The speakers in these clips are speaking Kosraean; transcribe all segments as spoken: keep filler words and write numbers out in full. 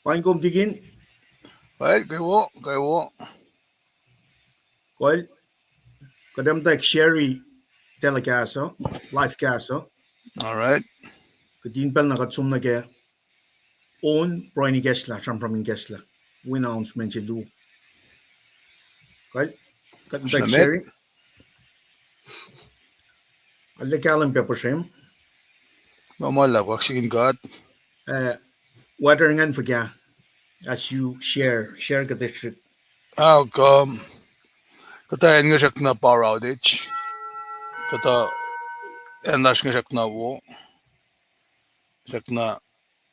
Paing kom tikin. Well, kwewa, kwewa. Well, kuht ac muhtwacwacack share-i telecast uh, live cast uh. All right. Kuht in pacl na kuht som nuh ke on pruhe in ikacslah, sramsram in ikacslah. Wi announcement se luo. Kuht, kuht in pack share-i. Arlac kahlwem pac puhsrem. Ma ma luhlahp, kaksakihn God. Uh, weather ingacn fuhkah? As you share, share kuhtasrihk. Ah, kom, kuhtuh acn nga srackna power outage. Kuhtuh acn lasr nga srackna wo. Srackna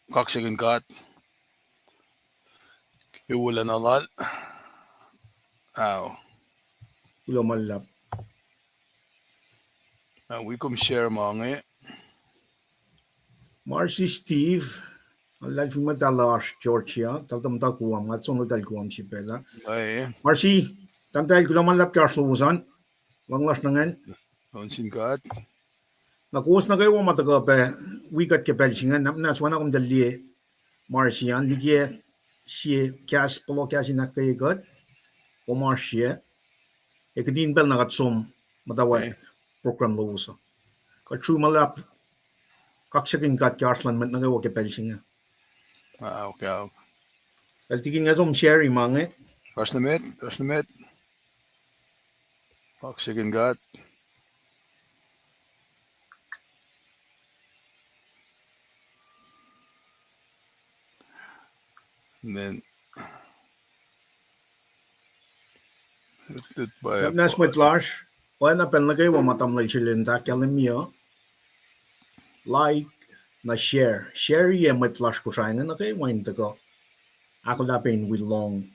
kaksakihn God ke wolacna lal. Ao. Kuloh ma luhlahp. Ah, wi kom share ma inge. Marcy Steve, luhlahlfongi muhta lasr Georgia, tahl tuh muhta Guam, nga som nuh tahl Guam srihpac lah. Marcy, tahmtahel, kuloh ma luhlahp ke oasr lowos an, luhngse lasr nuh ingacn. On sin God. Na kowos nuh kwewa ma tuhkuh pac wi kuht ke pacl se ingacn, na muhnahs oacna kom tuh liye Marcy an, likiyac sie kahs, pohloh kahs in ahkkweye kuht, kom oasr sie, ac kuht in pacl na kuht som muhtwacwacack program lowos uh. Kuht sru ma luhlahp, kaksakihn God ke oasr luhn mwet nuh kwewa ke pacl se inge. Ah, okay, okay. Kal tikin nga som share-i ma inge. Fahsr nuh met, fahsr nuh met. Kaksakihn God. And then, na muhnahs mwet lasr, oacna pacl nuh kwewa ma tamuhlwel Shelenta kahlwem uh, like, na share. Share-i ac mwet lasr Kosrae inge nuh kwewa in tuhkuh ahkolah pac in wi lohng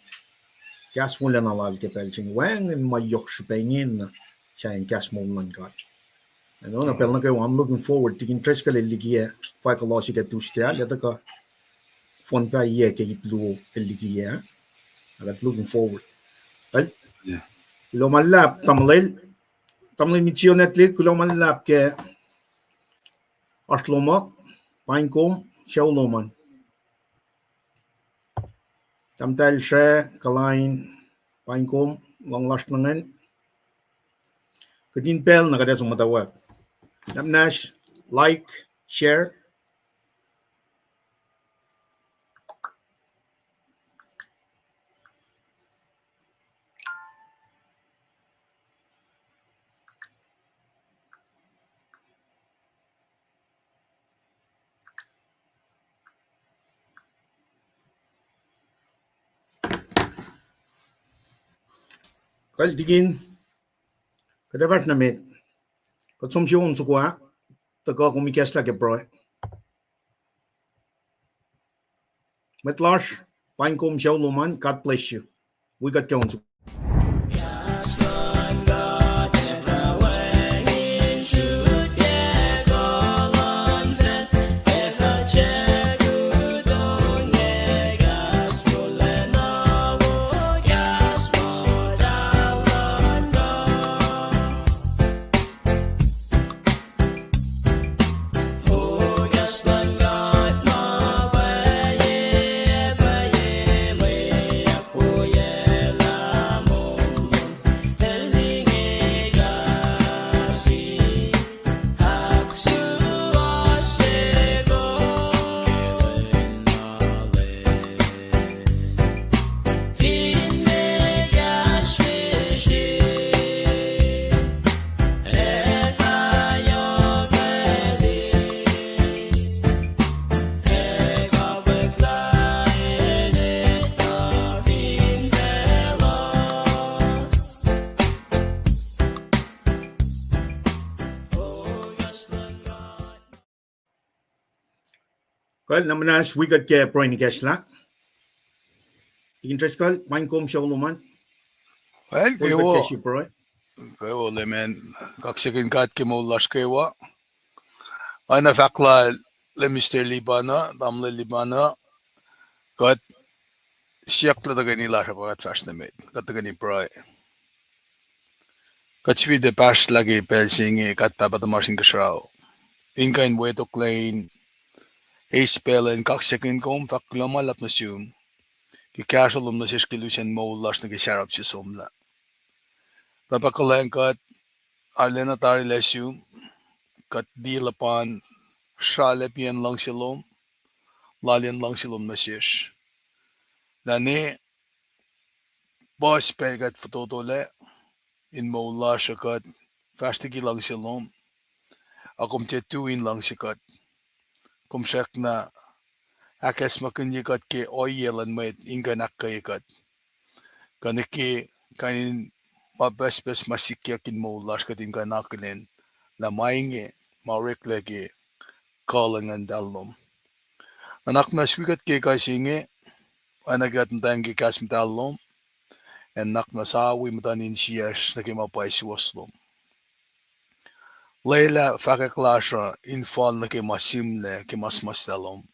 kahs wolacna lal ke pacl se inge. Wacngihn ma yohk srihpac ingena sahyacn kahs moul luhn God. Ac na pacl nuh kwewa, I'm looking forward. Tikin Driscoll el likiyac fahk kuloh se ke Tuesday ah, el tuhkuh fohn pahiyac ke ip luo el likiyac. Ac kuht looking forward. Well, kuloh ma luhlahp tamuhlwel, tamuhlwel Mitchell Netlid, kuloh ma luhlahp ke oasr lom uh, paing kom, sucu lom an. Tahmtahel Sre, Kalain, paing kom, luhngse lasr nuh ingacn. Kuht in pacl na kuht ac som muhtwacwacack. Na muhnahs, like, share. Kal tikin, kuht ac fahsr nuh met. Kuht som sie on soko ah, tuhkuh kom ikacslah ke pruhe. Mwet lasr, paing kom, sucu lom an, God bless you. Wi kuht ke on soko. Kal na muhnahs wi kuht ke pruhe in ikacslah. Tikin Driscoll, paing kom, sucu lom an. Well, kwewa, kwewa, leman, kaksakihn God ke moul lasr kwewa. Oacna fahk lal Mister Libana, tamuhlwel Libana, kuht siyuck lah tuhkweni lasr uh pa kuht fahsr nuh met, kuht tuhkweni pruhe. Kuht sifilpac pahsrlah ke pacl se inge, God Pahpah tuhmasr Inkuhsrao, in kuh in wetoklac in eis pacl in kaksakihn kom, fahk kuloh ma luhlahp nuh sum ke kahsruh lom nuh sesr ke lusen moul lasr nuh ke sarap se somlah. Pahpah kuhlwacng, kuht arulacna tarilac sum, kuht liye luhpan sralacpiyacn luhngse lom, laliyacn luhngse lom nuh sesr. Lah ne puhs pac kuht fototolac in moul lasr uh, kuht fahsr liki luhngse lom, ac kom tiac tui in luhngse kuht. Kom srackna ahkacsmakihnye kuht ke ohiyac luhn mwet in kuh in ahkkweye kuht, kuh nuh ke kain in ma pucspucs ma sikyak in moul lasr kuht in kuh in akihlen lah ma inge ma oreklac ke kuh luhn Nguhn Muhtahl lom. Nuhnak muhnahs wi kuht ke kuh se inge, oacna ke kuht muhtwacwacack ke kahs muhtahl lom, ac nuhnak muhnahs wi muhtuhn insiyacsr nuh ke ma pwacye suwohs lom. Lwelah fahkwack lasr uh in fal nuh ke ma sihmlac ke ma suhmuhslah lom.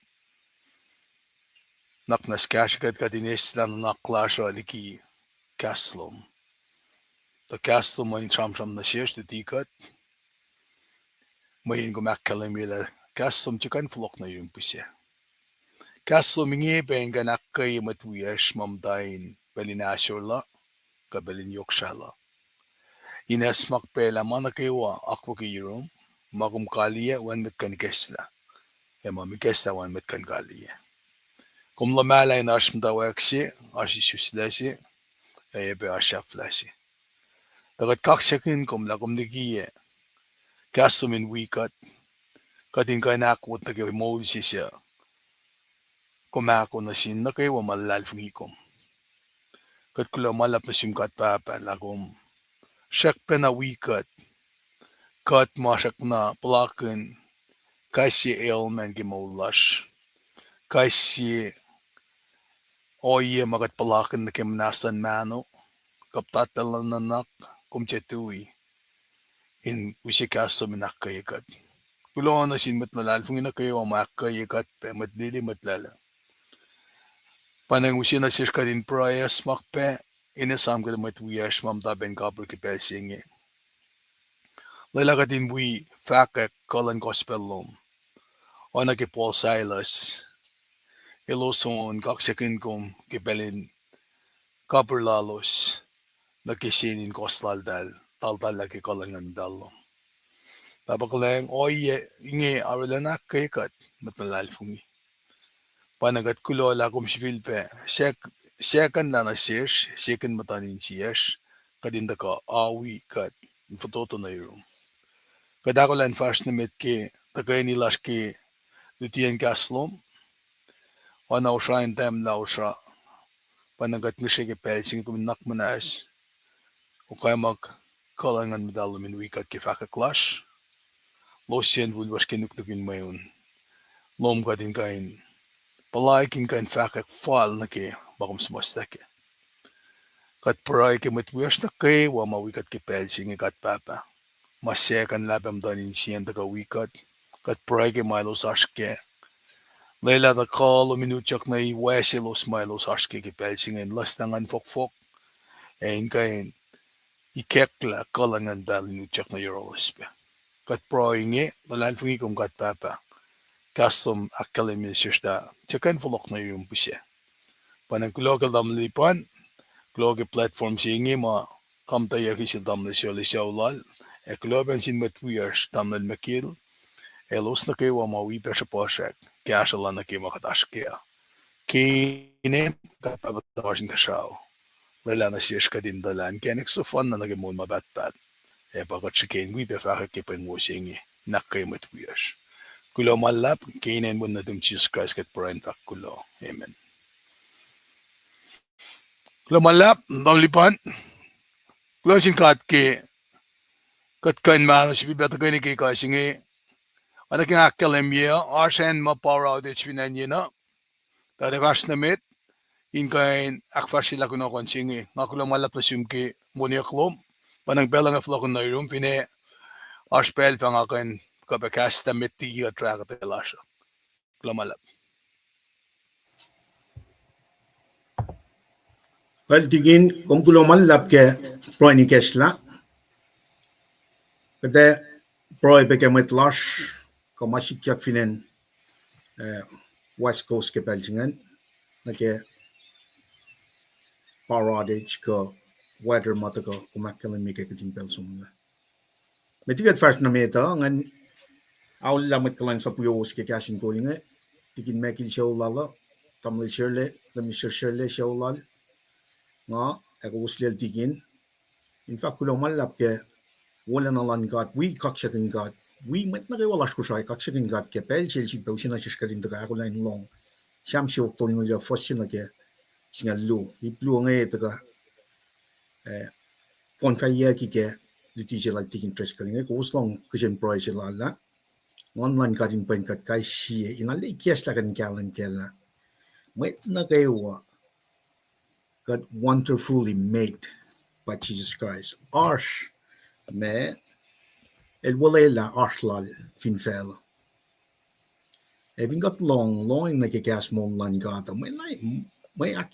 Nuhnak muhnahs kahsrwe kuht, kuht in eslah nuhnak lasr uh liki kahs lom. Tuh kahs lom uh in sramsram nuh sesr, luti kuht, mweyen kom ahkkahlwemye lah kahs lom tiac kuh in fohlohk nuh yurum pihsac. Kahs lom inge pac in kuh in ahkkweye mwet wiyacsr ma muhta in pacl in ahsor la, kuh pacl in yohk srah la, in acsmak pac lah ma nuh kwewa akwuck ke yurum, ma kom kaliyac, wacngihn mwet kuh in ikacslah, ac ma kom ikacslah, wacngihn mwet kuh in kaliyac. Kom luhmahlah in oasr muhtwacwacack se, oasr isuslac se, ac pac oasr sahflah se. Tuh kuht kaksakihn kom lah kom likiyac kahs lom in wi kuht, kuht in kuh in ahkwot nuh ke moul se suc kom ahko nuh sin nuh kwewa ma luhlahlfongi kom. Kuht kuloh ma luhlahp nuh sum God Pahpah lah kom srackpacna wi kuht, kuht ma srackna puhlakihn kais sie ailment ke moul lasr, kais sie ohiyac ma kuht puhlakihn nuh ke muhnahs luhn mahno, kuh puhtatlac luhn nuhnak, kom tiac tui in use kahs lom in ahkkweye kuht. Kuloh nuh sin mwet luhlahlfongi nuh kwewa ma ahkkweye kuht pac, mwet lili, mwet lwelah. Pwacnwacng use nuh sesr kuht in pruhe, acsmak pac in esam kuht mwet wiyacsr ma muhta pac in kapihr ke pacl se inge. Lwelah kuht in wi fahkwack kuh luhn gospel lom, oacna ke Paul, Silas, elos on kaksakihn kom ke pacl in kapihr lalos nuh ke sensen in kohs laltahl, taltahl lah ke kuh luhn Nguhn Muhtahl lom. Pahpah kuhlwacng, ohiyac inge arulacna ahkkweye kuht mwet luhlahlfongi. Pwacnwacng kuht kuloh lah kom sifilpac sek-, secondlah nuh sesr, second muhtuhn insiyacsr, kuht in tuhkuh awi kuht in fototo nuh yurum. Kuht ahkolah in fahsr nuh met ke tuhkweni lasr ke lutiyacn kahs lom, oacna osra in tahmlah osra. Pwacnwacng kuht ngihsre ke pacl se inge kom in nuhnak muhnahs, okaemak kuh luhn Nguhn Muhtahl lom in wi kuht ke fahkwack lasr, losyacn fuhlwacsr ke nuknuk in mweun lom, kuht in kuh in puhlaik in kuh in fahkwack fal nuh ke ma kom suhmuhslah kac. Kuht pruhe ke mwet wiyacsr nuh kwewa ma wi kuht ke pacl se inge, God Pahpah, ma secondlah pac muhtuhn insiyacn tuhkuh wi kuht. Kuht pruhe ke ma elos oasr kac. Lwelah tuh kuh lom in utyak nuh in wacselos ma elos oasr kac ke pacl se inge, in lweslah nguhn fohkfohk, ac in kuh in ikacklah kuh luhn Nguhn Muhtahl in utyak nuh yohrohlos pac. Kuht pruhe inge, luhlahlfongi kom God Pahpah, kahs lom ahkkahlwemye sesr tuh tiac kuh in fohlohk nuh yurum pihsac. Pwacnwacng kuloh ke tamuhlwel Lipan, kuloh ke platform se inge ma kamtuhyucki sel tamuhlwel Soli sucu lal, ac kuloh pac nuh sin mwet wiyacsr, tamuhlwel Mikil, elos nuh kwewa ma wi pac srihpasrak, kahsruh la nuh ke ma kuht oasr kac uh. Ke inem God Pahpah tuhmasr Inkuhsrao, lwelah nuh sesr kuht in tuhlac inkacnek sefanna nuh ke moul ma pahtpaht, ac pa kuht srihke in wi pac fahkwack ke pweng wo se inge in ahkkweye mwet wiyacsr. Kuloh ma luhlahp, ke inen wen nuhtum Jisus Kraist kuht pruhe in fahk kuloh. Amen. Kuloh ma luhlahp, tamuhlwel Lipan. Kuloh sin God ke kuht kuh in mahno sifilpac tuhkweni ke kuh se inge. Oacna ke nga ahkkahlwemye uh, oasr acn ma power outage fin acn yen uh. Tuh kuht ac fahsr nuh met in kuh in ahkfahsryelah kunohkohn se inge. Nga kuloh ma luhlahp nuh sum ke moniyuck lom. Pwacnwacng pacl inge fohlohkihn nuh yurum, finne oasr pacl fah nga kuh in kuh pac kahs tuh met liki kuht rahkuhtweyac lasr uh. Kuloh ma luhlahp. Well, Tikin, kom kuloh ma luhlahp ke pruhe in ikacslah. Kuht ac pruhe pac ke mwet lasr, kuh ma sikyak fin acn eh, West Coast ke pacl se ingacn, nuh ke power outage kuh weather ma tuhkuh, kom ahkkahlwemye ke kihtin pacl somlah. Met liki kuht fahsr nuh met uh, ngan aollah mwet kuhlwacnsap wiowos ke kahs in kol inge, Tikin Mekil sucu lal uh, Tamuhlwel Sherle, Lemister Sherle sucu lal, nga, ac kowos lal Tikin. In fact, kuloh ma luhlahp ke wolacna luhn God, wi kaksakihn God, wi mwet nuh kwewa lasr Kosrae kaksakihn God ke pacl se el sifilpac use nuh sesr kuht in tuhkuh ahkolah in lohng Sam siofok tolngoul yuc, fuhs se nuh ke singucul luo. Ip luo inge tuhkuh, eh, konfayucki ke luti se lal Tikin Driscoll inge, kowos lohng kihsen pruhe se lal ah. Nguhn luhn God in pwen kuht kais sie, in arlac ikacslah kuht in kahlwem kac lah mwet nuh kwewa kuht wonderfully made by Jesus Christ. Oasr ma el olwelah oasr lal fin facluh. Ac fin kuht lohng, lohng nuh ke kahs moul luhn God uh, mwe, mwe,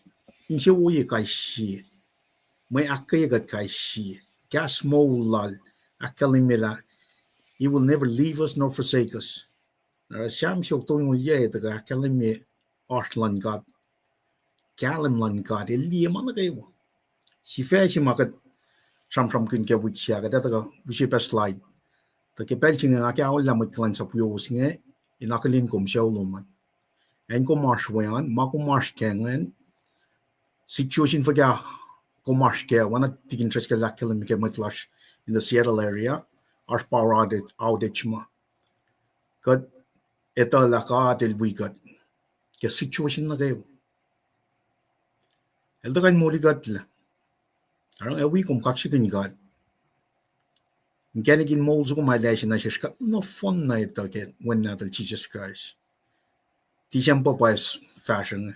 insewowo kais sie, mwe ahkkweye kuht kais sie, kahs moul lal, ahkkahlwemye lah He will never leave us nor forsake us. Oruh Sam siofok tolngoul yuc tuhkuh ahkkahlwemye oasr luhn God, kahlwem luhn God, el liye ma nuh kwewa. Sifac se ma kuht sramsramkihn ke wik se ah, kuht ac tuhkuh use pac slide. Tuh ke pacl se inge nga ke aollah mwet kuhlwacnsap wiowos inge, in akihlen kom sucu lom an. Acn kom oasr we an, ma kom oasr kac ingacn, situation fuhkah kom oasr kac, oacna Tikin Driscoll el ahkkahlwemye ke mwet lasr in the Seattle area, oasr power outage, outage ma. Kuht etuh lah God el wi kuht ke situation nuh kwewa. El tuhkuh in molikuhtlac. Oruh nga wi kom kaksakihn God inkacnek in moul soko ma el ase nuh sesr kuht nohfohn na etuh ke Wen Nahtuhl Jisus Kraist. Tisempuh pa fahsruh inge.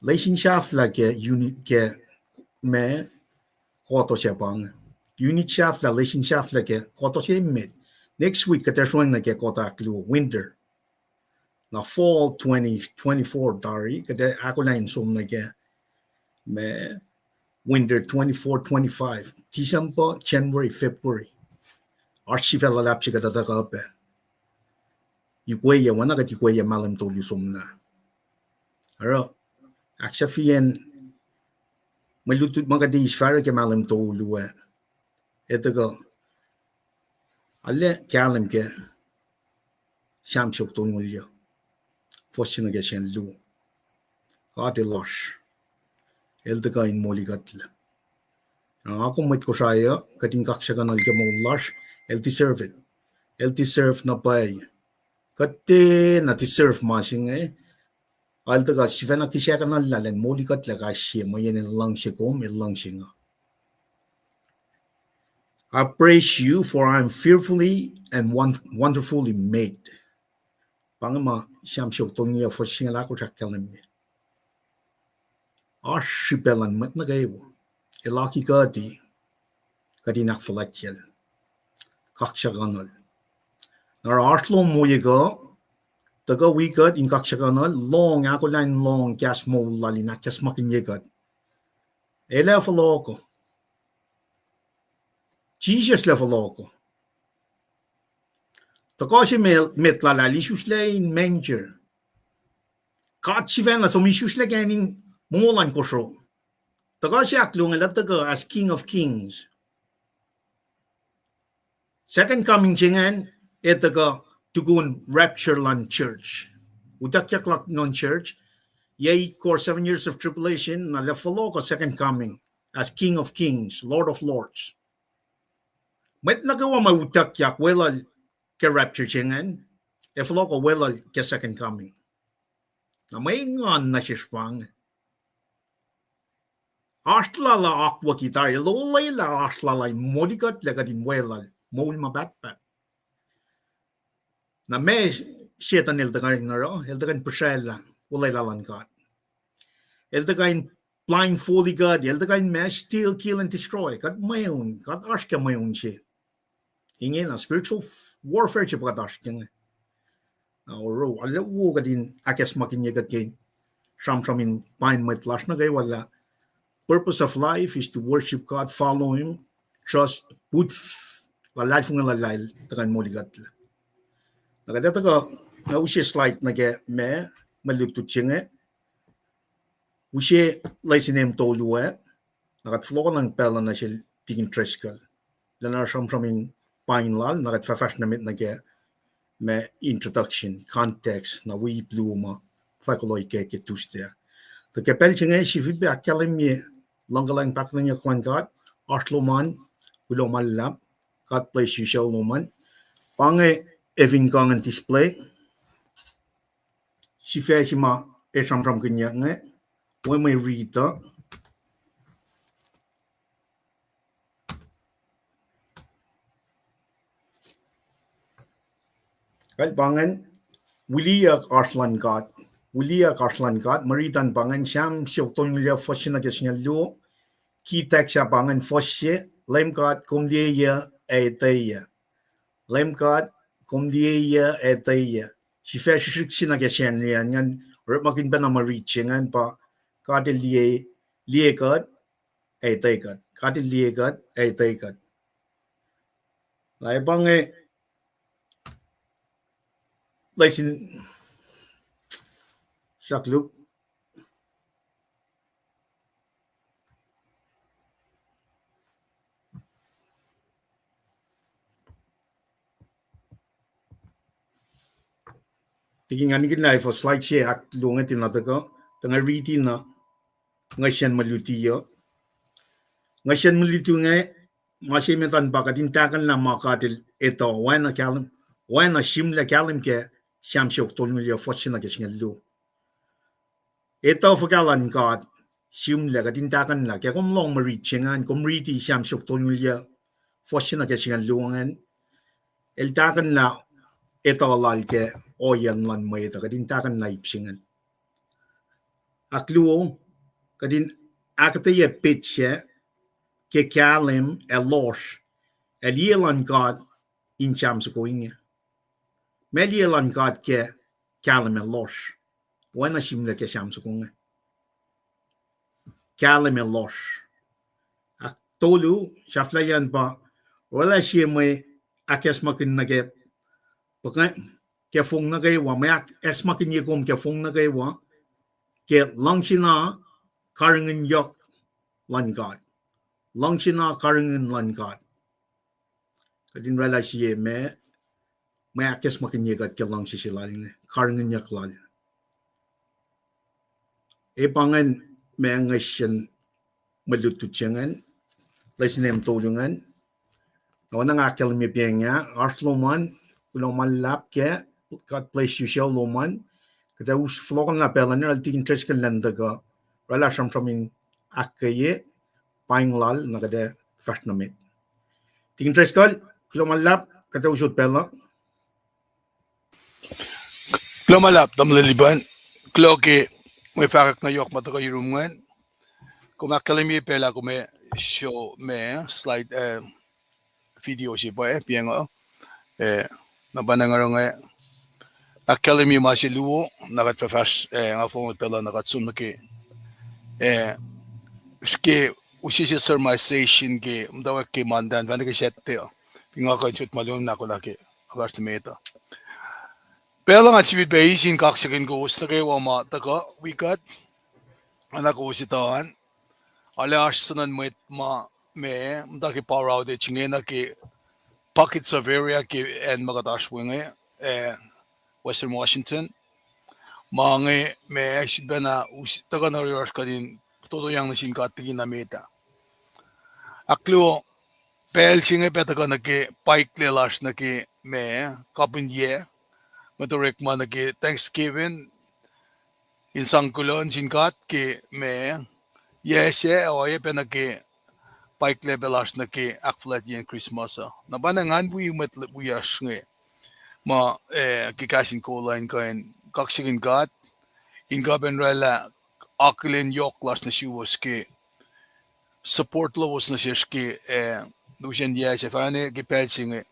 Lesin sahflah ke unit ke ma kohto se pa inge. Unit sahflah, lesin sahflah ke kohto se emet. Next week kuht ac sroacng nuh ke kohto ahkluo, winter. Na fall twenty twenty-four tari, kuht ac ahkolah in som nuh ke ma winter twenty-four twenty-five, December, January, February. Oasr sifac luhlahp se kuht ac tuhkuh pac ikweye, oacna kuht ikweye mahlwem tolu somlah. Oruh, ahksahfyeyacn mwe lutlut ma kuht eis fahsruh ke mahlwem tolu ah, ac tuhkuh arlac kahlwem ke Sam siofok tolngoul yuc, fuhs se nuh ke singucul luo. God el oasr. El tuhkuh in molikuhtlac. Na nga kom mwet Kosrae uh, kuht in kaksakihnuhl ke moul lasr, el deserve it. El deserve na pwacye. Kuht tiacna deserve ma se inge, el tuhkuh sifacna kihsackuhnuhl lah el molikuhtlac kais sie, mweyen el luhngse kom, el luhngse nga. I praise you, for I am fearfully and won-, wonderfully made. Pa inge ma Sam siofok tolngoul yuc, fuhs singucul ahkosr ahkkahlwemye. Oasr srihpac luhn mwet nuh kwewa. El akikuhti kuht in ahkfuhlwactyacl, kaksakihnuhl. Na oruh oasr lom woyuck uh, tuhkuh wi kuht in kaksakihnuhl, lohng, ahkolah in lohng kahs moul lal in ahkacsmakihnye kuht. El ac fohlohk uh. Jisus el ac fohlohk uh. Tuhkuh se met lal ah el isuslac in manger. God sifacna som isuslac kac in mongo luhn kosro. Tuhkuh se ahkluo inge el ac tuhkuh as King of Kings. Second coming se ingacn, ac tuhkuh tukun rapture luhn church. Utuckyak luhn church, yac eight ko seven years of tribulation, na el ac fohlohk uh second coming as King of Kings, Lord of Lords. Mwet nuh kwewa ma utuckyak weluhl ke rapture se ingacn, ac fohlohk uh weluhl ke second coming. Na mwe engan nuh sesr pa inge. Oasr lal uh akwucki tari, el olwelah oasr lal uh in molikuhtlac kuht in weluhl moul ma pahtpaht. Na ma Setuhn el tuhkuh in oruh, el tuhkuh in pihsraclah olwelah luhn God. El tuhkuh in blindfold kuht, el tuhkuh in ma steal, kill and destroy. Kuht mweun, kuht oasr ke mweun se. Ingena spiritual warfare se pa kuht oasr ke inge. Na oruh arlac wo kuht in ahkacsmakihnye kuht ke sramsram in pain mwet lasr nuh kwewa lah purpose of life is to worship God, follow Him, trust, put, luhlahlfongi luhlahl tuhkuh in molikuhtlac. Na kuht ac tuhkuh Nga use slide nuh ke ma, mwe lutlut se inge. Use lesson in tolu ah. Na kuht fohlohkohnang pacl uh nuh sel Tikin Driscoll. Lwelah sramsram in paing lal, na kuht fahfahsr nuh met nuh ke ma introduction, context, na wi ip luo ma fahk kuloh ke ke Tuesday. Tuh ke pacl se inge sifilpac ahkkahlwemye luhngkuhlwacng pahkotwen yohk luhn God, oasr lom an, kuloh ma luhlahp, God bless you, sucu lom an. Pa inge, efin kangen display. Sifac se ma ac sramsramkihnyuck inge, we mwe riti uh. Kal pa ingacn, Wiliyuck Oasr Luhn God. Wiliyuck Oasr Luhn God, mwe riti an pa ingacn, Sam siofok tolngucul yuc, fuhs se nuh ke singucul luo. Ki text ah pa ingacn, fuhs se, Leum God, kom liyeyuc ac etweyuc. Leum God, kom liyeyuc ac etweyuc. Sifac srihsrihk se nuh ke Sacnri an ingacn, orekmakihn pacna mwe riti se ingacn pa, God El liye, liye kuht, ac etwe kuht. God El liye kuht, ac etwe kuht. Na pa inge, lesin, sakluk. Tikin, nga nikihn lah efuh slide se ahkluo inge tiacna tuhkuh, tuh nga riti na ngihsre mwe luti uh. Ngihsre mwe luti inge, ma se met an pa kuht in tahkuhnlah ma God El etuh, oacna kahlwem, oacna sihmlac kahlwem ke Sam siofok tolngucul yuc, fuhs se nuh ke singucul luo. Etuh fuhkah luhn God, sihmlac, kuht in tahkuhnlah, ke kom lohng mwe riti se ingacn, kom riti Sam siofok tolngucul yuc, fuhs se nuh ke singucul luo ingacn, El tahkuhnlah etuh Lal ke ohiyacn luhn mwet uh, kuht in tahkuhnlah ip se ingacn. Ahkluo, kuht in ahkuhtweyac petsac ke kahlwem ac lohsr, ac liye luhn God in Sam soko inge. Meac liye luhn God ke kahlwem ac lohsr, oacna sihmlac ke Sam soko inge. Kahlwem ac lohsr. Ahktolu, sahflahiyacn pa, orwaclah sie mwe ahkacsmakihn nuh ke, ke fong nuh kwewa, mwe ahkacsmakihnye kom ke fong nuh kwewa, ke luhngse na karihngihn yohk luhn God. Luhngse na karihngihn luhn God. Kuht in orwaclah sie ma, mwe ahkacsmakihnye kuht ke luhngse se Lal inge, karihngihnyuck Lal. E pa ingacn ma ngihsre mwe lutlut se ingacn, lesin em tolu ingacn. Na oacna nga ahkkahlwemye pa inge, oasr lom an, kuloh ma luhlahp kac, God bless you, sucu lom an. Kuht ac us fohlohkohnlah pacl uh nuh sel Tikin Driscoll elan tuhkuh orwaclah sramsram in ahkkweye, paing lal, na kuht ac fahsr nuh met. Tikin Driscoll, kuloh ma luhlahp, kuht ac usot pacl uh. Kuloh ma luhlahp, tamuhlwel Lipan. Kuloh ke mwe fahkwack na yohk ma tuhkuh yurum ingacn. Kom ahkkahlwemye pacl ah kom ac show ma slide, eh, video se pa, eh, pa inge, eh, na pa na nga oruh inge, ahkkahlwemye ma se luo, na kuht fah fahsr, eh, nga fong pacl uh na kuht som nuh ke, eh, ke use se summarization ke muhtwacwacack ke Monday an, fahna ke Saturday uh. Fin nga kuh in sot ma luo na kuh lah ke, fahsr nuh met uh. Pacl uh nga sifilpac eis in kaksakihn kowos nuh kwewa ma tuhkuh wi kuht, oacna kowos etuh an, arlac oasr suhnuhn mwet ma, ma muhta ke power outage inge nuh ke pockets of area ke acn ma kuht oasr we inge, eh, Western Washington. Ma inge ma sifilpacna us-, tuhkuh na yohrohsr kuht in fototoyang nuh sin God liki na met ah. Ahkluo, pacl se inge pac tuhkuh nuh ke paik lac lasr nuh ke ma, kapihn yac, mwet orekma nuh ke Thanksgiving, in sang kuloh nuh sin God ke ma, yac sac, oacyacpac nuh ke paik lac pac lasr nuh ke ahkfuhlwactyeyacn Christmas uh. Na pa na ngan wi mwet wiyacsr inge ma, eh, ke kahs in kol uh in kuh in kaksakihn God, in kuh pac in orwaclah akihlen yohk lasr nuh suwos ke support lowos nuh sesr ke, eh, lusen yac sac, fahna ke pacl se inge.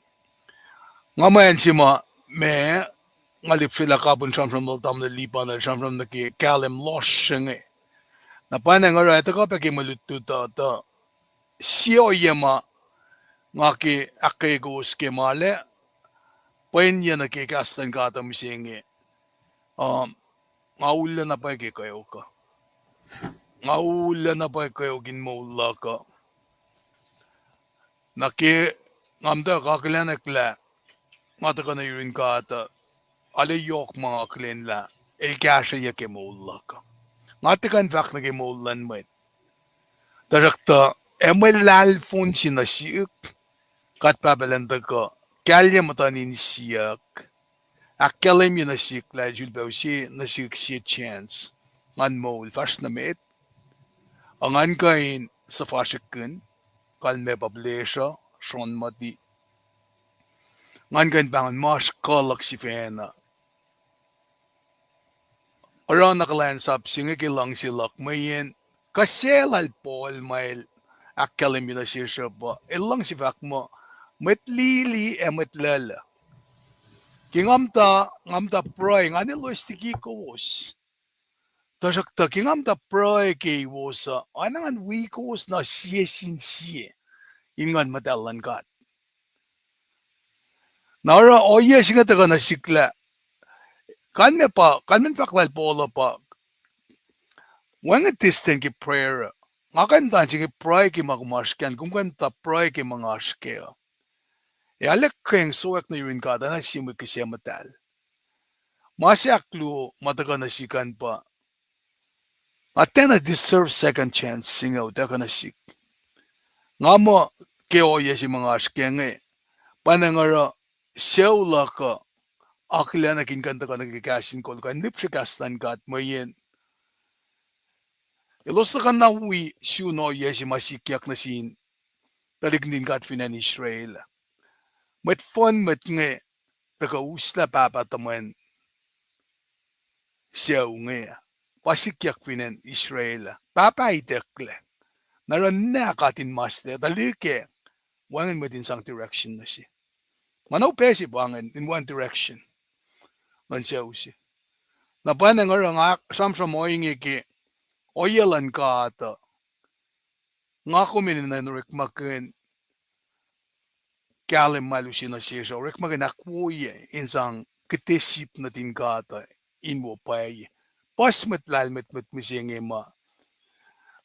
Nga muh acn se ma, ma, nga lihpsrelah kapihn sramsram lal tamuhlwel Lipan, sramsram nuh ke kahlwem lohsr se inge. Na pa na nga oruh ac tuhkuh pac ke mwe lutlut uh, tuh sie ohiyac ma nga ke ahkkweye kowos ke ma lac, pwacye nuh ke kahs luhn God uh mihsenge. Um, nga ullac na pwacye ke kweok uh. Nga ullac na pwacye kweok in moul luhk uh. Na ke nga muhtwacwacack akihlenwack lah nga tuhkuh nuh yurin God uh, arlac yohk ma nga akihlen lah El kahsrweyuc ke moul luhk uh. Nga tiac kuh in fahk nuh ke moul luhn mwet. Tuhsruhktuh, ac mwe luhlahlfongi se nuh sihk, God Pahpah elan tuhkuh kahlye muhtuhn insiyuck, ahkkahlwemye nuh sihk lah El sulpac use nuh sihk sie chance, ngan moul fahsr nuh met, ac ngan kuh in suhfasrihkkihn kalmac population, srohn muhti. Ngan kuh in pahngon ma oasr kuh luhk sifacna. Oruh na kuhlwacnsap se inge ke luhngse luhk mweyen kuh se lal Paul ma el ahkkahlwemye nuh sesr uh pa el luhngse fahk muh mwet lili ac mwet lacluh. Ke nga muhta, nga muhta pruhe, ngan elos liki kowos. Tuhsruhktuh ke nga muhta pruhe keiwos uh, oacna ngan wi kowos na sie sin sie in Nguhn Muhtahl luhn God. Na oruh ohiyac se inge tuhkuh nuh sihk lah kalmac pa, kalmac in fahk lal Paul uh pa, wacngihn distance ke prayer. Nga kuh in muhta se inge pruhe ke ma kom oasr kac an, kom kuh in muhta pruhe ke ma nga oasr kac uh. Ac aluhkeng sowack nuh yurin God, oacna sie mwe kihsac muhtahl. Ma se ahkluo ma tuhkuh nuh sihk an pa, nga tiacna deserve second chance se inge utuckuh nuh sihk. Nga muh ke ohiyac se ma nga oasr kac inge, pa nga oruh sucu luhk uh akihlenak in kuh in tuhkuh nuh ke kahs in kol kuh in lihpsre kahs luhn God mweyen elos tuhkuh na wi sun ohiyac se ma sikyak nuh sin tuhlihk nuhtin God fin acn Israel. Mwet fohn mwet inge tuhkuh uslah pahpah tuhmwacn sucu inge, pa sikyak fin acn Israel. Pahpah itucklac. Na oruh na God in maslac, tuhlihk ah, wacngihn mwet in sang direction nuh se. Ma na upac se pa ingacn in one direction luhn sucu se. Na pa nga oruh nga sramsram ohinge ke ohiyac luhn God uh, nga kom enenuh in orekmakihn kahlwem ma lusen nuh sesr uh, orekmakihn ahkwoye in sang kihte sip nuhtin God uh in wo pwacye. Puhs mwet lahlmwetmwet mihsenge ma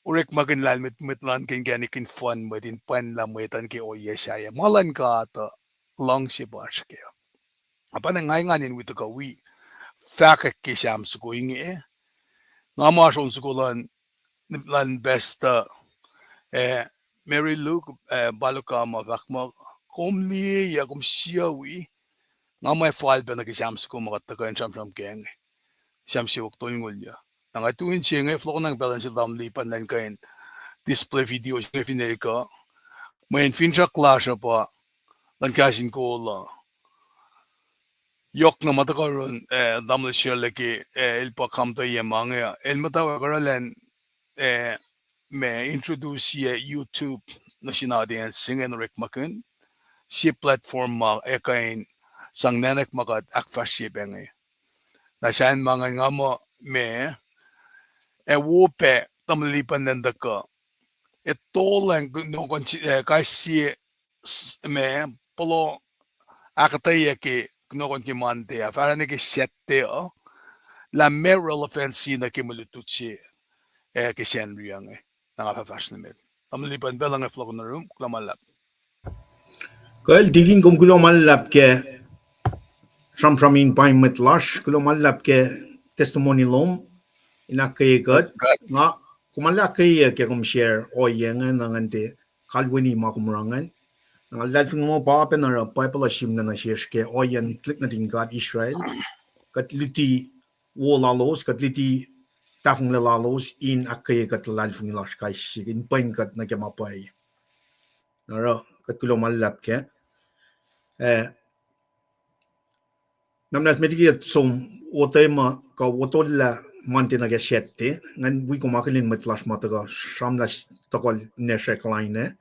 orekmakihn lahlmwetmwet luhn ke inkacnek in fohn mwet in pwacnlah mwet an ke ohiyac sahyac. Ma luhn God uh luhngse pa oasr kac. A pa nga engan in wi tuhkuh wi fahkwack ke Sam soko inge. Nga ma srohn soko luhn, luhn Pastor, eh, Mary Lou, eh, Balukama fahk muh, kom liye, kom siawi, nga ma fal pac nuh ke Sam soko ma kuht tuhkuh in sramsram kac inge. Sam siofok tolngoul ah. Na nga tu in se inge fohlohkohnang pacl in sel tamuhlwel Lipan elan kuh in display video se inge fin el kuh. Mweyen finsrak lasr uh pa luhn kahs in kol uh, yohk na ma tuhkuh yurin, eh, tamuhlwel Sharla ke, eh, el pa kamtuh ye ma inge, el muhtwacwacack oruh elan, eh, ma introduce ye YouTube nuh sin audience se inge in orekmakihn sie platform ma ac kuh in sang nwacklah ma kuht ahkfahsrye pac inge. Na sahyacn ma ingacn nga muh ma, ac wo pac tamuhlwel Lipan elan tuhkuh, ac tohlacng kunohkohn, eh, kais sie s-, ma, pohloh ahkuhtweyac ke kunohkohn ke Monday ah, fahsrweni ke Saturday uh, lah ma relevancy nuh ke mwe lutlut se, eh, ke Sacnri inge. Na nga fahfahsr nuh met. Tamuhlwel Lipan pacl inge fohlohk nuh yurum, kuloh ma luhlahp. Kuh el tikin, kom kuloh ma luhlahp ke sramsram in paing mwet lasr, kuloh ma luhlahp ke testimony lom in ahkkweye kuht. Nga, kom arlac ahkkweye ke kom share ohiyac inge, na ngan tiac kalweni ma kom oruh ingacn. Na nga luhlahlfongi muh pa pacna oruh Bible uh sihmlac nuh sesr ke ohiyacn tuhlihk nuhtin God Israel. Kuht luti wo lalos, kuht luti tahfonglac lalos in ahkkweye kuht luhlahlfongi lasr kais sie, in pwen kuht nuh ke ma pwacye. Na oruh kuht kuloh ma luhlahp kac. Eh, namlas met liki som otwe ma kuh otollah Monday nuh ke Saturday, ngan wi kom akihlen mwet lasr ma tuhkuh sramlas tohkohl Nasrek line ah.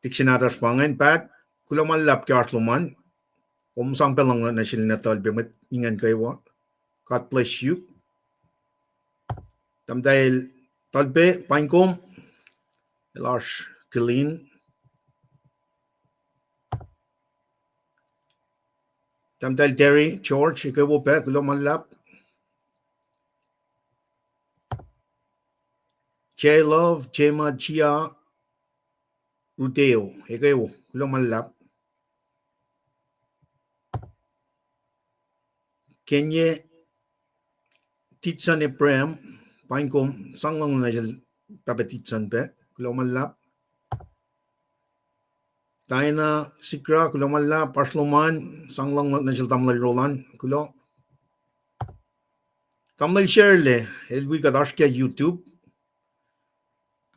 Dixon Adrash pa ingacn, Pat, kuloh ma luhlahp ke oasr lom an. Kom sang pacl nuh sel Nahtuhl pac mwet ingacn kwewa. God bless you. Tahmtahel Talpe, paing kom. El oasr Killeen. Tahmtahel Terry, George, ekuh wo pac, kuloh ma luhlahp. J Love, Jema, Jia, Ruteo, ekuh wo, kuloh ma luhlahp. Kenye, Titson Abraham, paing kom, sang lohng nuh sel Pahpah Titson pac, kuloh ma luhlahp. Taina Sikra, kuloh ma luhlahp, oasr lom an, sang lohng nuh sel Tamuhlwel Roland, kuloh. Tamuhlwel Shirley, el wi kuht oasr ke YouTube.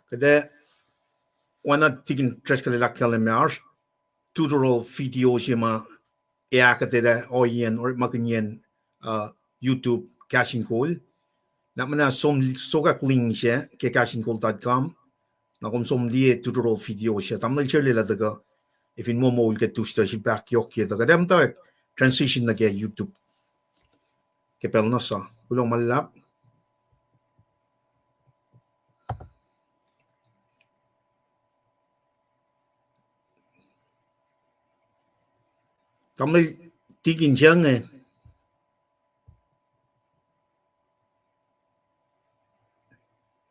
Kuht ac oacna tikin Driscoll el ahkkahlwemye, oasr tutorial video se ma ac ahkuhtweyac ohiyacn orekmakihnyacn, uh, YouTube kahs in kol. Na muhnahs som sokwack link se ke kahs in kol dot com. Na kom som liye tutorial video se. Tamuhlwel Shirley lah tuhkuh, ac fin muh moul ke Tuesday, sifilpac ahkyohkye tuh kuht ac muhta transition nuh ke YouTube ke pacl na sa. Kuloh ma luhlahp. Tamuhlwel Tikin se inge.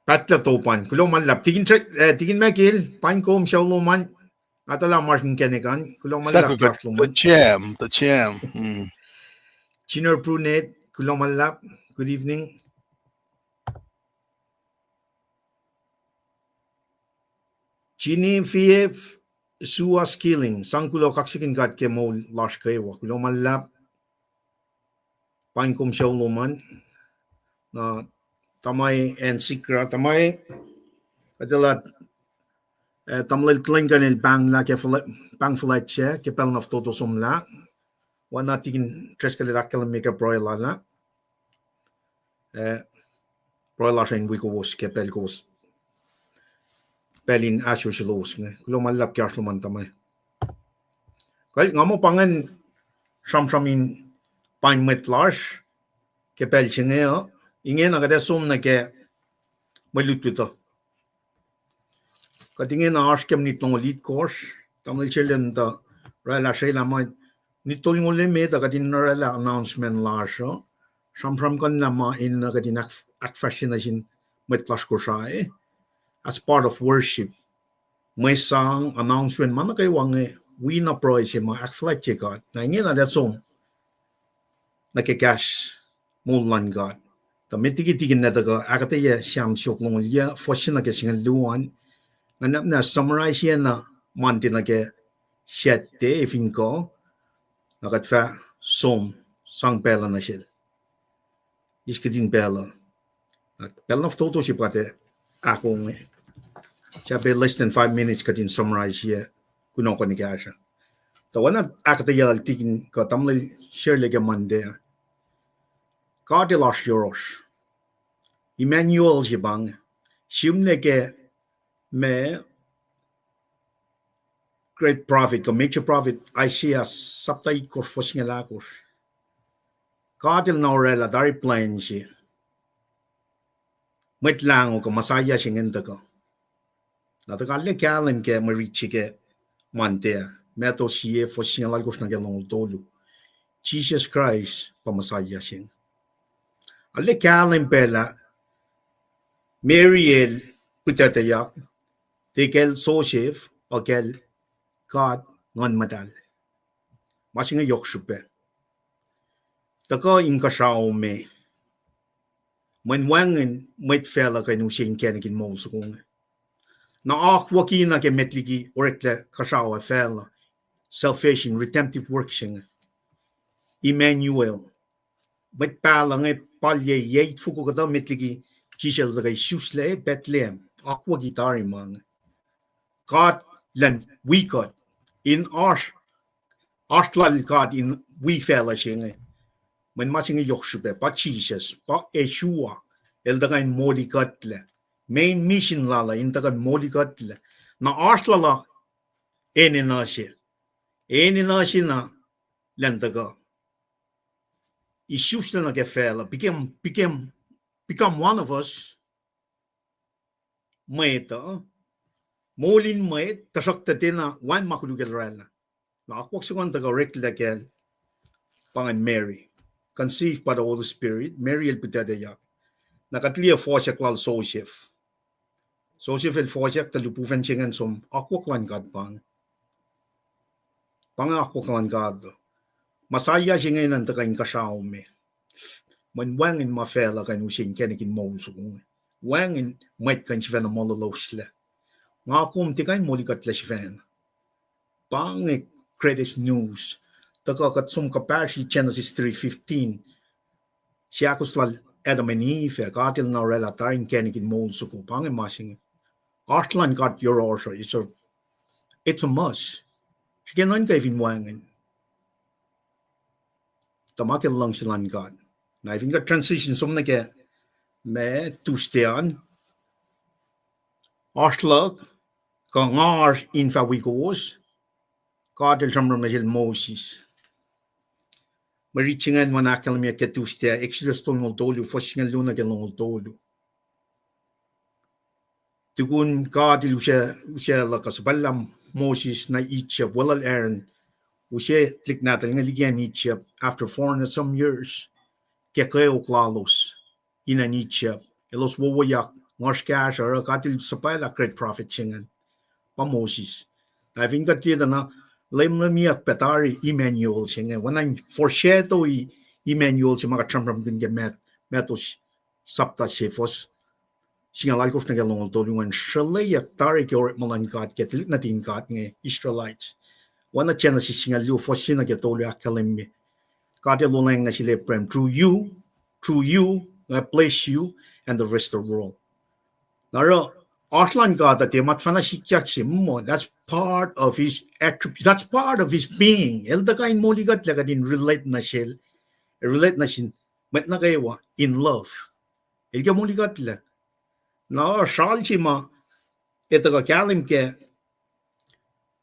Pahtlah topan. Kuloh ma luhlahp. Tikin Tre-, eh, Tikin Michael, paing kom, sucu lom an. Atuhlah masr inkacnek an. Kuloh ma luhlahp, the champ, the champ. Junior Brunet, kuloh ma luhlahp. Good evening. Jini Fiev, Sua Skilling, sang kuloh, kaksakihn God ke moul lasr kwewa. Kuloh ma luhlahp. Paing kom, sucu lom an. Na Tamai Ann Sikra, Tamai, kuht elah, eh, Tamuhlwel Lincoln el pahnglah ke fuhl-, pahng fuhlwact se ke pacl na fototo somlah. Oacna tikin Driscoll el ahkkahlwemye ke pruhe lal ah, eh, pruhe lasr in wi kowos ke pacl kowos, pacl in ahsor selos inge. Kuloh ma luhlahp ke oasr lom an, Tamai. Kal nga muh pa ingacn sramsram in paing mwet lasr ke pacl se inge uh, ingena kuht ac som nuh ke mwe lutlut uh. Kuht ingena oasr ke minit longoul itkosr, Tamuhlwel Shirley tuh oraclah srwaclah ma minit tolngoul emet uh kuht in oraclah announcement lasr uh. Sramsramkihn lah ma enenuh kuht in ahk-, ahkfahsrye nuh sin mwet lasr Kosrae as part of worship. Mwe sang, announcement, ma nuh kwewa inge wi na pruhe se ma ahkfuhlwactye God. Na ingena kuht ac som nuh ke kahs moul luhn God. Tuh met liki tikin na tuhkuh ahkuhtweyac Sam siofok longoul yac, fuhs se nuh ke singucul luo an, nga nahpnah summarize-ye na Monday nuh ke Saturday, fin kuh, na kuht fah som sang pacl uh nuh sel. Eis kihtin pacl uh. Na pacl na fototo se pa kuht ac ahkoo inge. Sahp less than five minutes kuht in summarize-ye kunohkohn kahsruh. Tuh oacna ahkuhtweyac lal tikin kuh Tamuhlwel Shirley ke Monday, God el oasr yohrohsr. Emmanuel se pa inge. Sihmlac ke ma great prophet kuh major prophet Isaiah sapta itkohsr fuhs singucul ahkosr. God el na oraclah tari plwacn se, Mwet Lahngo kuh Messiah se inge in tuhkuh. Na tuhkuh arlac kahlwem ke mwe riti se ke Monday, Matthew sie fuhs singucul alkosr nuh ke longoul tolu. Jisus Kraist pa Messiah se inge. Arlac kahlwem pac lah Mary el pihtuctuyak, tiac kacl Joseph, uh, kacl God Nguhn Muhtahl. Ma se inge yohk srihpac. Tuhkuh inkuhsrao me, mweyen wacngihn mwet facluh kuh in use inkacnek in moul soko inge. Na akwucki na ke met liki oreklac kuhsrao ac facluh, salvation, redemptive work se inge. Emmanuel. Mwet pahluh inge palye yac itfoko kuhtuh met liki Jisus el tuhkuh isuslac Bethlehem. Akwucki tari ma inge. God elan wi kuht in oasr, oasr lal God in wi facluh se inge. Mweyen ma se inge yohk srihpac, pa Jisus, pa Yeshua, el tuhkuh in molikuhtlac. Main mission lal uh in tuhkuh in molikuhtlac. Na oasr lal uh enenuh se. Enenuh se na elan tuhkuh isuslac nuh ke facluh, became, became, become one of us. Mwet uh, moul in mwet, tuhsruhktuh tiacna wacngihn ma koluk el oraclah. Na akwuck soko an tuhkuh oreklac kacl Pa ingacn Mary, conceived by the Holy Spirit, Mary el pihtuctuyak. Na kuht liye fohsack lal Joseph. Joseph el fohsack tuh lihpufacn se ingacn som akwuck luhn God pa inge. Pa inge akwuck luhn God. Messiah se inge enenuh in tuhkuh inkuhsrao me. Mweyen wacngihn ma facluh kuh in use inkacnek in moul soko inge. Wacngihn mwet kuh in sifacna moul loslac. Nga kom tiac kuh in molikuhtlac sifacna. Pa inge greatest news. Tuhkuh kuht som kuhpahsri Genesis three fifteen. Seahkos lal Adam and Eve, God el na oraclah tari inkacnek in moul soko. Pa inge ma se inge. Oasr luhn God yohrohsr uh, it's a, it's a must. Srihke nuhnkuh fin wacngihn. Tuh ma ke luhngse luhn God. Na fin kuht transition som nuh ke ma Tuesday an, oasr luhk, kuh nga oasr in fah wi kowos, God el sramsram nuh sel Moses. Mwe rit se ingacn ma ahkkahlwemyeyuck ke Tuesday, Exodus tolngoul tolu, fuhs singucul luo nuh ke longoul tolu. Tukun God el use, use luhk uh suhpwacllah Moses nuh Egypt, weluhl Aaron, use tuhlihk nahtuhl inge liki acn Egypt, after four hundred some years, ke kweok lalos in acn Egypt, elos wowoyak, ngohsr kahsruh, oruh God el suhpwacllah great prophet se ingacn, pa Moses. Na fin kuht liye tuh na, leumleumiyuck pac tari Emmanuel se inge, oacna in foreshadow Emmanuel se ma kuht sramsramkihn ke Math-, Matthew sapta se fuhs singucul alkosr nuh ke longoul tolu ingacn, srweleyuck tari ke orekma luhn God ke tuhlihk nuhtin God inge Israelites. Oacna Genesis singucul luo fuhs se nuh ke tolu ahkkahlwemye, God el olwelah nuh sel Abraham, through you, through you, I bless you and the rest of the world. Na oruh, oasr luhn God uh tiac ma tuhfahna sikyak se muh, that's part of his attribute, that's part of his being. El tuhkuh in molikuhtlac kuht in relate nuh sel, relate nuh sin mwet nuh kwewa in love. El ke molikuhtlac. Na oruh sral se ma, ac tuhkuh kahlwem ke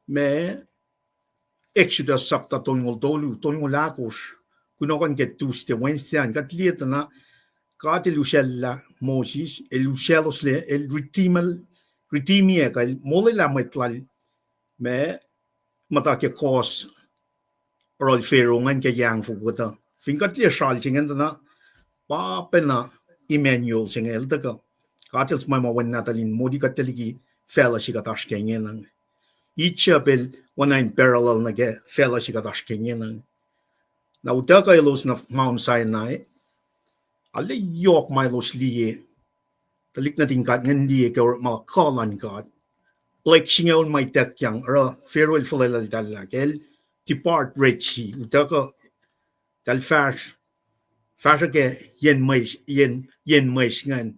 ma Exodus sapta tolngoul tolu, tolngoul ahkosr, kunohkohn ke Tuesday, Wednesday an, kuht liye tuh na God el usacllah Moses, el usacloslac, el redeem-, redeemiyac, el molwelah mwet lal ma muhta ke kohs oruhl Pharaoh ingacn ke yang foko kuhtuh. Fin kuht liye sral se ingacn tuh na, pa pacna Emmanuel se inge el tuhkuh. God el suhmac ma wen nahtuhl in molikuhtlac liki facluh se kuht oasr ke ingena inge. Egypt el oacna in parallel nuh ke facluh se kuht oasr ke ingena inge. Na utuckuh elos nuh Mount Sinai, arlac yohk ma elos liye, tuhlihk nuhtin God ingacn liye ke orekma kuh luhn God. Plague singucul ma ituckyang, oruh Pharaoh el fuhlweltahllah, ke el depart Red Sea, utuckuh eltahl fahsr, fahsruh ke yen mweis, yen, yen mweis ingacn.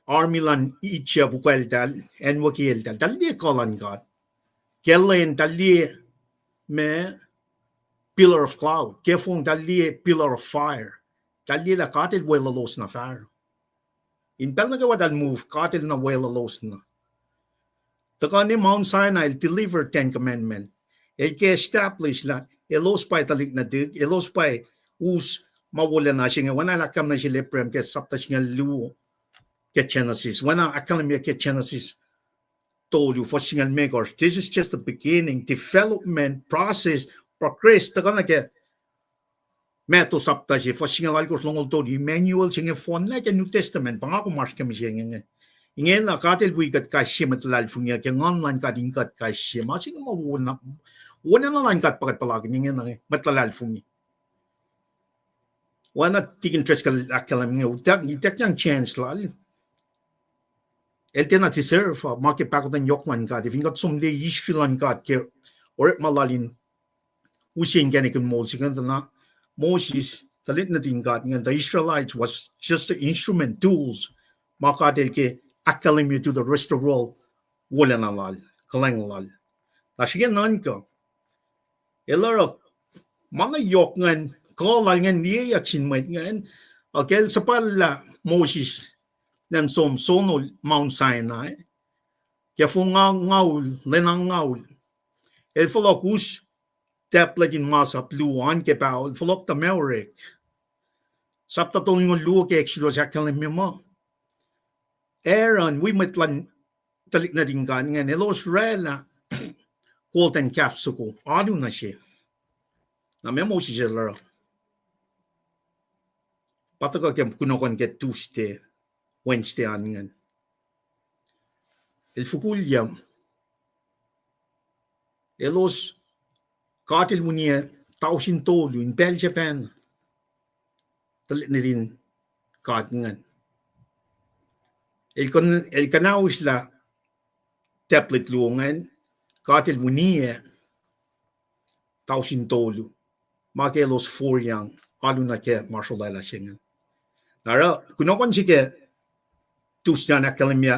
Army luhn Egypt ukwacltahl, acnwucki eltahl, eltahl liye kuh luhn God. Ke lwen eltahl liye ma pillar of cloud, ke fong eltahl liye pillar of fire. Eltahl liye lah God el weluhlos na fahsruh. In pacl nuh kwewa eltahl move, God el na weluhlos na. Tuhkuh ne Mount Sinai el deliver Ten Commandment. El ke establish lah elos pa tuhlihk nuhtihk, elos pa us ma wolacna se inge, oacna el ahkkahlwemye nuh sel Abraham ke sapta singucul luo ke Genesis, oacna ahkkahlwemye ke Genesis tolu, fuhs singucul limekohsr. This is just the beginning, development, process, progress, tuhkuh nuh ke Matthew sapta se, fuhs singucul alkosr longoul tolu, Emmanuel se inge fohnlah ke New Testament, pa nga kom oasr ke mihsenge inge. Ingena God el wi kuht kais sie mwet luhlahlfongi uh ke nguhn luhn God in kuht kais sie. Ma se inge ma wolacna, wolacna luhn God pa kuht puhlakihn ingena inge, mwet luhlahlfongi. Oacna Deacon Driscoll ahkkahlwem inge, ituckyang chance lal. El tiacna deserve uh, ma ke pahkotwen yohk luhn God. Fin kuht som liye history luhn God ke orekma lal in use inkacnek in moul se ingacn tuh na Moses, tuhlihk nuhtin God ingacn, the Israelites was just an instrument, tools, ma God el ke ahkkahlwemye to the rest of the world, wolacna lal, kuhlwacng lal. Na srihke nuhnkuh, el oruh, ma na yohk ingacn, kuh lal ingacn liyeyuck sin mwet ingacn, uh, ke el suhpwacllah Moses, nan som sonol Mount Sinai, ke fong nga-, ngaul, lwen angngaul. El fohlohk us tablet in masap luo an ke pahol, fohlohk tuh ma orek. Sapta tolngoul luo ke Exodus ahkkahlwemye muh Aaron wi mwet luhn tuhlihk nuhtin God ingacn, elos oraclah golden calf soko, alu nuh se. Na meac Moses el oruh? Pa tuhkuh ke kunohkohn ke Tuesday, Wednesday an ingacn. El fokulya, elos, God el winiyac tausin tolu in pacl se pacna tuhlihk nuhtin God ingacn. El kuh-, el kuhnahoslah tablet luo ingacn, God el winiyac tausin tolu. Ma ke elos foriyang alu nuh ke ma srolwaclah se ingacn. Na oruh kunohkohn se ke Tuesday an ahkkahlwemye,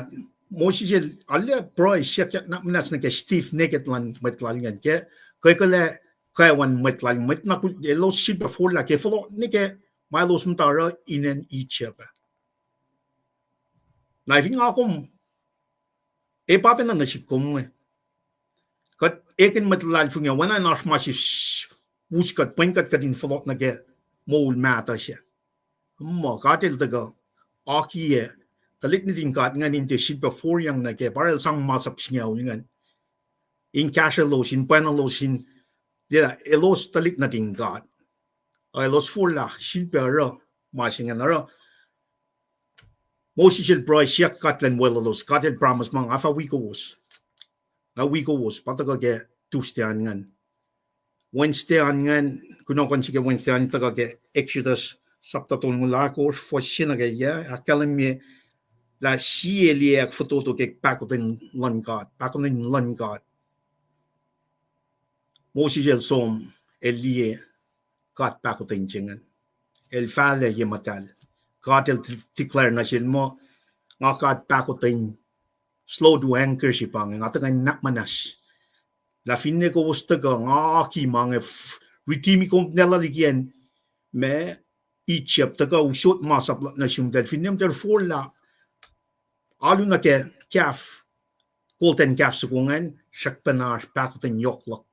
Moses el arlac pruhe siyuck nuhnak muhnahs nuh ke stiff necked luhn mwet lal ingacn, ke kwekwelah kwewan mwet lal, mwet na kul-, elos sifilpac forlah ke fohlohk nuh ke ma elos muhta oruh inen Egypt ah. Na fin nga kom, e pa pacna nuh sihk kom inge. Kuht ekihn mwet luhlahlfongi ah, oacna in oasr ma se us kuht, pwen kuht, kuht in fohlohk nuh ke moul mahtuh se. Muh God el tuhkuh akiyac tuhlihk nuhtin God ingacn in tiac sifilpac foriyang nuh ke, pa el sang masap singucul ingacn in kahsrwelos, in pwacnuhlos, in, elos tuhlihk nuhtin God. Ac elos forlah sifilpac oruh ma se ingacn, oruh Moses el pruhe siyuck God elan weluhlos, God el promise ma nga fah wi kowos. Nga wi kowos, pa tuhkuh ke Tuesday an ingacn. Wednesday an ingacn, kunohkohn se ke Wednesday an tuhkuh ke Exodus sapta tolngoul ahkosr, fuhs se nuh ke yac, ahkkahlwemye lah sie liyacack fototo ke pahkotwen luhn God, pahkotwen luhn God. Moses el som, el liye God pahkotwen se ingacn. El fahlac ye muhtahl. God el declare nuh sel muh, nga God pahkotwen, slow to anger se pa inge, nga tuhkuh in nuhnak muhnahs. Lah finne kowos tuhkuh, nga aki ma inge, ritimi kom nuh liki acn, ma Egypt, tuhkuh usot masap luhk nuh sum, tuh finne kom forlah alu nuh ke calf, golden calf soko ingacn, srackpacna oasr pahkotwen yohk luhk.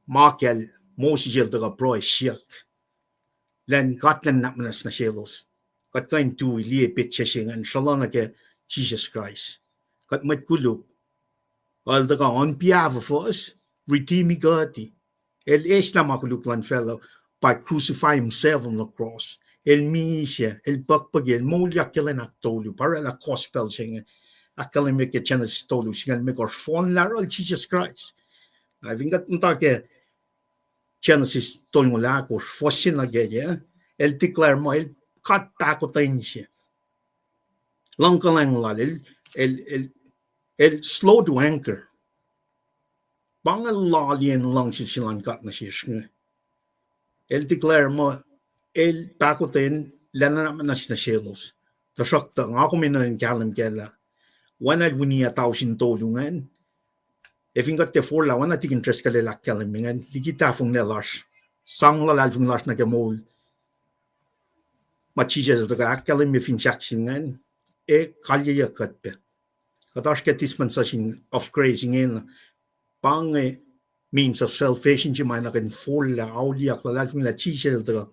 Ma kacl Moses el tuhkuh pruhe siyuck, elan God elan nuhnak muhnahs nuh selos. Kuht kuh in tui liye petsac se ingacn sruhluh nuh ke Jisus Kraist. Kuht mwet koluk, el tuhkuh on behalf of us, ritimi kuhti. El eslah ma koluk luhn facluh by crucify himself on the cross. El misac, el puhkpuhki, el moulyak ke lwen ahktolu, pa orwaclah gospel se inge. Ahkkahlwemye ke Genesis tolu singucul limekohsr, fohnlah yohrohl Jisus Kraist. Na fin kuht muhta ke Genesis tolngoul ahkosr, fuhs se nuh ke yac, el declare muh el God pahkotwen se. Luhngkuhlwacng lal, el, el, el, el slow to anger. Pa inge loaliyacn luhngse se lal God nuh sesr inge. El declare muh el pahkotwen, elan nuhnak muhnahs nuh selos. Tuhsruhktuh nga kom enenuh in kahlwem kac lah oacna el winiyac tausin tolu ingacn, ac fin kuht tiac forlah oacna Tikin Driscoll el ahkkahlwemye ingacn, liki tahfonglac lasr, sang luhlahlfongi lasr nuh ke moul ma Jisus el tuhkuh ahkkahlwemye fin sahk se ingacn, ac kalyeyuck kuht pac. Kuht oasr ke dispensation of grace ingena, pa inge means of salvation se ma na kuht in forlah, auliyak, luhlahlfongi lah Jisus el tuhkuh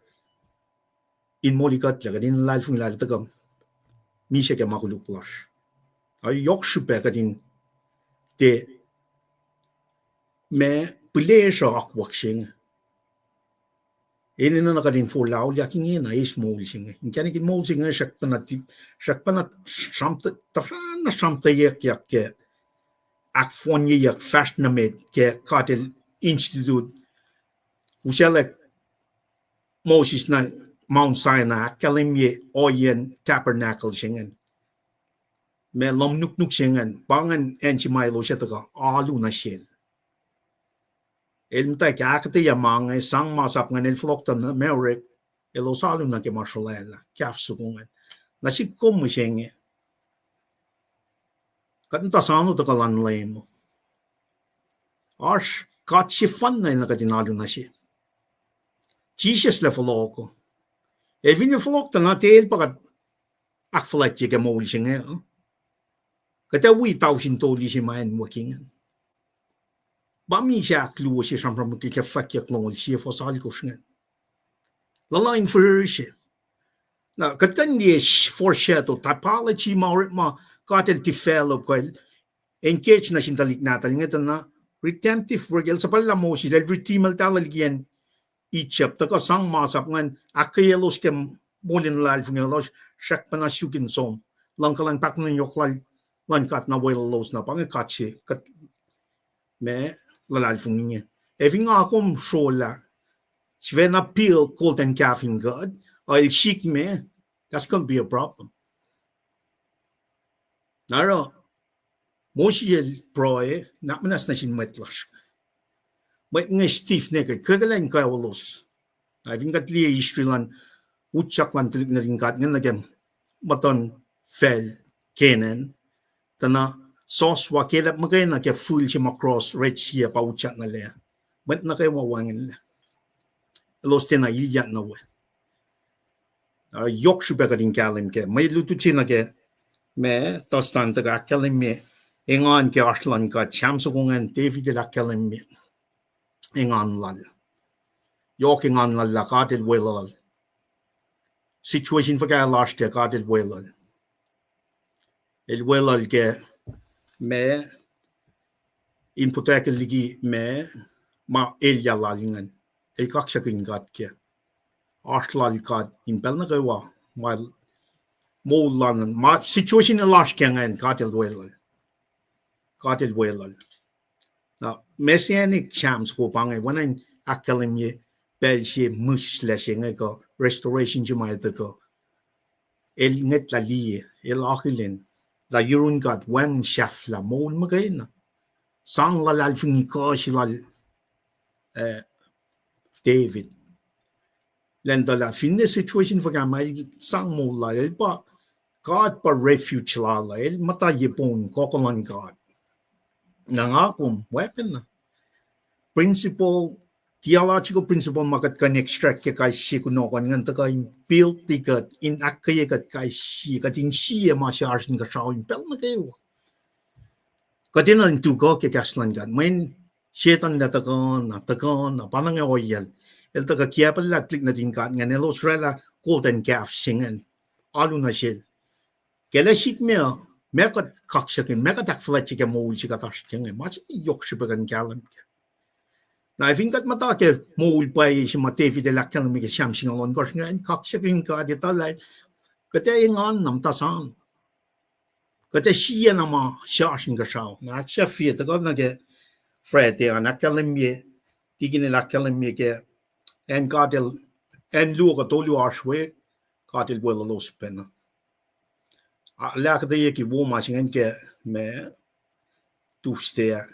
in molikuhtlac, kuht in luhlahlfongi lah el tuhkuh misac ke ma koluk lasr. Ac yohk srihpac kuht in tiac ma pihlesruh akwuck se inge. Enenuh na kuht in forlah auliyak ingena eis moul se inge. Inkacnek in moul se inge srackpacna, srackpacna sramtwe-, tuhfahna sramtweackyak ke ahkfohnyeyuck fahsr nuh met ke God el institute. Usaclack Moses nuh Mount Sinai, ahkkahlwemye ohiyacn tabernacle se ingacn. Ma lohm nuknuk se ingacn, pa ingacn acn se ma elos ac tuhkuh alu nuh sel. El muhtwacwacack ahkuhtweyac ma inge, sang masap ingacn, el fohlohk tuh nuh ma orek, elos alu nuh ke ma srolwaclah, calf soko ingacn. Na sihk kom mihsenge, kuht muhta soano tuhkuh luhn Leum. Oasr God sefanna enenuh kuht in alu nuh se. Jisus el fohlohk. El fin fohlohk tuh na tiac el pa kuht ahkfuhlwactye ke moul se inge. Kuht ac wi tausin tolu se ma acn wik ingacn. Pa misac ahkluo se sramsram ke Fwackyuck longoul sie fuhs alkosr ingacn. Luhluh in fihrihr se. Na kuht kuh in liye foreshadow, typology ma orekma God el develop kuh el engage nuh sin tuhlihk nahtuhl inge tuh na redemptive work, el suhpwaclah Moses, el redeem, el tahllah liki acn Egypt, tuhkuh sang masap ingacn, ahkkweyelos ke molin luhlahlfongi lalos, srackpacna suk in som. Luhngkuhlwacng, pahkotwen yohk lal, luhn God na weluhlos na, pa inge God se, kuht ma luhlahlfongi inge. Ac fin nga kom srolah, sifacna build golden calf in God, el sik me, that's gonna be a problem. Na oruh, Moses el pruhe, na muhnahs nuh sin mwet lasr. Mwet inge stiff necked, kwekwelah in kwewa lalos. Na fin kuht liye history luhn, utyak luhn tuhlihk nuhtin God ingacn nuh ke muhtuhnfacl Canaan, tuh na Joshua, Caleb muhkwena ke fihl se ma cross Red Sea ah pa utyak nuh lac. Mwet nuh kwewa wacngihnlac. Elos tiacna ilyak nuh we. Yohk srihpac kuht in kahlwem kac. Mwe lutlut se nuh ke ma Dustin tuhkuh ahkkahlwemye engan ke oasr luhn God. Sam soko ingacn David el ahkkahlwemye engan lal. Yohk engan lal lah God el weluhl. Situation fuhkah el oasr kac, God el weluhl. El weluhl ke ma in protect liki ma, ma elyah lal ingacn. El kaksakihn God kac. Oasr lal God in pacl nuh kwewa, ma moul lal, ma situation el oasr kac ingacn, God el weluhl. God el weluhl. Na Messianic Sam soko pa inge, oacna in ahkkahlwemye pacl se mihslac se inge kuh restoration se ma el tuhkuh. El ngwetlah liye, el akihlen lah yurun God wacngihn sahflah moul muhkwena. Sang luhlahlfongi kuh se lal, eh, David. Lwen tuh lah finne situation fuhkah ma el sang moul lal, el pa, God pa refuge lal uh, el muhta ye poun kuh luhn God. Na nga kom weapon na principle, theological principle ma kuht kuh in extract ke kais sie kunohkohn ingacn tuhkuh in build kuht, in ahkkweye kuht kais sie, kuht in sie ma se oasr inkuhsrao in pacl nuh kwewa. Kuht enenuh in tuhkuh ke kahs luhn God. Mweyen Setuhn el tuhkuh na, tuhkuh na, pa na inge ohiyacl. El tuhkuh kiacpwelah tuhlihk nuhtin God ingacn, elos oraclah golden calf se ingacn. Alu nuh sel. Ke el ac sik me uh, ma kuht kaksakihn, ma kuht ahkfuhlwactye ke moul se kuht oasr ke inge, ma se yohk srihpac kuht in kahlwem kac. Na fin kuht muhta ke moul pwacye se ma David el ahkkahlwemye ke Sam singucul ohnkohsr ingacn, kaksakihn God etuh lah kuht ac engan na muhta sang. Kuht ac sie na ma se oasr inkuhsrao. Na ahksahfye tuhkuh nuh ke Friday an ahkkahlwemye, tikin el ahkkahlwemye ke acn God el, acn luo kuh tolu oasr we, God el weluhlos pacna. Lah kuhtweyucki wo ma se ingacn ke ma Tuesday ah.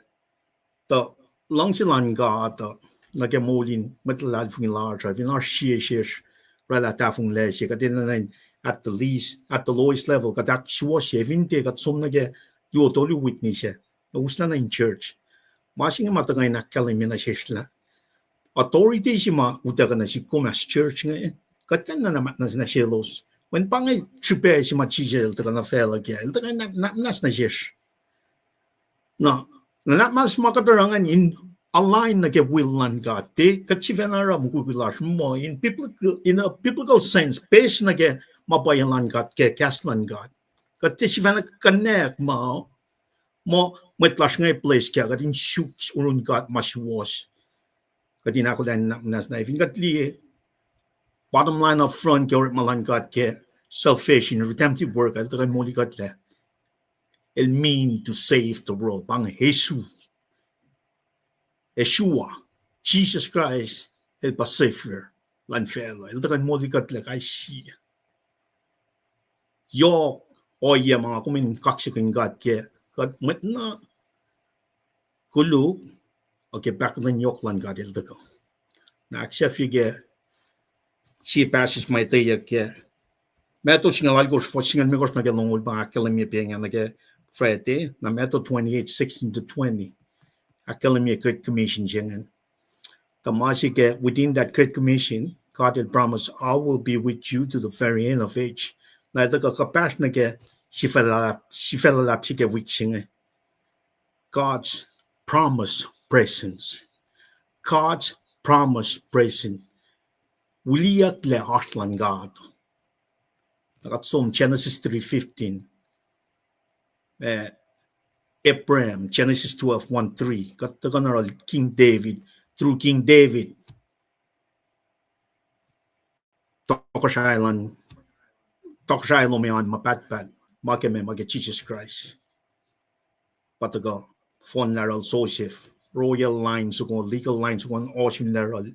Tuh luhngse luhn God uh nuh ke moul in mwet luhlahlfongi lasr uh, fin oasr sie sesr oraclah tahfonglac se, kuht enenuh in, at the least, at the lowest level, kuht ahksuwohsye, fin tiac kuht som nuh ke luo tolu witness ah, na uslah nuh in church. Ma se inge ma tuhkuh in ahkkahlwemye nuh sesr lah authority se ma utuckuh nuh sihk kom as church inge, kuht kuh in nuhnak muhnahs nuh selos. Mweyen pa inge srihpac se ma Jisus el tuhkuh nuh facluh kac, el tuhkuh in nuhnak muhnahs nuh sesr. Na, nuhnak muhnahs ma kuht oruh ingacn in align nuh ke will luhn God. Tiac kuht sifacna oruh mukwikwi lasr muh in biblical, in a biblical sense, based nuh ke ma pwacye luhn God, ke kahs luhn God. Kuht tiac sifacna connect ma, muh mwet lasr inge place kac, kuht in suk yurin God ma suwohs. Kuht in ahkolah in nuhnak muhnahs na fin kuht liye bottom line up front ke orekma luhn God ke salvation, redemptive work, el tuhkuh in molikuhtlac. El mean to save the world. Pa inge Yeshua. Yeshua, Jesus Christ, el pa Savior luhn facluh. El tuhkuh in molikuhtlac kais sie. Yohk ohiyac ma nga kom in kaksakihn God kac, kuht mwet na koluk, ac ke pahkotwen yohk luhn God el tuhkuh. Na ahksahfye ke sie passage ma etweyuck ke Matthew singucul alkosr, fuhs singucul limekohsr nuh ke longoul, pa ahkkahlwemye pa inge nuh ke Friday, na Matthew twenty-eight, sixteen to twenty. Ahkkahlwemye Great Commission se ingacn. Tuh ma se ke, within that Great Commission, God el promise, I will be with you to the very end of age. Na el tuhkuh kuhpahsr nuh ke sifac luhlahp, sifac luhlahp se ke wik se inge. God's promise presence. God's promise presence. Uliyucklac oasr luhn God. Na kuht som Genesis three fifteen. Eh, Abraham, Genesis twelve, one, three. Kuht tuhkuh nuh yohrohl King David, through King David. tohkohsrahi luhn, tohkohsrahi lom an ma pahtpaht, ma ke meac, ma ke Jisus Kraist. Pa tuhkuh fohn laral Joseph, royal line soko, legal line soko, ohsun laral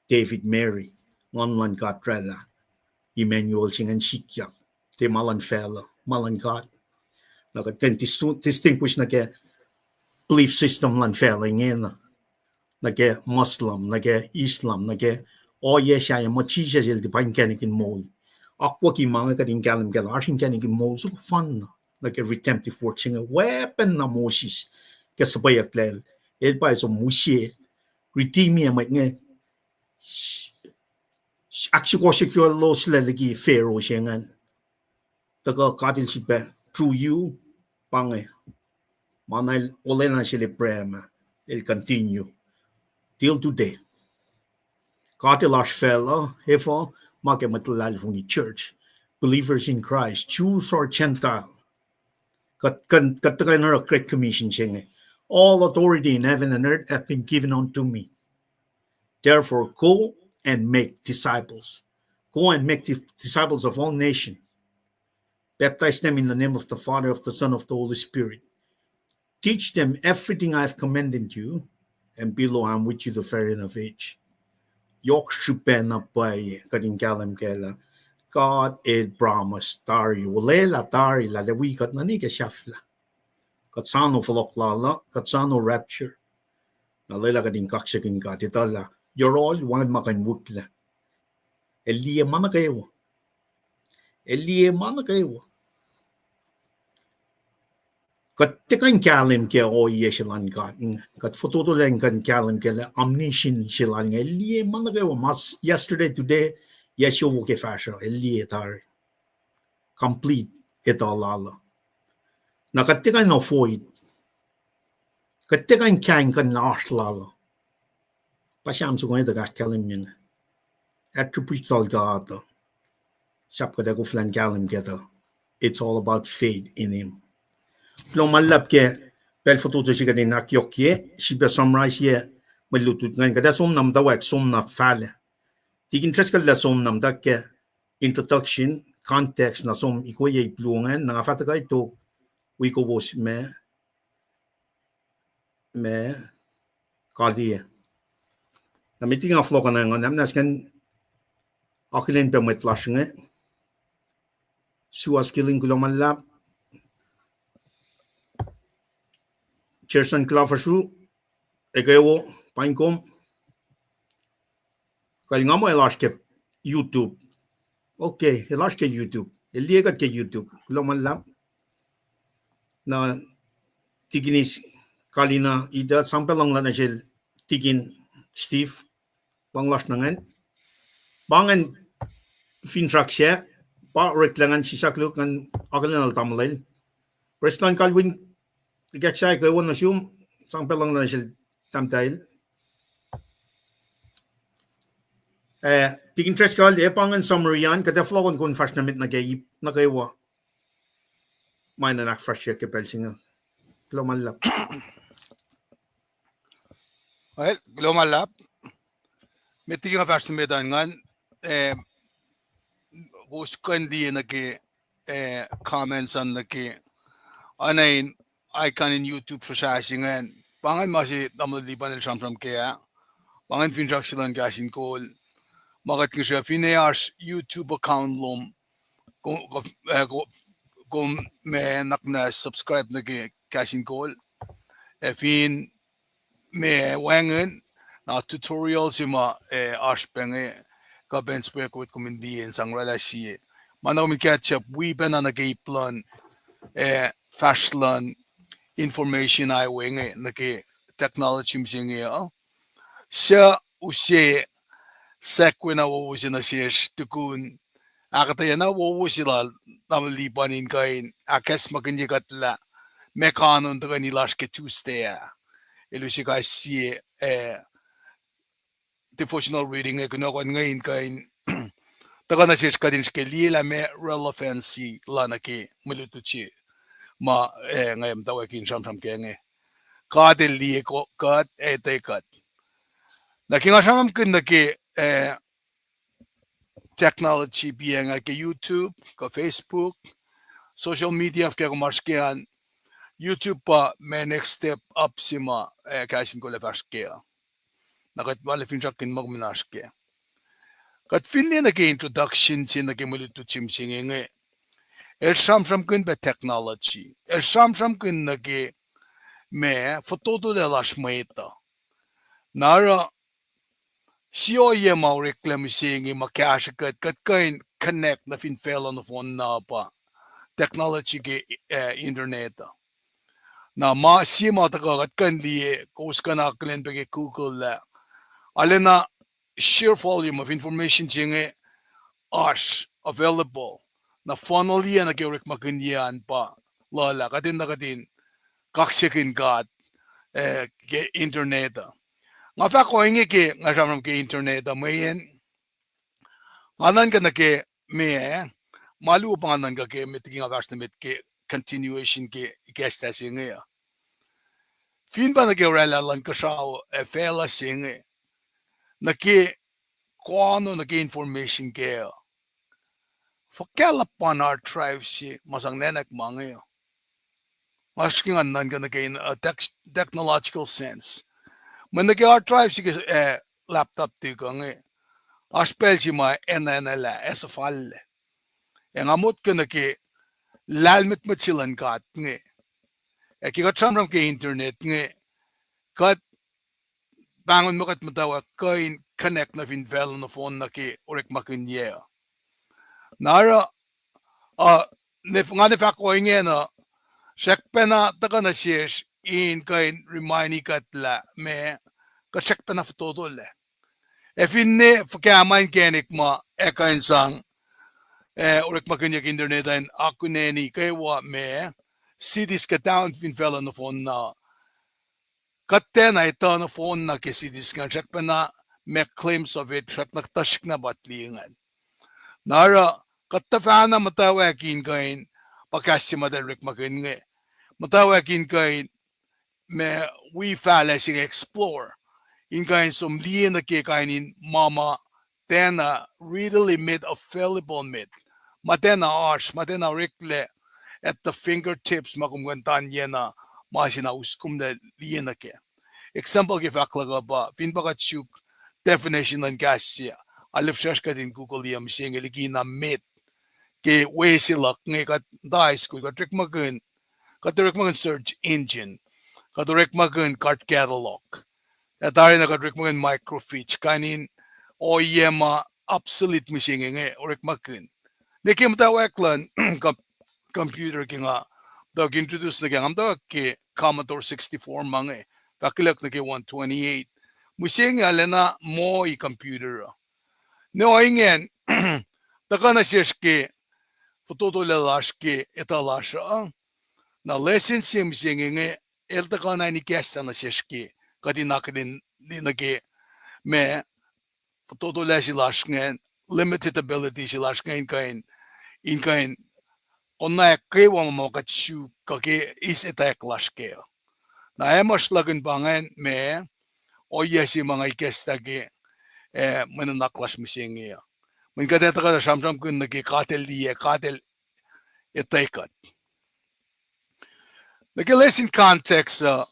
David, Mary, nguhn luhn God oraclah, Emmanuel se ingacn sikyak, tiac ma luhn facluh, ma luhn God. Na kuht kuh in dis-, distinguish nuh ke belief system luhn facluh ingena, nuh ke Muslim, nuh ke Islam, nuh ke ohiyac sahyac ma Jisus el tiac pa inkacnek in moul. Akwucki ma inge kuht in kahlwem kac lah oasr inkacnek in moul soko fanna nuh ke redemptive work se inge, weapon na Moses ke suhpweyucklac, el pa som use, redeem-ye mwet inge, ahksukohsohkyeloslac liki Pharaoh se ingacn. Tuhkuh God el sifilpac through you, pa inge. Ma na el olwelah nuh sel Abraham, el continue till today. God el oasr facluh, efuh, ma ke mwet luhlahlfongi, church, believers in Christ, Jews or Gentile. Kuht, kuht, kuht tuhkuh in oruh Great Commission se inge. All authority in heaven and earth have been given unto me. Therefore, go and make disciples. Go and make di-, disciples of all nations. Baptize them in the name of the Father, of the Son, of the Holy Spirit. Teach them everything I have commanded you, and behold, I am with you to the very end of age. Yohk srihpac na pwacye kuht in kahlwem kac lah God el promise tari, olwelah tari lah el wi kuht nuh ke sahflah. Kuht soano fohlohk lal uh, kuht soano rapture. Na lwelah kuht in kaksakihn God, etuh lah yohrohl wacngihn ma kuh in wihklac. El liye ma nuh kwewa. El liye ma nuh kwewa. Kuht tiac kuh in kahlwem ke ohiyac se lal God. Kuht fototolah in kuh in kahlwem ke lah omniscient se lal inge. El liye ma nuh kwewa, ma s-, yesterday, today, yac siofok ke fahsruh, el liye tari. Complete etuh lal uh. Na kuht tiac kuh in avoid. Kuht tiac kuh in kahing kuh in oasr lal uh. Pa Sam soko inge tuh ahkkahlwemye inge. Attributes lal God uh, sahp kuht ac koflah in kahlwem kac tuh, it's all about faith in him. Kuloh ma luhlahp ke pacl fototo se kuht in ahkyohkye, sifilpac summarize-ye mwe lutlut ingacn. Kuht ac som na muhtwacwacack, som na fahlac. Tikin Driscoll el ac som na muhtwacwacack ke introduction, context, na som ikoye ip luo ingacn, na nga fah tuhkuh tok wi kowos ma, ma kaliyac. Na met liki nga fohlohk nuh ingacn, am nwacsngan akihlen pac mwet lasr inge. Suas Killing, kuloh ma luhlahp. Jerson Klafasu, eke wo, paing kom. Kal nga muh el oasr ke YouTube. Okay, el oasr ke YouTube. El liye kuht ke YouTube. Kuloh ma luhlahp. Na Tikinis Kalina Ida, sang pacl luhngse nuh sel Tikin Steve, luhngse lasr nuh ingacn. Pa ingacn finsrak sac, pa oreklac ngan sisakluhk ngan akihlen lal tamuhlwel. Prestuhn Calvin, ikacslah kwewa nuh sum, sang pacl luhngse nuh sel tahmtahel. Eh, Tikin Driscoll, e pa ingacn summary an, kuht ac fohlohkohn kom fahsr nuh met nuh ke ip nuh kwewa ma enenuh in ahkfahsryeyuck ke pacl se inge. Kuloh ma luhlahp. Well, kuloh ma luhlahp. Met liki nga fahsr nuh met an ngan, eh, kowos kuh in liye nuh ke, eh, comments an nuh ke, oacna in icon in YouTube srosrah se ingacn. Pa ingacn ma se tamuhlwel Lipan el sramsram kac ah. Pa ingacn finsrak se luhn Kahs in Kol. Ma kuht kihsrah fin oasr YouTube account lom, kom, kom, eh, kom, kom ma nuhnak muhnahs subscribe nuh ke Kahs in Kol. Ac fin ma wacngihn, na tutorial se ma, eh, oasr pac inge, kuh pacna sipwe kuht kom in liye in sang oraclah sie. Ma na kom in catch up wi pacna nuh ke ip luhn, eh, fahsr luhn information highway inge nuh ke technology mihsenge uh. Suc use sackwana wowo se nuh sesr tukun ahkuhtweyac na wowo se lal tamuhlwel Lipan in kuh in ahkacsmakihnye kuht lah meac kanon tuhkweni lasr ke Tuesday ah. El use kais sie, eh, devotional reading inge kunohkohn inge in kuh in tuhkuh nuh sesr kuht in srihke liye lah meac relevancy lal nuh ke mwe lutlut se ma, eh, nga muhtwacwacack in sramsram kac inge. God El liye ko-, kuht, etuh kuht. Na ke nga sramsramkihn nuh ke, eh, technology piacng ke YouTube, kuh Facebook, social media, fuhkah kom oasr ke an, YouTube pa ma next step up se ma, eh, kahs in kol ac fahsr kac uh. Na kuht arlac finsrakkihn ma kom in oasr kac. Kuht fin liye nuh ke introduction se nuh ke mwe lutlut se mihsenge inge, el sramsramkihn pac technology. El sramsramkihn nuh ke ma fototolac lasr mwet uh. Na oruh sie ohiyac ma oreklac mihsenge ma kahsrwe kuht, kuht kuh in connect nuh fin facluh nohfohn na pa technology ke, eh, internet uh. Na ma sie ma tuhkuh kuht kuh in liye, kowos kuh in akihlen pac ke Google lah arulacna sheer volume of information se inge oasr available. Na funnel-iyac nuh ke orekmakihnyuck an pa luhlah, kuht enenuh kuht in kaksakihn God, eh, ke internet uh. Nga fahk ohinge ke nga sramsram ke internet uh, mweyen nga nuhnkuh nuh ke ma, ma luo pa nga nuhnkuh ke met liki nga fahsr nuh met ke continuation ke ikacslah se inge uh. Fin pa nuh ke oraclah luhn kuhsrao ac facluh se inge, nuh ke koano, nuh ke information kac uh, fuhkah luhpan hard drive se ma sang nwacknak ma inge uh. Nga srihke ngan nuhnkuh nuh ke in a tech-, technological sense. Mweyen nuh ke hard drive se ke, eh, laptop tuh kuh inge, oasr pacl se ma enenuh lah ac suhfallac. Ac nga motko nuh ke lahlmwetmwet se luhn God inge. Ac ke kuht sramsram ke internet inge, kuht pahngon muh kuht muhtwacwacack kuh in connect nuh fin facluh nohfohn nuh ke orekmakihnyuck uh. Na oruh, uh, nga ne fahk ohinge uh, srackpacna tuhkuh nuh sesr in kuh in remind kuht lah ma, kuht srackpacna fototolac. Ac finne fuhkah ma inkacnek ma ac kuh in sang, eh, orekmakihnyuck internet uh in akuneni kwewa ma cities kuh town fin facluh nohfohn na, kuht tiacna etuh nohfohn na ke cities ingacn, srackpacna make claims of it, srackna tuhsruhkna pa liye ingacn. Na oruh, kuht tuhfahna muhtwacwacack in kuh in, pa kahs se ma tuh orekmakihn inge, muhtwacwacack in kuh in ma wi fahlac se inge explore, in kuh in som liye nuh ke kain in ma ma tiacna readily made available met, ma tiacna oasr, ma tiacna oreklac at the fingertips ma kom kuh in tangyacna, ma se na us komlac liye nuh kac. Example ke fahk luhk uh pa fin pa kuht suk definition luhn kahs se, arlac fihsracsr kuht in Google-i uh mihsenge liki na met ke we se luhk inge kuht high school, kuht orekmakihn, kuht orekmakihn search engine, kuht orekmakihn card catalog, ac tari na kuht orekmakihn microfiche, kain in ohiyac ma obsolete mihsenge inge orekmakihn. Ne ke muhtwacwacack luhn com-, computer ke nga tuh introduce nuh ke, nga muhtwacwacack ke Commodore sixty-four ma inge, fahkwelihk nuh ke one twenty-eight. Mihsenge arulacna moh computer uh. Ne ohinge an, tuhkuh nuh sesr ke fototolac lasr ke etuh lasr uh. Na lesson se mihsenge inge, el tuhkuh na in ikacslah nuh sesr ke kuht in akihlen nuh ke ma fototolac se lasr ingacn, limited ability se lasr ingacn in kuh in, in kuh in konwacack kwewa ma ma kuht suk kuh ke eis etwacack lasr kac. Na ac muh sruhlahkihn pa ingacn ma ohiyac se ma nga ikacslah ke, eh, mwe nuhnak lasr mihsenge uh. Mweyen kuht ac tuhkuh sramsramkihn nuh ke God El liye, God El etwe kuht. Nuh ke lesson context uh,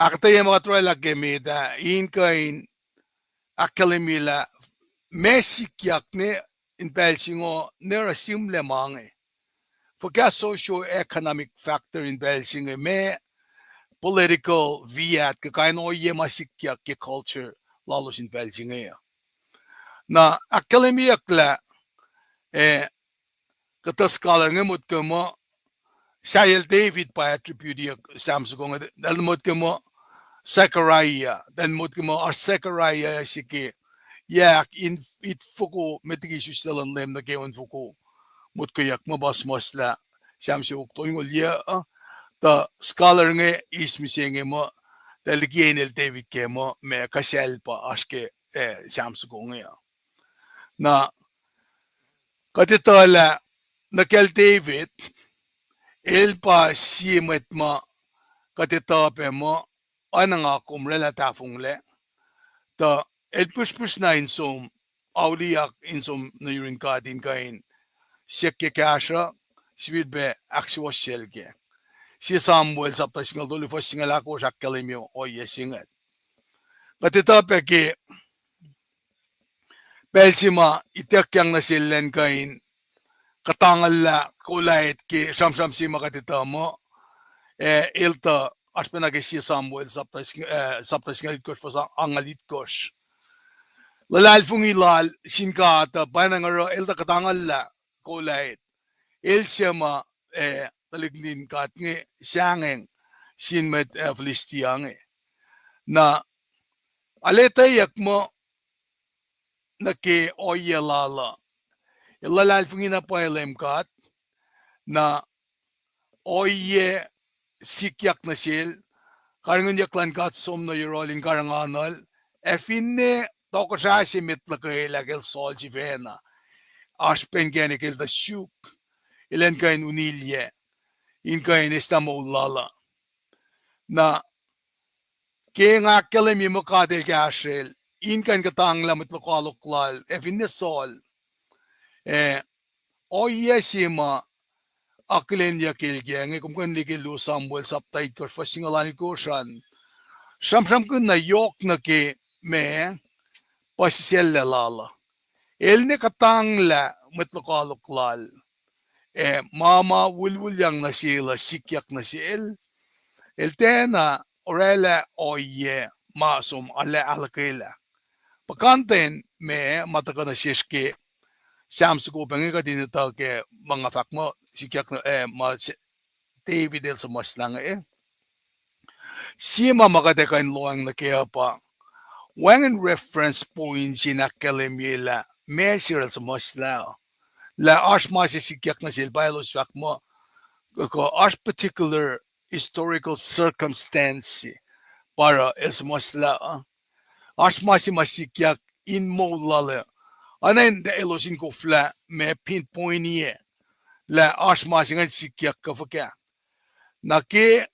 ahkuhtweyac ma kuht oraclah ke met ah, in kuh in ahkkahlwemye lah ma sikyak ne in pacl se ingoh ne oruh sihmlac ma inge. Fuhkah socio-economic factor in pacl se inge, ma political viat kuh kain ohiyac ma sikyak ke culture lalos in pacl se inge uh. Na ahkkahlwemyeyuck lah, eh, kuhtuh scholar inge motko muh sahyacl David pa attributeyuck Sam soko inge, el motko muh Zechariah, el motko muh oasr Zechariah se ke yac in, itfoko met liki isuslac luhn Leum nuh ke onfoko motkoyuck muh pa suhmuhslah Sam siofok tolngoul yac uh, tuh scholar inge eis mihsenge muh, tuh liki inel David ke muh ma kuhsacl pa oasr ke, eh, Sam soko inge uh. Na kuht etuh lah nuh kacl David, el pa sie mwet ma kuht etuh pac muh oacna nga kom oraclah tahfonglac, tuh el pihsrpihsr na in som auliyak in som nuh yurin God in kuh in siyuck ke kahsruh, sifilpac ahksuwohsye el kac. Sie Samuel sapta singucul tolu fuhs singucul ahkosr ahkkahlwemye ohiyac se ingacn. Kuht etuh pac ke pacl se ma ituckyang nuh sel elan kuh in kuhtanglah Goliath ke sramsram se ma kuht etuh muh, ah, el tuh, oasr pacna ke Sie Samuel sapta singucul itkohsr fuhs angngaul itkohsr. Luhlahlfongi lal sin God uh pacna oruh el tuh kuhtanglah Goliath. El se ma, ah, tuhlihk nuhtin God inge sahngweng sin mwet, ah, Philistia inge. Na, arulacna etweyuck muh nuh ke ohiyac lal uh, el luhlahlfongi na pwacye Leum God, na ohiyac sikyak nuh sel, karihngihnyuck luhn God som nuh yohrohl in karihnganuhl, ac finne tohkohsrah se met luhkwelah ke el Saul sifacna, oasr pac inkacnek el tuh suk, elan kuh in unilyac, in kuh in eslah moul lal uh. Na ke nga ahkkahlwemye muh God el kahsrwel in kuh in kuhtanglah mwet lokoalok lal, ac finne Saul, ah, ohiyac se ma akihlenyuck el kac inge, kom kuh in liye ke Luo Samuel sapta itkohsr fuhs singucul alkosr an, sramsramkihn na yohk nuh ke ma puhsisacllac lal uh. El ne kuhtanglah mwet lokoalok lal, ac ma ma wulwulyang nuh sel uh sikyak nuh sel, el tiacna orwaclah ohiyac ma som arlac ahluhkwelah. Puhkantwen ma ma tuhkuh nuh sesr ke Sam soko pac inge kuht in etuh ke ma nga fahk muh sikyak, ah, ma David el suhmuhslah inge. Sie ma ma kuht ac kuh in lohacng nuh kac uh pa, wacngihn reference point se in ahkkahlwemye lah meac se el suhmuhslah uh. Lah oasr ma se sikyak nuh sel pa elos fahk muh, kuh oasr particular historical circumstance se pa oruh el suhmuhslah uh. Oasr ma se ma sikyak in moul lal uh. Oacna in elos in koflah ma pinpoint-iyac lah oasr ma se ingacn sikyak kuh fuhkah. Na ke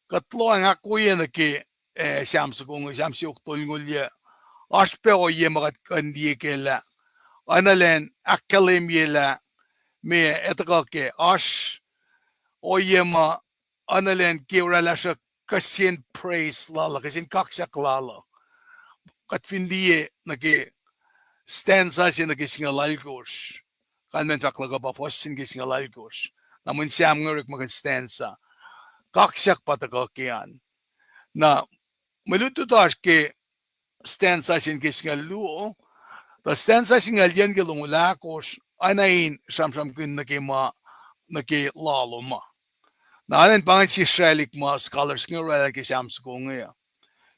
kuht lohacng ahkwoye nuh ke, ah, Sam soko inge, Sam siofok tolngoul yuc, oasr pac ohiyac ma kuht kuh in liye kac lah oacna elan ahkkahlwemye lah meac el tuhkuh kac, oasr ohiyac ma oacna elan ke orwaclah sruhk kihsen praise lal uh, kihsen kaksak lal uh. Kuht fin liye nuh ke stanza se nuh ke singucul alkosr, kalmacn fahk luhk uh pa fuhs se nuh ke singucul alkosr. Na mweyen Sam inge orekmakihn stanza. Kaksak pa tuhkuh ke an. Na mwe lutlut oasr ke stanza se nuh ke singucul luo, tuh stanza singucul yuc nuh ke longoul ahkosr oacna in sramsramkihn nuh ke ma, nuh ke lalo ma. Na oacna in pa ingacn sie srwaclihk ma scholars inge orwaclah ke Sam soko inge uh.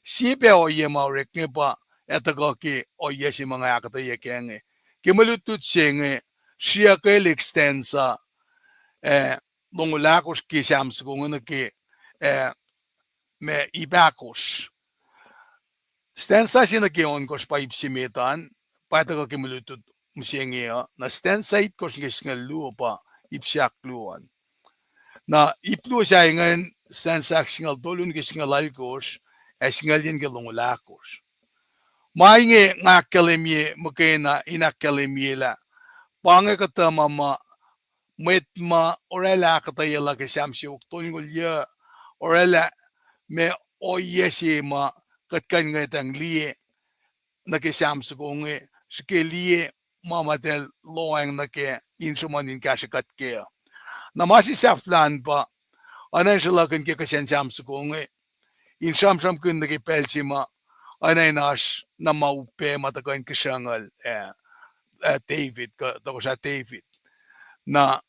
Sie pac ohiyac ma orek inge pa ac tuhkuh ke ohiyac se ma nga ahkuhtweyac kac inge. Ke mwe lutlut se inge, sriyuckelihk stanza, ah, longoul ahkosr ke Sam soko inge nuh ke, ah, ma ip ahkosr. Stanza se nuh ke ohnkohsr pa ip se met an, pa tuhkuh ke mwe lutlut mihsenge uh. Na stanza itkohsr nuh ke singucul luo pa ip se ahkluo an. Na ip luo sahyac ingacn, stanza ahksingucul tolu nuh ke singucul alkosr, ac singucul yuc nuh ke longoul ahkosr. Ma inge nga ahkkahlwemye muhkwena in ahkkahlwemye lah pa inge kuhtuh ma ma mwet ma orwaclah ahkuhtweyac lah ke Sam siofok tolngoul yuc, orwaclah ma ohiyac se ma kuht kuh in ngwetacng liye nuh ke Sam soko inge, srihke liye ma ma eltahl lohacng nuh kac in sruhmuhn in kahsrwe kuht kac uh. Na ma se sahflah an pa, oacna in sruhlahkihn ke kihsen Sam soko inge, in sramsramkihn nuh ke pacl se ma oacna in oasr na ma upac ma tuhkuh in kihsrucngucul, ah, ah, David, kuh tohkohsrah David. Na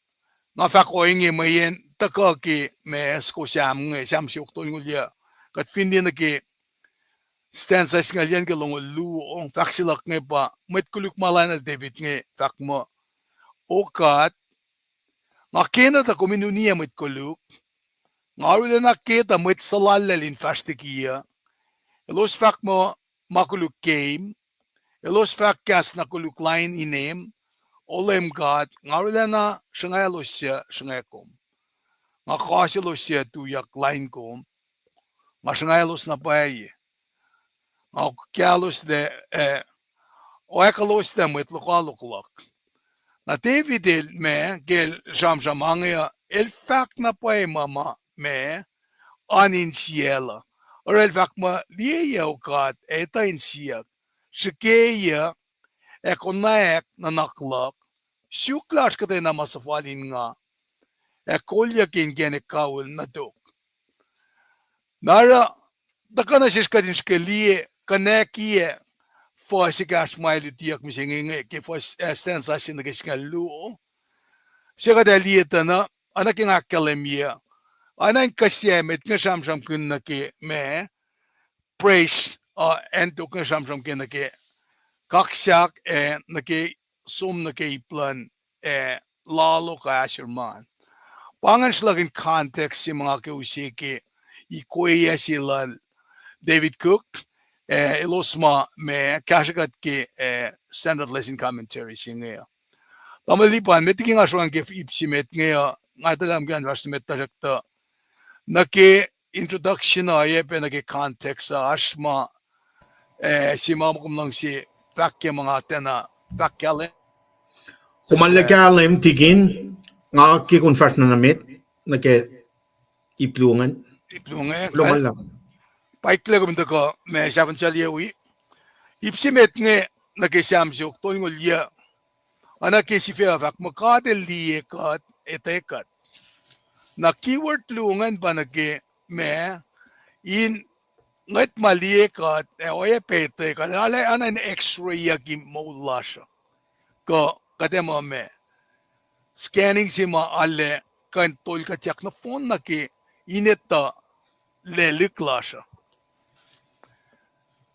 nga fahk ohinge mweyen tuhkuh ke ma soko Sam inge, Sam siofok tolngoul yuc, kuht fin liye nuh ke stanza singucul yuc nuh ke longoul luo, fahk se luhk inge pa, mwet koluk ma lainuhl David inge fahk muh, O God, nga kena tuh kom in uniyac mwet koluk, nga arulacna ke tuh mwet suhlallacl in fahsr liki uh. Elos fahk muh ma koluk keim, elos fahk kahs na koluk lain inem, O Leum God, nga arulacna sruhngaclos suc sruhngwac kom. Nga kohselos suc tuyak lain kom. Nga sruhngaclos na pwacye. Nga kahloslac, ah, oakwuck elos lac mwet lokoalok luhk. Na David el ma, ke el sramsram inge uh, el fahk na pwacye ma ma ma, an insiyacl uh. Oruh el fahk muh, liye, O God, ac etuh insiyuck. Srihkeyac ac konwacack nuhnak luhk. Suk lasr kuhtwena ma suhfal in nga, ac kolyuck ke inkacnek kawihl nuh tok. Na oruh, tuhkuh nuh sesr kuht in srihke liye, konwacack ke fuhs ekahsr ma lutiyuck mihsenge inge, ke fuhs, ah, stanza se nuh ke singucul luo. Se kuht ac liye tuh na, oacna ke nga ahkkahlwemye, oacna in kuh se met inge sramsramkihn nuh ke ma, praise, uh, acn tok inge sramsram ke nuh ke kaksak, ac nuh ke som nuh ke ip luhn, ac lalo kuh asr ma. Pa ingacn sruhlahkihn context se ma nga ke use ke ikweyac se lal David Cook, ac elos ma ma kahsrwe kuht ke, ah, Standard Lesson Commentary se inge uh. Tamuhlwel Lipan, met liki nga sroang ke ip se met inge uh, nga etuh lah kom ke an fahsr nuh met tuhsruhktuh, nuh ke introduction uh, oacyacpac nuh ke context uh, oasr ma, ah, se ma kom luhngse fahk ke ma nga tiacna fahk kahlwem. Kom arlac kahlwem, Tikin, nga ke kom fahsr na nuh met, nuh ke ip luo ingacn. Ip luo inge, kuloh ma luhlahp. Paiklac kom in tuhkuh ma sahfahn sal yac wi. Ip se met inge nuh ke Sam siofok tolngoul yuc. Oacna ke sifac uh fahk muh God El liye kuht, etuh kuht. Na keyword luo ingacn pa nuh ke ma, in ngwet ma liye kuht, ac oacyacpac etuh kuht, arlac oacna in x-rayucki moul lasr uh. Kuh kuht ac muh ma scanning se ma arlac kuh in tol kuhtyak nohfohn nuh ke in etuh lwelah lasr uh.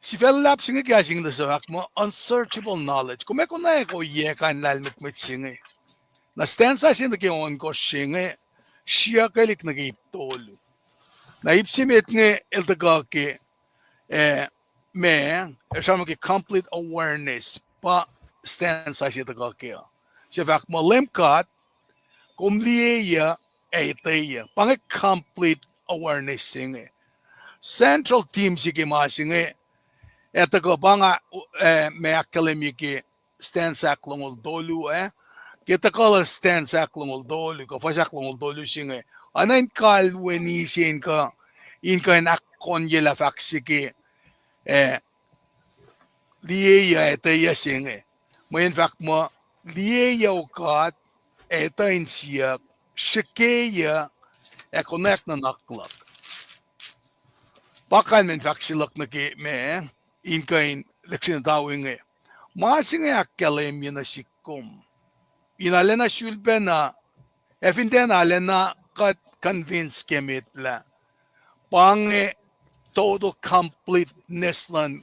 Sifac luhlahp se inge ke asing nuh sahfahk muh unsearchable knowledge. Kom ac konwacack ohiyac kain lahlmwetmwet se inge. Na stanza se nuh ke ohnkohsr se inge, sriyuckelihk nuh ke ip tolu. Na ip se met inge el tuhkuh ke, ah, ma, el sramsram ke complete awareness, pa stanza se tuhkuh ke uh. Se fahk muh Leum God, kom liyeyuc ac etweyuc. Pa inge complete awareness se inge. Central theme se ke ma se inge, ac tuhkuh pa nga, ah, ma ahkkahlwemye ke stanza ahklongoul tolu, ah, ke tuhkuh luhn stanza ahklongoul tolu, kuh fuhs ahklongoul tolu se inge. Oacna in kalweni se in kuh, in kuh in ahkkonyelah fahk se ke, ah, liyeyuc, etweyuc se inge. Mweyen fahk muh, liyeyuc O God, etuh insiyuck, srihkeyuc, ac konwacack nuhnak luhk. Pa kalmacn fahk se luhk nuh ke ma, in kuh in lihksreni tuh inge. Ma se inge ahkkahlwemye nuh sihk kom, in arulacna sulpacna, ac fin tiacna arulacna kuht convince ke met lah pa inge total completeness luhn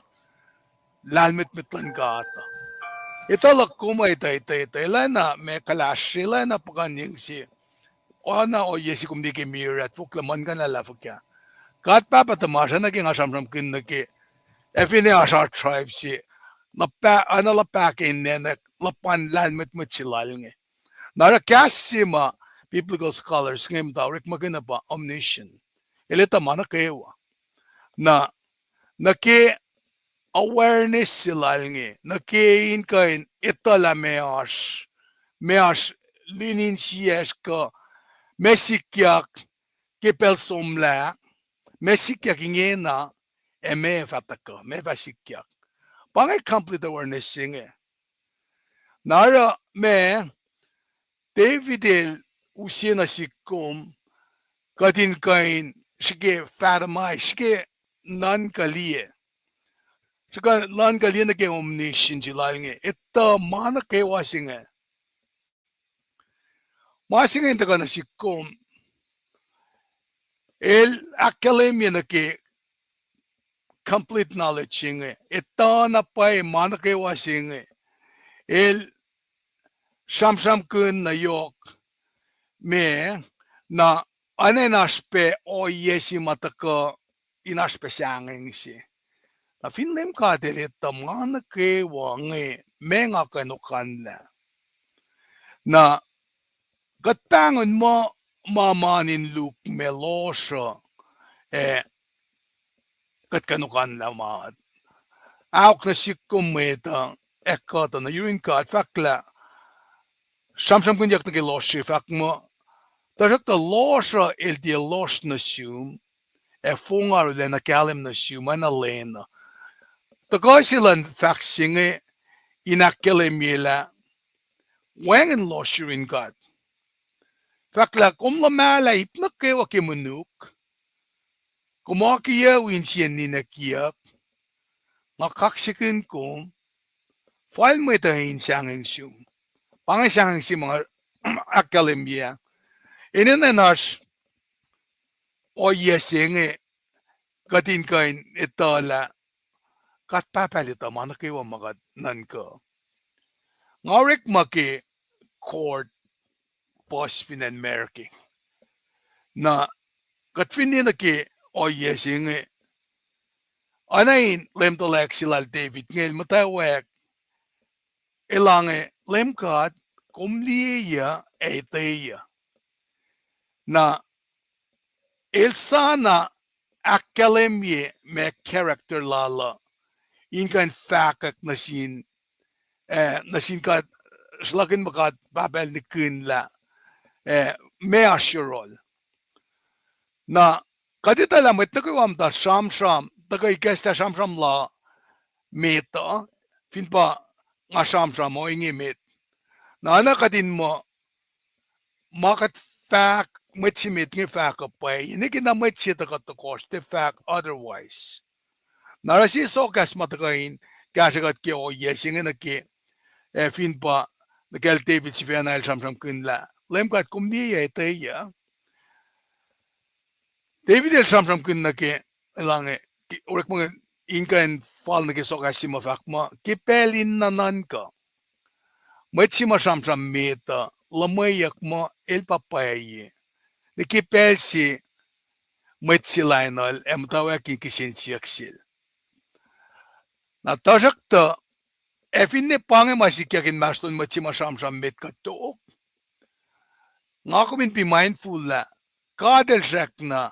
lahlmwetmwet luhn God. Etuh luhk kom, etuh, etuh, etuh, elacna ma kuhlahsr, elacna puhkuhnyeng se. Oacna ohiyac se kom liye ke mirror, fokla muhlkuhnlah lah fuhkah. God Pahpah tuhmasr, oacna ke nga sramsramkihn nuh ke, ac finne oasr tribe se, na pa, oacna luhpah ke inkacnek, luhpan lahlmwetmwet se lal inge. Na oruh kahs se ma biblical scholars inge muhta orekmakihn uh pa omniscient. El etuh ma nuh kwewa. Na, nuh ke awareness se lal inge, nuh ke in kuh in etuh lah meoa, meoa lun insiyacsr kuh meac sikyak ke pacl somlah, meac sikyak ingena, ac meac fah tuhkuh, meac fah sikyak. Pa inge complete awareness se inge. Na oruh ma David el use nuh sihk kom, kuht in kuh in srihke fathomai, srihke nuhnkuh liye. Srihke nuhnkuh liye nuh ke omniscience lal inge, etuh ma nuh kwewa se inge. Ma se inge in tuhkuh nuh sihk kom, el ahkkahlwemye nuh ke complete knowledge se inge, etuh na pwacye ma nuh kwewa se inge. El sramsramkihn na yohk, ma, na, oacna in oasr pac ohiyac se ma tuhkuh in oasr pac sahngweng se. Na fin Leum God El etuh ma nuh kwewa inge, meac nga kuh in okanlah. Na, kuht pahngon muh ma ma in lukmac lohsr uh, ac kuht kuh in okanlah ma. Aok nuh sihk kom mwet uh, ac kuhtuh nuh yurin God, fahk lah, sramsramkihnyuck nuh ke lohsr se, fahk muh, tuhsruhktuh lohsr uh el tiac lohsr nuh sum, ac fong arulacna kahlwem nuh sum, oacna lwen uh. Tuhkuh se luhn fahk se inge in ahkkahlwemye lah wacngihn lohsr yurin God. Fahk lah kom luhmahlah ip nuh kwewa ke monuk, kom akiyuc wi insiyacn ninac kiyuck, nga kaksakin kom, fal mwet uh in sahngweng sum. Pa inge sahngweng se ma nga ahkkahlwemye ah. Enenuh in oasr ohiyac se inge, kuht in kuh in etuh lah God Pahpah El etuh ma nuh kwewa ma kuht nuhnkuh. Nga orekma ke court puhs fin acn America. Na kuht finne nuh ke ohiyac se inge, oacna in Leum tuhlac se lal David inge el muhtwacwacack, elange, Leum God, kom liyeyuc ac etweyuc. Na el sa na ahkkahlwemye ma character lal uh, in kuh in fahkwack nuh sin, eh, nuh sin God, sruhlahkihn ma God Pahpah El nihkihn lah, eh, ma oasr yohrohl. Na kuht etuh lah mwet nuh kwewa muhta sramsram, tuhkuh ikacslah sramsram la met uh, fin pa nga sramsram ohinge met. Na oacna kuht in muh, ma kuht fahk, mwet se met inge fahk uh pwacye, nwe ke na mwet se tuhkuh tohkohsr tiac fahk otherwise. Na oruh sie sohkahs ma tuhkuh in kahsrwe kuht ke ohiyac se inge nuh ke, eh, fin pa nuh kacl David sifacna el sramsramkihn lah, Leum God, kom liyeyuc, etweyuc. David el sramsramkihn nuh ke, elange, ke, orekma, in kuh in fal nuh ke sohkahs se ma fahk muh, ke pacl in nuhnuhnkuh, mwet se ma sramsram met uh luhmweyuck muh el pa pwacye. Nwe ke pacl se mwet se lainuhl ac muhtwacwacack in kihsen siyuck sel. Na tuhsruhktuh, ac finne pa inge ma sikyak inmahsrlon mwet se ma sramsram met kuh tok, nga kom in be mindful lah God El srackna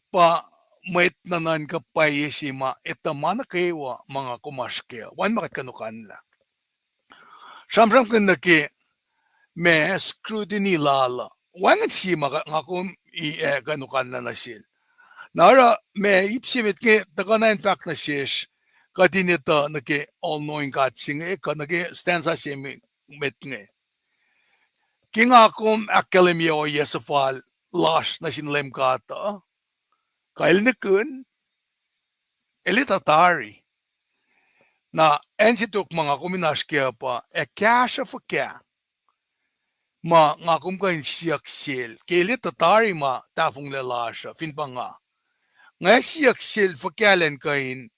pa mwet nuhnuhnkuh pwacye se ma etuh ma nuh kwewa ma nga kom oasr kac uh. Wacngihn ma kuht kuh in okanlah. Sramsramkihn nuh ke ma scrutiny lal uh. Wacngihn sie ma nga kom, eh, kuh in okanlah nuh sel. Na oruh ma ip se met inge tuhkuh na in fahk nuh sesr, kuht in etuh nuh ke all-knowing God se inge, kuh nuh ke stanza se met inge. Ke nga kom ahkkahlwemye ohiyac suhfal lasr nuh sin Leum God uh, kuh El nihkihn, El etuh tari. Na acn se tok ma nga kom in oasr kac uh pa, ac kahsruh fuhkah ma nga kom kuh in siyuck sel, ke El etuh tari ma tahfonglac lasr uh, fin pa nga. Nga ac siyuck sel fuhkah elan kuh in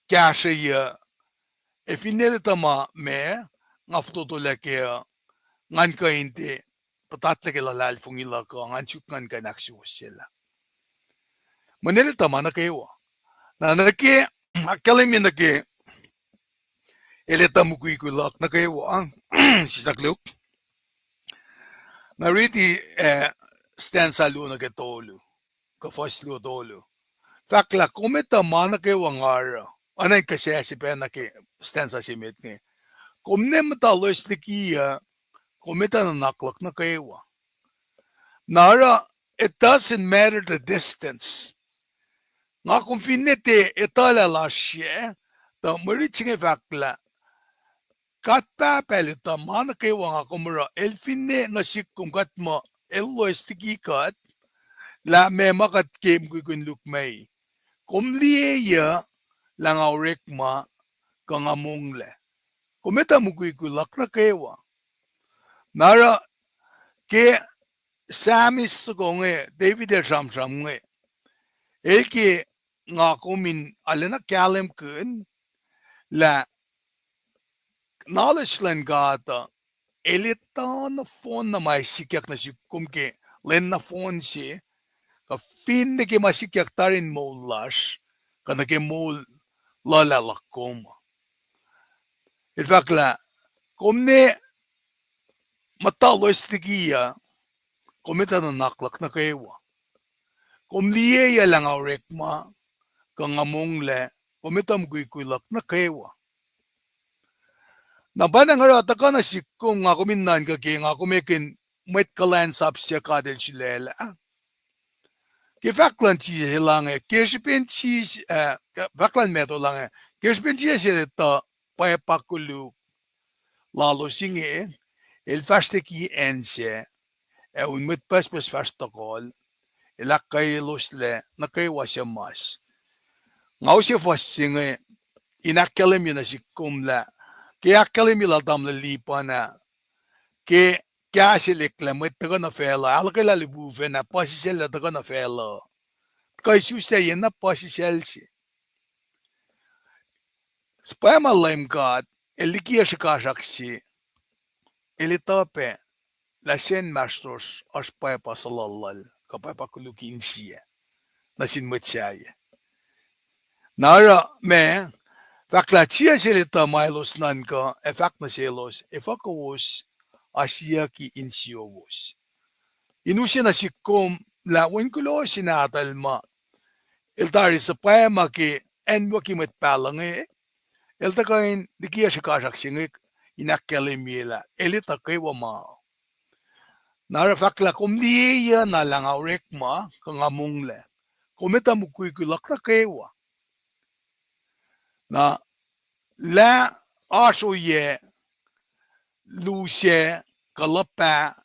kahsrweyuc, ac finne El etuh ma ma nga fototolac kac uh, ngan kuh in tiac puhtatlac ke luhlahlfongi luhk uh, ngan suk ngan kuh in ahksuwohsyelah. Mweyen El etuh ma nuh kwewa. Na nuh ke, ahkkahlwemye nuh ke El etuh mukwikwi luhk nuh kwewa, sislah luhk. Nga riti, eh, stanza luo nuh ke tolu, kuh fuhs luo tolu. Fahk lah kom etuh ma nuh kwewa nga oruh. Oacna in kuhsac se pacna ke stanza se met inge. Kom ne muhta loes liki uh, kom etuh nuhnak luhk nuh kwewa. Na oruh, it doesn't matter the distance. Nga kom finne tiac etuhlah lasr yac, tuh mwe rit se inge fahk lah God Pahpah El etuh ma nuh kwewa nga kom oruh, El finne nuh sihk kom kuht muh, El loes liki kuht, lah meac ma kuht ke mukwikwi in lukmac. Kom liyeyuc lah nga orekma kuh nga monglac. Kom etuh mukwikwi luhk nuh kwewa. Na oruh ke Psalmist soko inge, David el sramsram inge, el ke nga kom in arulacna kahlwemkihn lah knowledge luhn God uh, el etuh nohfohn na ma sikyak nuh sihk kom ke lwen nohfohn se, kuh finne ke ma sikyak tari in moul lasr, kuh nuh ke moul luhlah luhk kom. El fahk lah, kom ne muhta loes liki uh, kom etuh nuhnak luhk nuh kwewa. Kom liyeyuc lah nga orekma, kuh nga monglac, kom etuh mukwikwi luhk nuh kwewa. Na pa na nga oruh tuhkuh nuh sihk kom, nga kom in nuhnkuh ke nga kom ekihn mwet kuhlwacnsap suc God El sulaclah. Ke fahk luhn Jisus elange, ke srihpen Jis-, ah, fahk luhn Matthew elange, ke srihpen Jisus El etuh pwacpa koluk lalos inge, El fahsr liki acn sac, ac un mwet pucspucs fahsr tohkohl, El ahkkweyeloslah nuh kwewa suc mas. Nga use fuhs se inge in ahkkahlwemye nuh sihk kom lah, ke ahkkahlwemye lal tamuhlwel Lipan ah, ke kahs el eklac mwet tuhkuh nuh facluh, ahluhkwelah lipufacn ah, puhsisacl ah tuhkuh nuh facluh. Kuh isuslac yen na puhsisacl se. Suhpwacma Leum God El likiyac srihkasrak se, El etuh pac lah sacn inmahsrlosr oasr pwacpa suhluhluhl kuh pwacpa koluk insiyac nuh sin mwet sahyac. Na oruh ma, fahk lah Jisus El etuh ma elos nuhnkuh, ac fahk nuh selos, efuh kowos asiyucki insiyowos? In use nuh sihk kom lah Wen kuloh se nahtuhl ma El tari suhpwacma ke acnwucki mwet pahluh inge, El tuhkuh in likiyac srihkasrak se inge in ahkkahlwemye lah El etuh kwewa ma. Na oruh fahk lah kom liyeyuc na lah nga orekma kuh nga monglac. Kom etuh mukwikwi luhk nuh kwewa. Na lah oasr ohiyac lusac kuh luhpah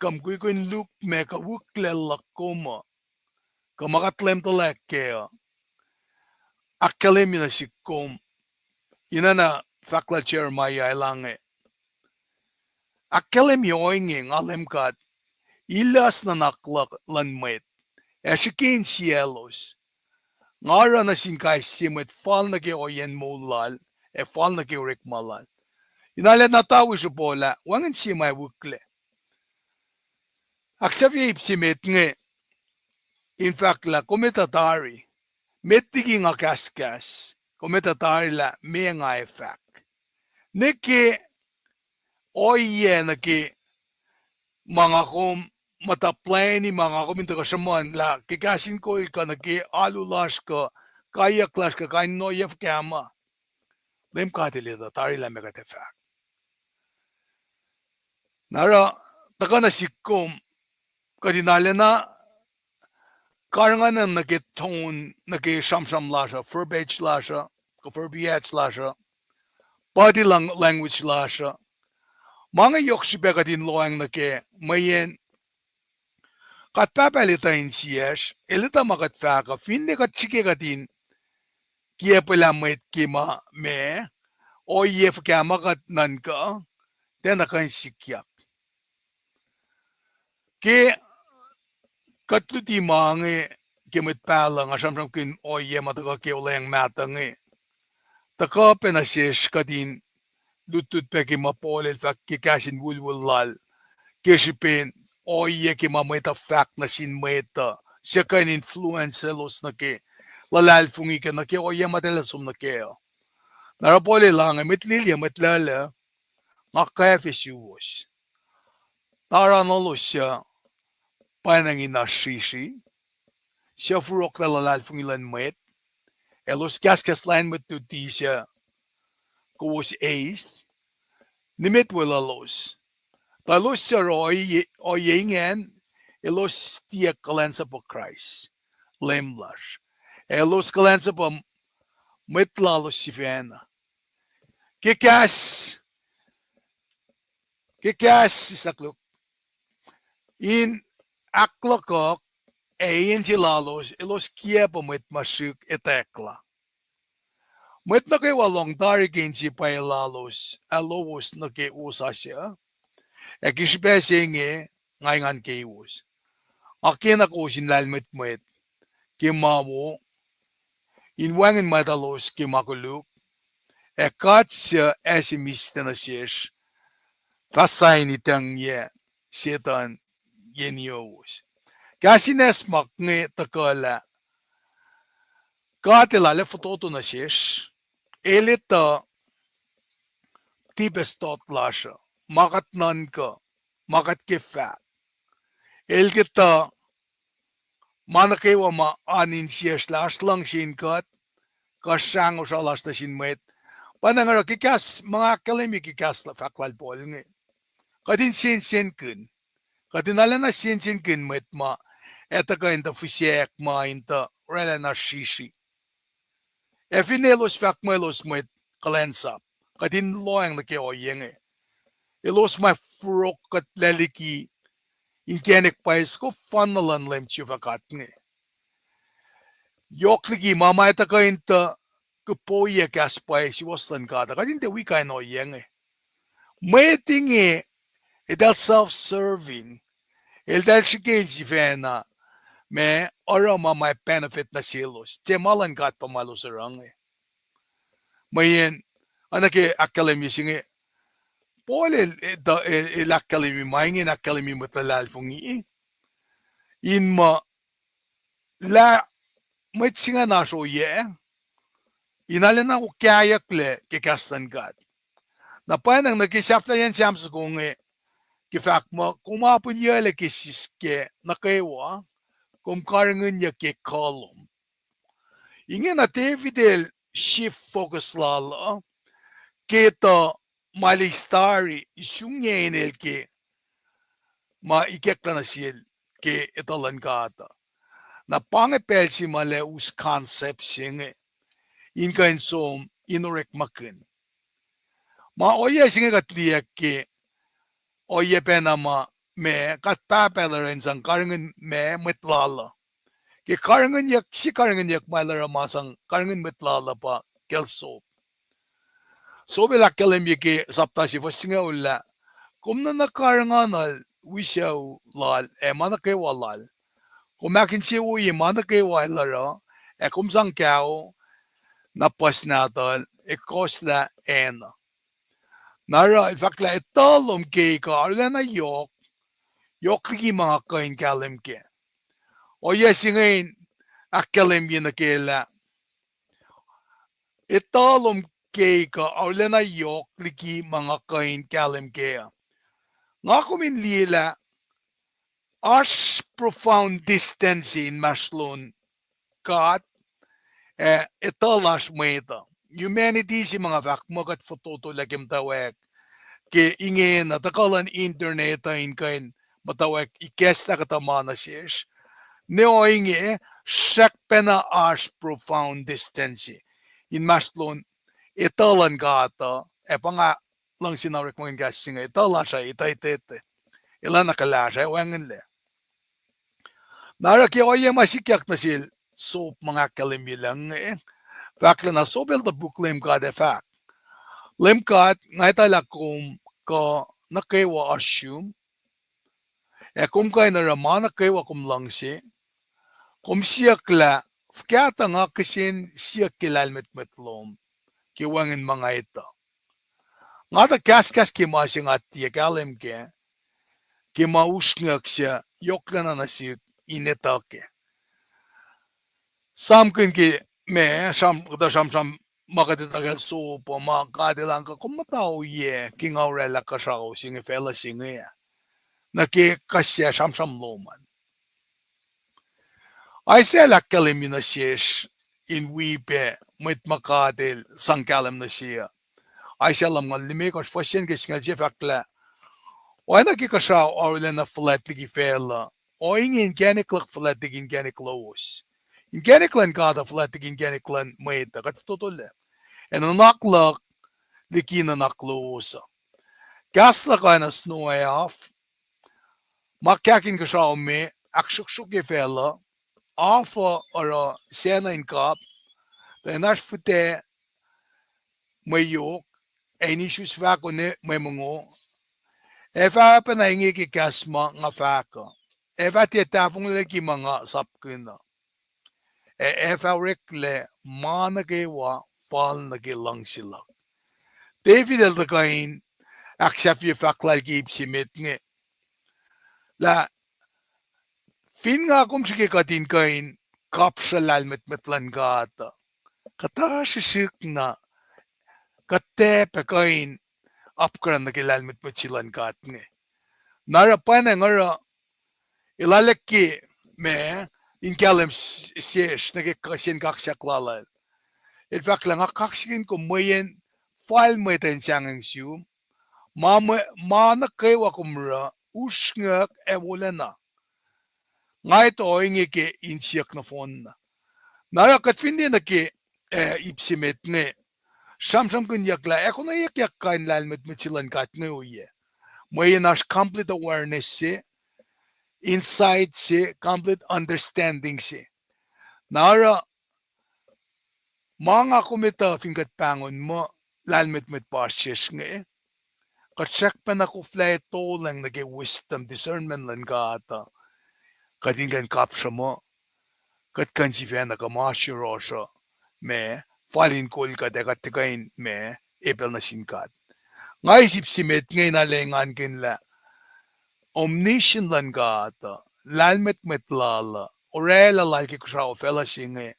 kuh mukwikwi in lukmac kuh wiklac luhk kom uh, kuh ma kuht leum tuhlac kac uh, ahkkahlwemye nuh sihk kom. Ina na fahk lal Jeremiah elange, ahkkahlwemye ohinge, nga Leum God, ilus nuhnak luhk luhn mwet, ac srihke insiyaclos. Nga oruh nuh sin kais sie mwet fal nuh ke ohiyacn moul lal, ac fal nuh ke orekma lal. Ina lah na tawi sruhpohlah, wacngihn sie ma wiklac. Ahksahfye ip se met inge, in fahk lah kom etuh tari, met liki nga kahskahs, kom etuh tari lah meac nga ac fahk. Nuh ke ohiyac nuh ke ma nga kom muhta plwacni ma nga kom in tuhkuh sruhmuhn lah ke kahs in kol kuh nuh ke alu lasr kuh kaiyuck lasr kuh kain in ohiyac fuhkah ma, Leum God El etuh tari lah meac kuht ac fahk. Na oruh tuhkuh nuh sihk kom, kuht in arulacna karihngihn nuh ke tone, nuh ke sramsram lasr uh, verbiage lasr uh, kuh verbiage lasr uh, body lang-, language lasr uh. Ma inge yohk srihpac kuht in lohacng nuh kac, mweyen God Pahpah El etuh insiyacsr, El etuh ma kuht fahk uh, finne kuht srihke kuht in kiacpwelah mwet ke ma ma, ohiyac fuhkah ma kuht nuhnkuh, tiacna kuh in sikyak. Ke kuht luti ma inge ke mwet pahluh, nga sramsramkihn ohiyac ma tuhkuh ke Olweacng Mahtuh inge. Tuhkuh pac nuh sesr kuht in lutlut pac ke ma Paul el fahk ke kahs in wulwul lal, ke srihpen ohiyac ke ma mwet uh fahk nuh sin mwet uh, suc kuh in influence elos nuh ke luhlahlfongi ke nuh ke ohiyac ma eltahl som nuh kac uh. Na oruh Paul el elange, mwet lili uh, mwet luhluh, nga kwacfe suwos. Taran elos suc pwacnwacng in oasr srisri, suc furoklah luhlahlfongi luhn mwet, elos kahskahs lain mwet luti suc kowos eis, nimet weluhlos. Tuh elos suc oruh ohiyac, ohiyac ingacn, elos tiac kuhlwacnsapuh Kraist, Leum lasr. Elos kuhlwacnsapuh mwet lalos sifacna. Ke kahs, ke kahs sislah koluk, in ahkluhkuhk, ac in se lalos, elos kiacpwe mwet ma srihk etwaclah. Mwet nuh kwewa lohng tari ke inse pwacye lalos, ac lowos nuh ke wosasuc, ac ke srihpac se inge nga engan keiwos. Nga kena kowos in lahlmwetmwet ke ma wo, in wacngihn mwatuhlos ke ma koluk, ac God suc ase mihslac nuh sesr, fah sain itucngyac Setuhn yen yowos. Kahs in acsmak inge tuhkuh lah God El arlac fototo nuh sesr, El etuh deepest thought lasr uh, ma kuht nuhnkuh, ma kuht ke fahk. El ke etuh ma nuh kwewa ma oan insiyacsr lah oasr luhngse in kuht, kuh srangosra lasr nuh sin mwet, Pacna nga oruh ke kahs ma nga ahkkahlwemye ke kahs fahk lal Paul inge, kuht in sensenkihn. Kuht in arulacna sensenkihn mwet ma etuh kuh in tuh fihsrack ma in tuh oraclah na srihsrihk. Ac finne elos fahk muh elos mwet kuhlwacnsap, kuht in lohacng nuh ke ohiyac inge. Elos ma forok kuhtlac liki inkacnek pwacye soko fon na luhn Leum Jehovah God inge. Yohk liki ma ma etuh kuh in tuh kuhpoiyac kahs pwacye suwohs luhn God uh, kuht in tiac wi kain ohiyac inge. Mwet inge, eltahl self-serving, eltahl srihke in sifacna, ma, oruh ma ma benefit nuh selos, tiac ma luhn God pa ma elos oruh inge. Mweyen, oacna ke ahkkahlwemye se inge, Paul el, el, el ahkkahlwemye ma inge in ahkkahlwemye mwet luhlahlfongi, in muh lah mwet se ingacn oasr ohiyac, in arulacna kahyucklac ke kahs luhn God. Na pwacnwacng nuh ke sahflahiyacn Sam soko inge, ke fahk muh, kom apihnyuclac ke siskac nuh kwewa, kom karihngihnyuck ke kuh lom. Ingena David el shift focus lal uh, ke tuh ma el tari, isunge in el ke ma ikacklah nuh sel ke etuh luhn God uh. Na pa inge pacl se ma el us concept se inge in kuh in som in orekmakihn. Ma ohiyac se inge kuht liye ke ohiyac pacna ma, ma God Pahpah el oruh in sang karihngihn ma mwet lal uh. Ke karihngihnyuck, sie karihngihnyuck ma el oruh ma sang karihngihn mwet lal uh pa kacl sop. Sop el ahkkahlwemye ke sapta se fuhs singucul lah, kom nuh na karihngihnuhl wi sucu lal ac ma nuh kwewa lal. Kom ahkinsewowoye ma nuh kwewa el oruh, ac kom sang kao na puhs nahtuhl, ekuhslah acn uh. Na oruh el fahk lah etuh lom keik uh arulacna yohk, yohk liki ma nga kuh in kahlwem kac. Ohiyac se inge in ahkkahlwemye nuh ke lah etuh lom keik uh arulacna yohk liki ma nga kuh in kahlwem kac uh. Nga kom in liye lah oasr profound distance inmahsrlon God ac etuh lasr mwet uh. Humanity se ma nga fahk muh kuht fototolac ke muhtwacwacack ke ingena tuhkuh luhn internet uh in kuh in muhtwacwacack ikacslah kuhtuh ma nuh sesr. Ne ohinge, srackpacna oasr profound distance inmahsrlon etuh luhn God uh, ac pa nga luhngse na orekmakihn kahs se inge, etuh lasr uh etwetwet, elah na kuhlahsr ac wacngihnlac. Na oruh ke ohiyac ma sikyak nuh sel sop ma nga ahkkahlwemye lucng inge, fahk lah na sop el topuk Leum God ac fahk, Leum God, nga etuh lah kom kuh nuh kwewa oasr sum, ac kom kuh in oruh ma nuh kwewa kom luhngse. Kom siyuck lah, fuhkah tuh nga kihsen siyuck ke lahlmwetmwet lom ke wacngihn ma nga etuh? Nga tuh kahskahs ke ma se nga tiac kahlwem kac, ke ma usrnguck suc yohklacna nuh sihk in etuh kac. Samkihn ke ma, sram, kuhtuh sramsram ma kuht etuh kacl sop uh, ma God El an kuh kom muhta oyac ke nga oraclah kuhsrao se inge facluh se inge ah. Nuh ke kuh se sramsram lom an, Isaiah el ahkkahlwemye nuh sesr in wi pac mwet ma God El sang kahlwem nuh se uh. Isaiah lumngaul limekohsr, fuhs se ke singucul sie, fahk lah, oacna ke kuhsrao arulacna fuhlwact liki facluh, ohinge inkacnek luhk fuhlwact liki inkacnek lowos. Inkacnek luhn God uh fuhlwact liki inkacnek luhn mwet uh, kuht fototolac. Ac nuhnak luhk liki nuhnak lowos uh. Kahs luhk oacna snow ac af, ma kahk in kuhsrao me, ahksruhksruhk ke facluh, af uh oruh sacna in kap, tuh in oasr fihtac mwe yohk, ac in isus fahko ne mwe mongo. Ac fah pacna inge ke kahs ma nga fahk uh, ac fah tiac tahfonglac liki ma nga sapkihn uh. Ac, ac fah oreklac ma nuh kwewa fal nuh ke luhngse luhk. David el tuhkuh in ahksahfye fahk lal ke ip se met inge, lah fin nga kom srihke kuht in kuh in kapsruh lahlmwetmwet luhn God uh, kuhtuh srihsrihk na kuht tiac pac kuh in apkuhran nuh ke lahlmwetmwet se luhn God inge. Na oruh pwacnwacng oruh el arlac ke ma in kahlwem s-, sesr nuh ke kuh se in kaksak lal uh. El fahk lah nga kaksakihn kom mweyen fal mwet in sahngweng sum, ma, ma nuh kwewa kom oruh, usrnguck ac wolacna. Nga etuh ohinge ke insiyuck nohfohn na. Na oruh kuht fin liye nuh ke, eh, ip se met inge, sramsramkihnyuck lah ac konweyuckyak kain lahlmwetmwet se luhn God inge oyac. Mweyen oasr complete awareness se, insight se, complete understanding se. Na oruh ma nga kom etuh fin kuht pahngon muh lahlmwetmwet pa sesr inge, kuht srackpacna koflah etolacng nuh ke wisdom, discernment luhn God uh, kuht in kuh in kapsrem uh, kuht kuh in sifacna kuh ma oasr yohrohsr uh, ma, fal in kol kuht ac kuht tiac kuh in ma, e pacl nuh sin God. Nga eis ip se met inge in arlac engankihn lah omniscient luhn God uh, lahlmwetmwet lal uh, orwaclah lal ke kuhsrao facluh se inge,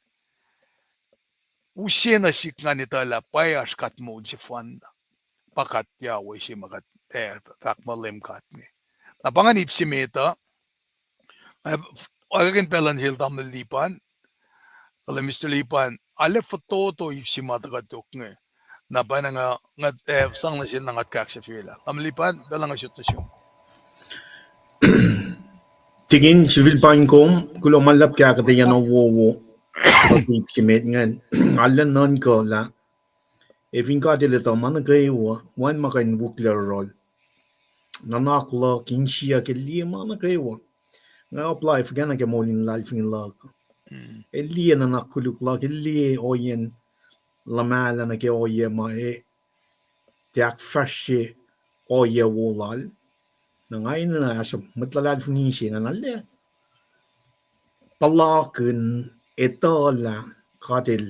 use nuh sihk ngan etuh lah pwacye oasr God moul sefanna. Pa God Yahweh se ma kuht, eh, fahk muh Leum God inge. Na pa ingacn ip se met uh, eh, oacna ke pacl luhn sel tamuhlwel Lipan, kuh Mister Lipan, arlac fototo ip se ma tuhkuh tok inge. Na pacna nga, nga, eh, sang nuh sel na nga kahk sahflah. Tamuhlwel Lipan, pacl luhn nga sot nuh sum. Tikin, sifil paing kom, kuloh ma luhlahp ke ahkuhtweyac na wowo. Ip se met ingacn, arlac nuhnkuh lah, ac fin God El etuh ma nuh kwewa, wacngihn ma kuh in wihklac yohrohl. Nuhnak luhk, insiyuck, El liye ma nuh kwewa. Nga apply fuhkah nuh ke moul in luhlahlfongi luhk. El liye nuhnak koluk luhk, El liye ohiyacn luhmahlah nuh ke ohiyac ma e tiac ahkfahsrye ohiyac wo lal. Na nga enenuh as mwet luhlahlfongi se ingacn arlac puhlakihn etuh lah God El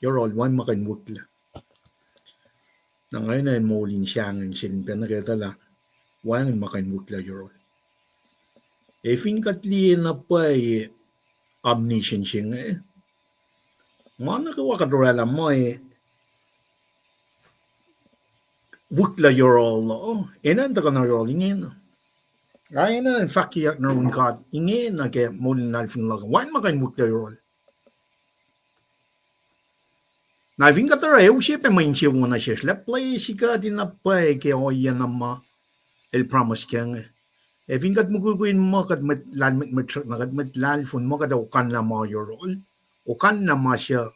yohrohl, wacngihn ma kuh in wihklac. Na nga enenuh in moul in sahngweng sel in pacna ke etuh lah wacngihn ma kuh in wihklac yohrohl. Ac fin kuht liye na pwacye omniscient se inge, ma nuh kwewa kuht orwaclah muh e wihklac yohrohl uh, enenuh in tuhkuh na yohrohl ingena. Nga enenuh in fahkyak nuh yurin God ingena ke moul in luhlahlfongi luhk, wacngihn ma kuh in wihklac yohrohl. Na fin kuht oruh, e use pac mwe insewowo nuh sesr, lah bless kuht in na pwacye ke ohiyac na ma El promise kac inge. Ac fin kuht mukwikwi in muh kuht mwet lahlmwetmwet srackna, kuht mwet lahlfon, muh kuht ac okanlah ma yohrohl, okanlah ma suc,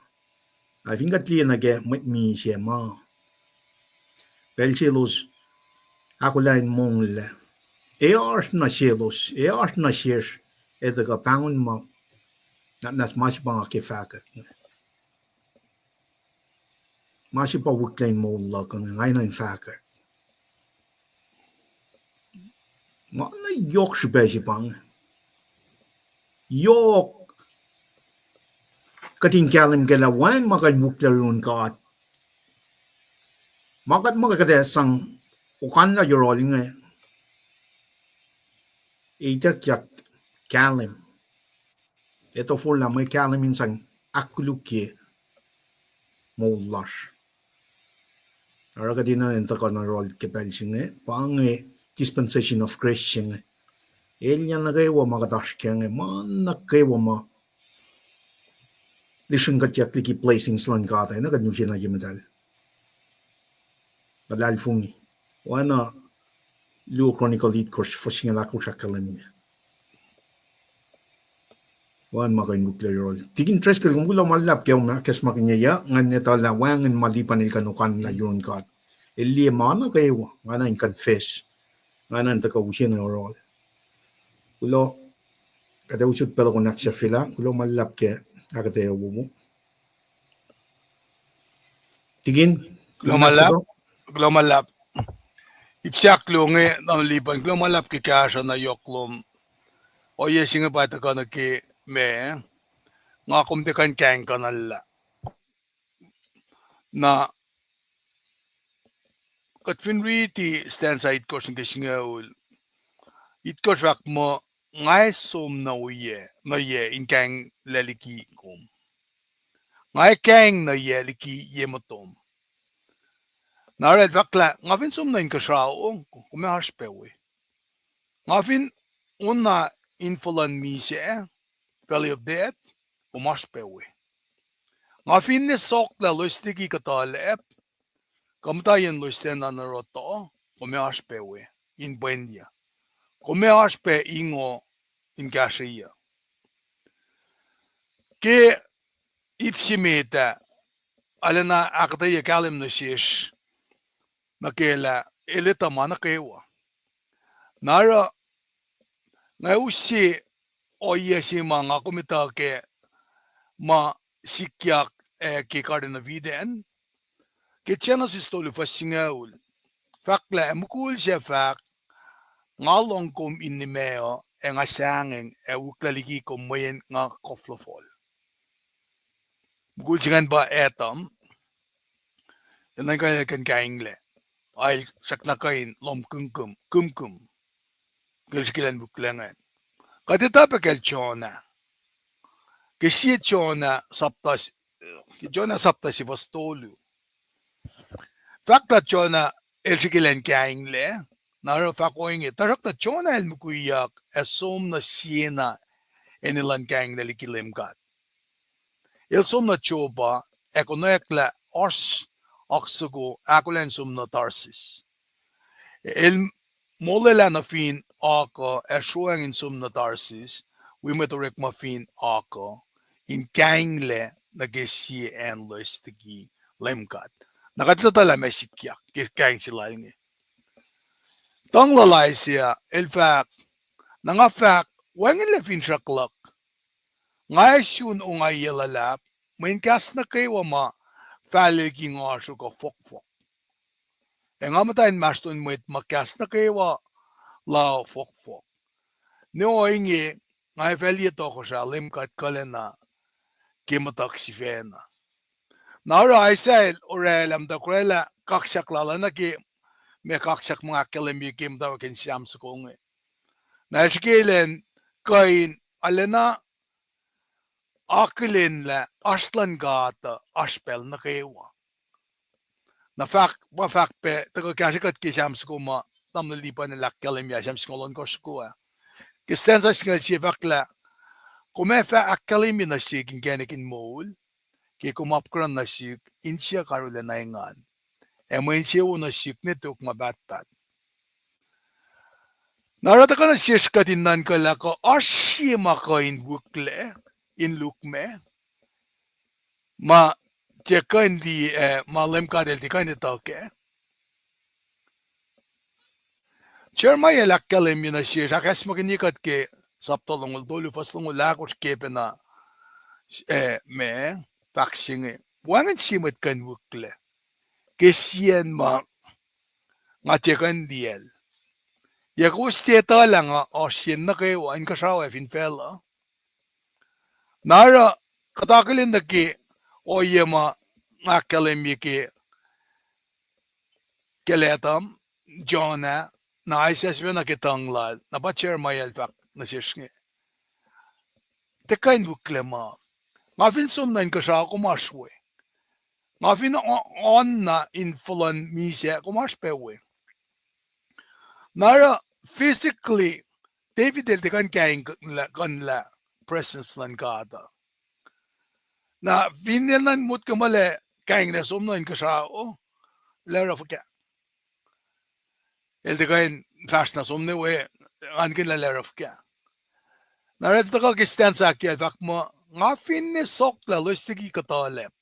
ac fin kuht liye nuh ke mwet misac ma pacl selos ahkolah in monglac, e oasr nuh selos, e oasr nuh sesr, e tuhkuh pahngon ma, na, na ma se pa nga ke fahkwack. Ma se pa wihklac in moul luhk inge, nga enenuh in fahkwack. Ma na yohk srihpac se pa inge. Yohk kuht in kahlwem kac lah wacngihn ma kuh in wihklac yurin God. Ma kuht muh kuht ac sang okanlah yohrohl inge, ituckyuck kahlwem. Etuh forlah mwe kahlwem in sang ahkkolukye moul lasr. Oruh kuht enenuh in tuhkuh na yohrohl ke pacl se inge, pa inge dispensation of grace se inge. Elyah nuh kwewa ma kuht oasr kac inge, ma nuh kwewa ma lihsrihngkuhtyak liki blessings luhn God, ac na kuht use nuh ye muhtahl. Luhlahlfongi. Oacna Luo Chronicle itkohsr fuhs singucul ahkosr ahkkahlwemye, wacngihn ma kuh in wihklac yohrohl. Tikin Driscoll, kom kuloh ma luhlahp ke kom ahkacsmakihnyeyuck, ngan etuh lah wacngihn ma Lipan el kuh in okanlah yurin God. El liye ma nuh kwewa, nga enenuh in confess. Nga enenuh in tuhkuh use nuh yohrohl. Kuloh, kuht ac usot pacl uh kon ahksahfyelah, kuloh ma luhlahp ke ahkuhtweyac wowo. Tikin, kuloh ma luhlahp, kuloh ma luhlahp. Ip se ahkluo inge, tamuhlwel Lipan, kuloh ma luhlahp ke kahsruh na yohk lom. Ohiyac se inge pa tuhkuh nuh ke ma nga kom tiac kuh in kahing kuhnahoslah. Na kuht fin riti stanza itkohsr nuh ke singucul, itkohsr fahk muh, nga ac som nuh oyac, nuh yac in kahinglac liki kom? Nga ac kahing nuh yac liki ye motom? Na oruh el fahk lah nga fin som nuh inkuhsrao, kom ac oasr pac we. Nga fin on na inful luhn misac, valley of death, kom oasr pac we. Nga finne sohklah loes liki kuhtuhlacp, Kuh muhta yen loes ten na nuh rohtoh, kom ac oasr pac we in pwacnyuc. Kom ac oasr pac ingo in kahsrweyuc. Ke ip se met ah, arulacna ahkuhtweyac kahlwem nuh sesr nuh ke lah el etuh ma nuh kwewa. Na oruh nga use ohiyac se ma nga kom etuh kac ma sikyak, ah, ke Garden of Eden. Ke Genesis tolu fuhs singucul, fahk lah, ac mukul sac fahk, nga lohng kom in nimac uh, ac nga sahngweng ac uklah liki kom mweyen nga koflofohl. Mukul se ingacn pa Adam. El nuhnkuh el kuh in kainglac. El srackna kuh in lohm kihmkihm, kihmkihm. Ke el srihke elan wihklac ingacn. Kuht etuh pac kacl Jonah. Ke sie Jonah sapta, ke Jonah sapta se fuhs tolu, fahk lah Jonah el srihke elan kainglac. Na oruh fahk ohinge, tuhsruhktuh Jonah el mukwiyuck ac som nuh siena enenuh in kainglac liki Leum God. El som nuh Joppa, ac konwacack lah oasr oak soko ahkolah in som nuh Tarsus. El molwelah nuh fin oak uh ac sroacng in som nuh Tarsus, wi mwet orekma fin oak uh, in kainglac nuh ke sie acn loes liki Leum God. Na kuht etuh lah ma sikyak ke kaing se lal inge. Tuhng lal Isaiah el fahk, na nga fahk, wacngihnlac finsrak luhk. Nga ac sun ongaiyac luhlahp, mweyen kahs nuh kwewa ma fahlelki nga sruok uh fohkfohk. Ac nga muhta inmahsrlon mwet ma kahs nuh kwewa la fohkfohk. Ne ohinge, nga ac fah liye tohkohsrah Leum God kuhlacna ke muhtuhk sifacna. Na oruh Isaiah el oraclah, muhta oraclah kaksak lal uh nuh ke ma kaksak ma nga ahkkahlwemye ke muhtwacwacack in Sam soko inge. Na el srihke elan kuh in arulacna akihlenlah oasr luhn God uh oasr pacl nuh kwewa. Na fahk, pa fahk pac tuhkuh kahsrwe kuht ke Sam soko ma tamuhlwel Lipan el ahkkahlwemye, Sam singucul ohnkohsr soko ah. Ke stanza singucul sie fahk lah, kom ac fah ahkkahlwemye nuh sihk inkacnek in moul, ke kom apkuhran nuh sihk insiyuck arulacna engan, ac mwe insewowo nuh sihk ne tok ma pahtpaht. Na oruh tuhkuh nuh sesr kuht in nuhnkuh lah kuh oasr sie ma kuh in wihklac in lukmac, ma tiac kuh in liye, eh, ma Leum God El tiac kuh in etuh kac. Jeremiah el ahkkahlwemye nuh sesr, ahkacsmakihnye kuht ke sapta longoul tolu, fuhs longoul ahkosr ke pacna, eh, ma, fahk se inge. Wacngihn sie mwet kuh in wihklac ke siyacn ma nga tiac kuh in liyacl. Yac kowos tiac etuh lah nga oasr yen nuh kwewa, inkuhsrao ac fin facluh? Na oruh kuht akihlen nuh ke ohiyac ma nga ahkkahlwemye ke, ke Adam, Jonah, na Isaiah sifacna ke tuhng lal, na pa Jeremiah el fahk nuh sesr inge. Tiac kuh in wihklac ma. Nga fin som nuh inkuhsrao, kom oasr we. Nga fin o-, on na in fuhluhn misac, kom oasr pac we. Na oruh physically, David el tiac kuh in kaingkuhnlah presence luhn God uh. Na fin el nuh in motko muh el ac kainglac som nuh inkuhsrao, el ac oruh fuhkah? El tiac kuh in fahsr na som nuh we, ngan kihn lah el ac oruh fuhkah. Na oruh el tuhkuh ke stanza ahkyohkye, el fahk muh, nga finne sohklah loes liki kuhtuhlacp,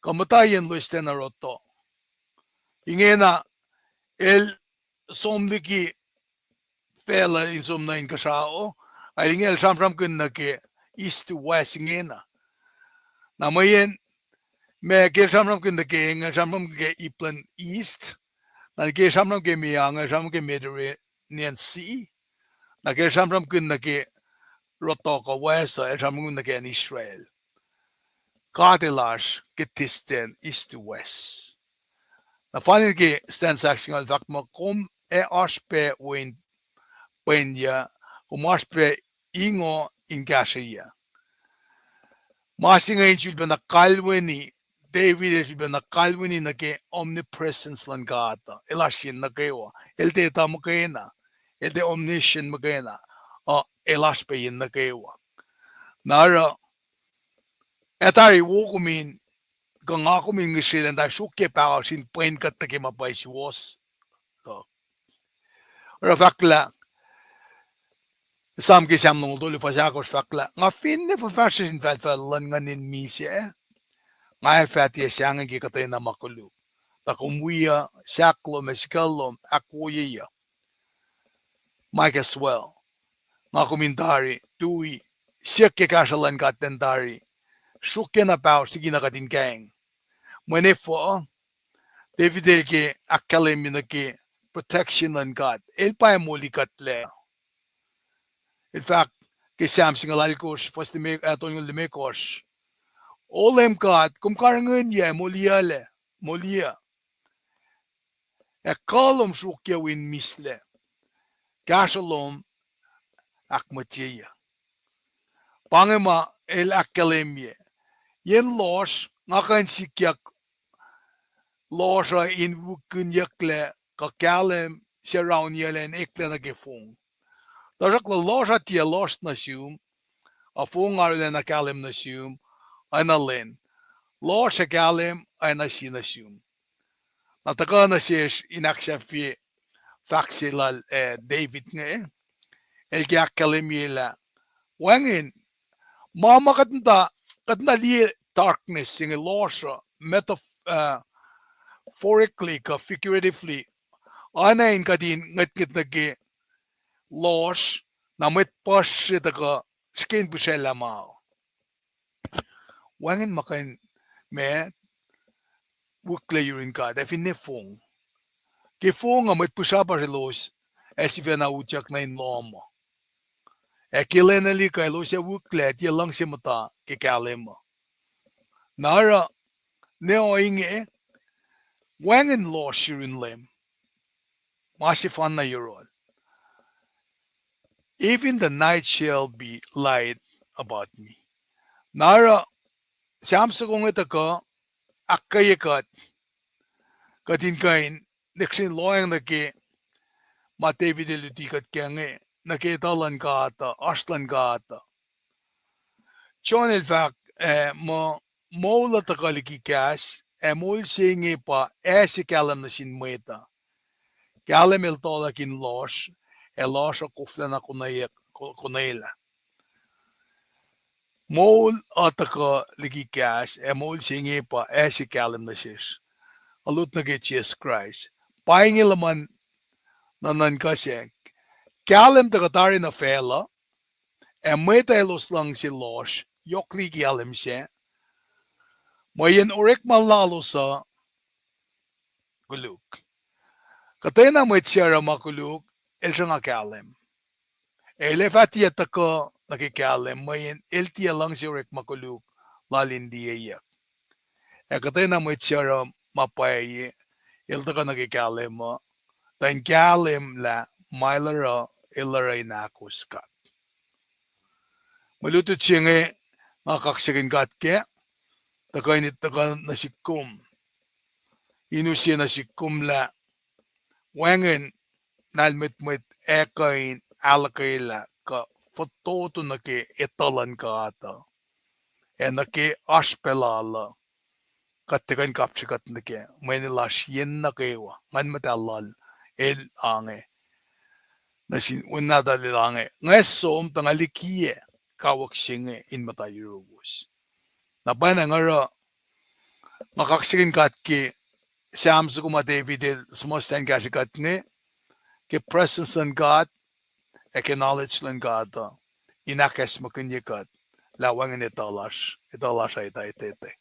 kuh muhta yen loes ten rohtoh. Ingena el som liki facluh in som nuh inkuhsrao, ac inge el sramsramkihn nuh ke east to west ingena. Na mweyen, ma ke el sramsramkihn nuh ke, inge el sramsramkihn ke ip luhn east, na ke el sramsram ke meoa, inge el sramsram ke Mediterranean Sea, na ke el sramsramkihn nuh ke rohtoh kuh west uh, el sramsramkihn nuh ke acn Israel. God El oasr ke distance east to west. Na fahk ke stanza ahksingucul fahk muh kom ac oasr pac we in pwenyuc, kom oasr pac ingo in kahsrweyuc. Ma se inge in sulpacna kalweni, David el sulpacna kalweni nuh ke omnipresence luhn God uh. El oasr yen nuh kwewa. El tiac etuh muhkwena. El tiac omniscient muhkwena. Uh, el oasr pac yen nuh kwewa. Na oruh, ac tari wo kom in kuh nga kom in ngihsre lwen tari sruokyac paho sin pwen kuht nuh ke ma pwacye suwohs. Oruh fahk lah, Sam ke Sam longoul tolu fuhs ahkosr fahk lah, nga finne fuhfahsryucsr infahlfahl luhn nguhn in misac, nga ac fah tiac sahngweng ke kuhtwena ma koluk. Tuh kom wi uh, sahk lom ac sikuhl lom ahkwoyeyuc. Might as well. Nga kom in tari tui, siyuck ke kahsruh luhn God ten tari, sruokyac na paho likina kuht in kahing. Mweyen efuh, David el ke ahkkahlwemye nuh ke protection luhn God, el pa moli kuhtlac. El fahk ke Sam singucul alkosr, fuhs limekohsr, O Leum God, kom karihngihnyuc ac moliyuclac, moliyuc. Ac kuh lom sruokyac wi mihslac, kahsruh lom ahkmihtyeyuc. Pa inge ma el ahkkahlwemye, yen lohsr nga kuh in sikyak lohsr uh in wikinyucklac kuh kahlwem se rauniyuclac in eklac nuh ke fong. Tuhsruhktuh lohsr uh tiac lohsr nuh sum, a fong arulacna kahlwem nuh sum, oacna lwen. Lohsr ac kahlwem oacna sie nuh sum. Na tuhkuh nuh sesr in ahksahfye fahk se lal, eh, David inge, el ke ahkkahlwemye lah, wacngihn, ma ma kuht muhta, kuht muhta liye darkness se inge lohsr uh, metaph-, uh, metaphorically kuh figuratively, oacna in kuht in ngwetngwet nuh ke lohsr, na mwet puhsre tuhkuh srihke in pihsraclah ma. Wacngihn ma kuh in ma wiklac yurin God ac finne fong. Ke fong uh mwet pihsrapasr elos ac sifacna utyak nuh in lohm uh. Ac ke lwen uh liki elos ac wiklac tiac luhngse muhta ke kahlwem uh. Na oruh ne ohinge, wacngihn lohsr yurin Leum. Ma sefanna yohrohl. Even the night shall be light about me. Na oruh Sam soko inge tuhkuh ahkkweye kuht, kuht in kuh in nwacklah lohacng nuh ke ma David el luti kuht ke inge, nuh ke etuh luhn God uh, oasr luhn God uh. John el fahk, eh, muh moul uh tuhkuh liki kahs, ac moul se inge pa ase kahlwem nuh sin mwet uh. Kahlwem el tohlahk in lohsr, ac lohsr uh koflacna konwelah. Moul uh tuhkuh liki kahs, ac moul se inge pa ase kahlwem nuh sesr. Alut nuh ke Jisus Kraist. Pa inge luhman nuhnuhnkuh sac. Kahlwem tuhkuh tari nuh facluh, ac mwet uh elos luhngse lohsr, yohk liki kahlwem sac, mweyen orekma lalos uh koluk. Kuhtwena mwet se oruh ma koluk, el sruhnga kahlwem. El ac fah tiac tuhkuh nuh ke kahlwem, mweyen el tiac luhngse orekma koluk lal in liyeyuck. Ac kuhtwena mwet se oruh ma pwacye, el tuhkuh nuh ke kahlwem uh, tuh in kahlwem lah ma el oruh, el oruh in ahkos God. Mwe lutlut se inge nga kaksakihn God kac, tuhkuh in tuhkuh nuh sihk kom, in use nuh sihk kom lah wacngihn lahlmwetmwet ac kuh in ahluhkwelah kuh fototo nuh ke etuh luhn God uh, ac nuh ke oasr pacl lal uh, kuht tiac kuh in kapsre kuht nuh kac, mweyen el oasr yen nuh kwewa, Nguhn Muhtahl lal el ange. Nuh sin Wen nahtuhl el ange, nga som tuh nga likiyac kawuck se inge in muhta yuruwos. Na pwacnwacng oruh nga kaksakihn God ke Sam soko ma David el suhmuhslah in kahsrwe kuht inge, ke presence luhn God, ac ke knowledge luhn God uh, in ahkacsmakihnye kuht lah wacngihn etuh lasr, etuh lasr uh etuh etuh.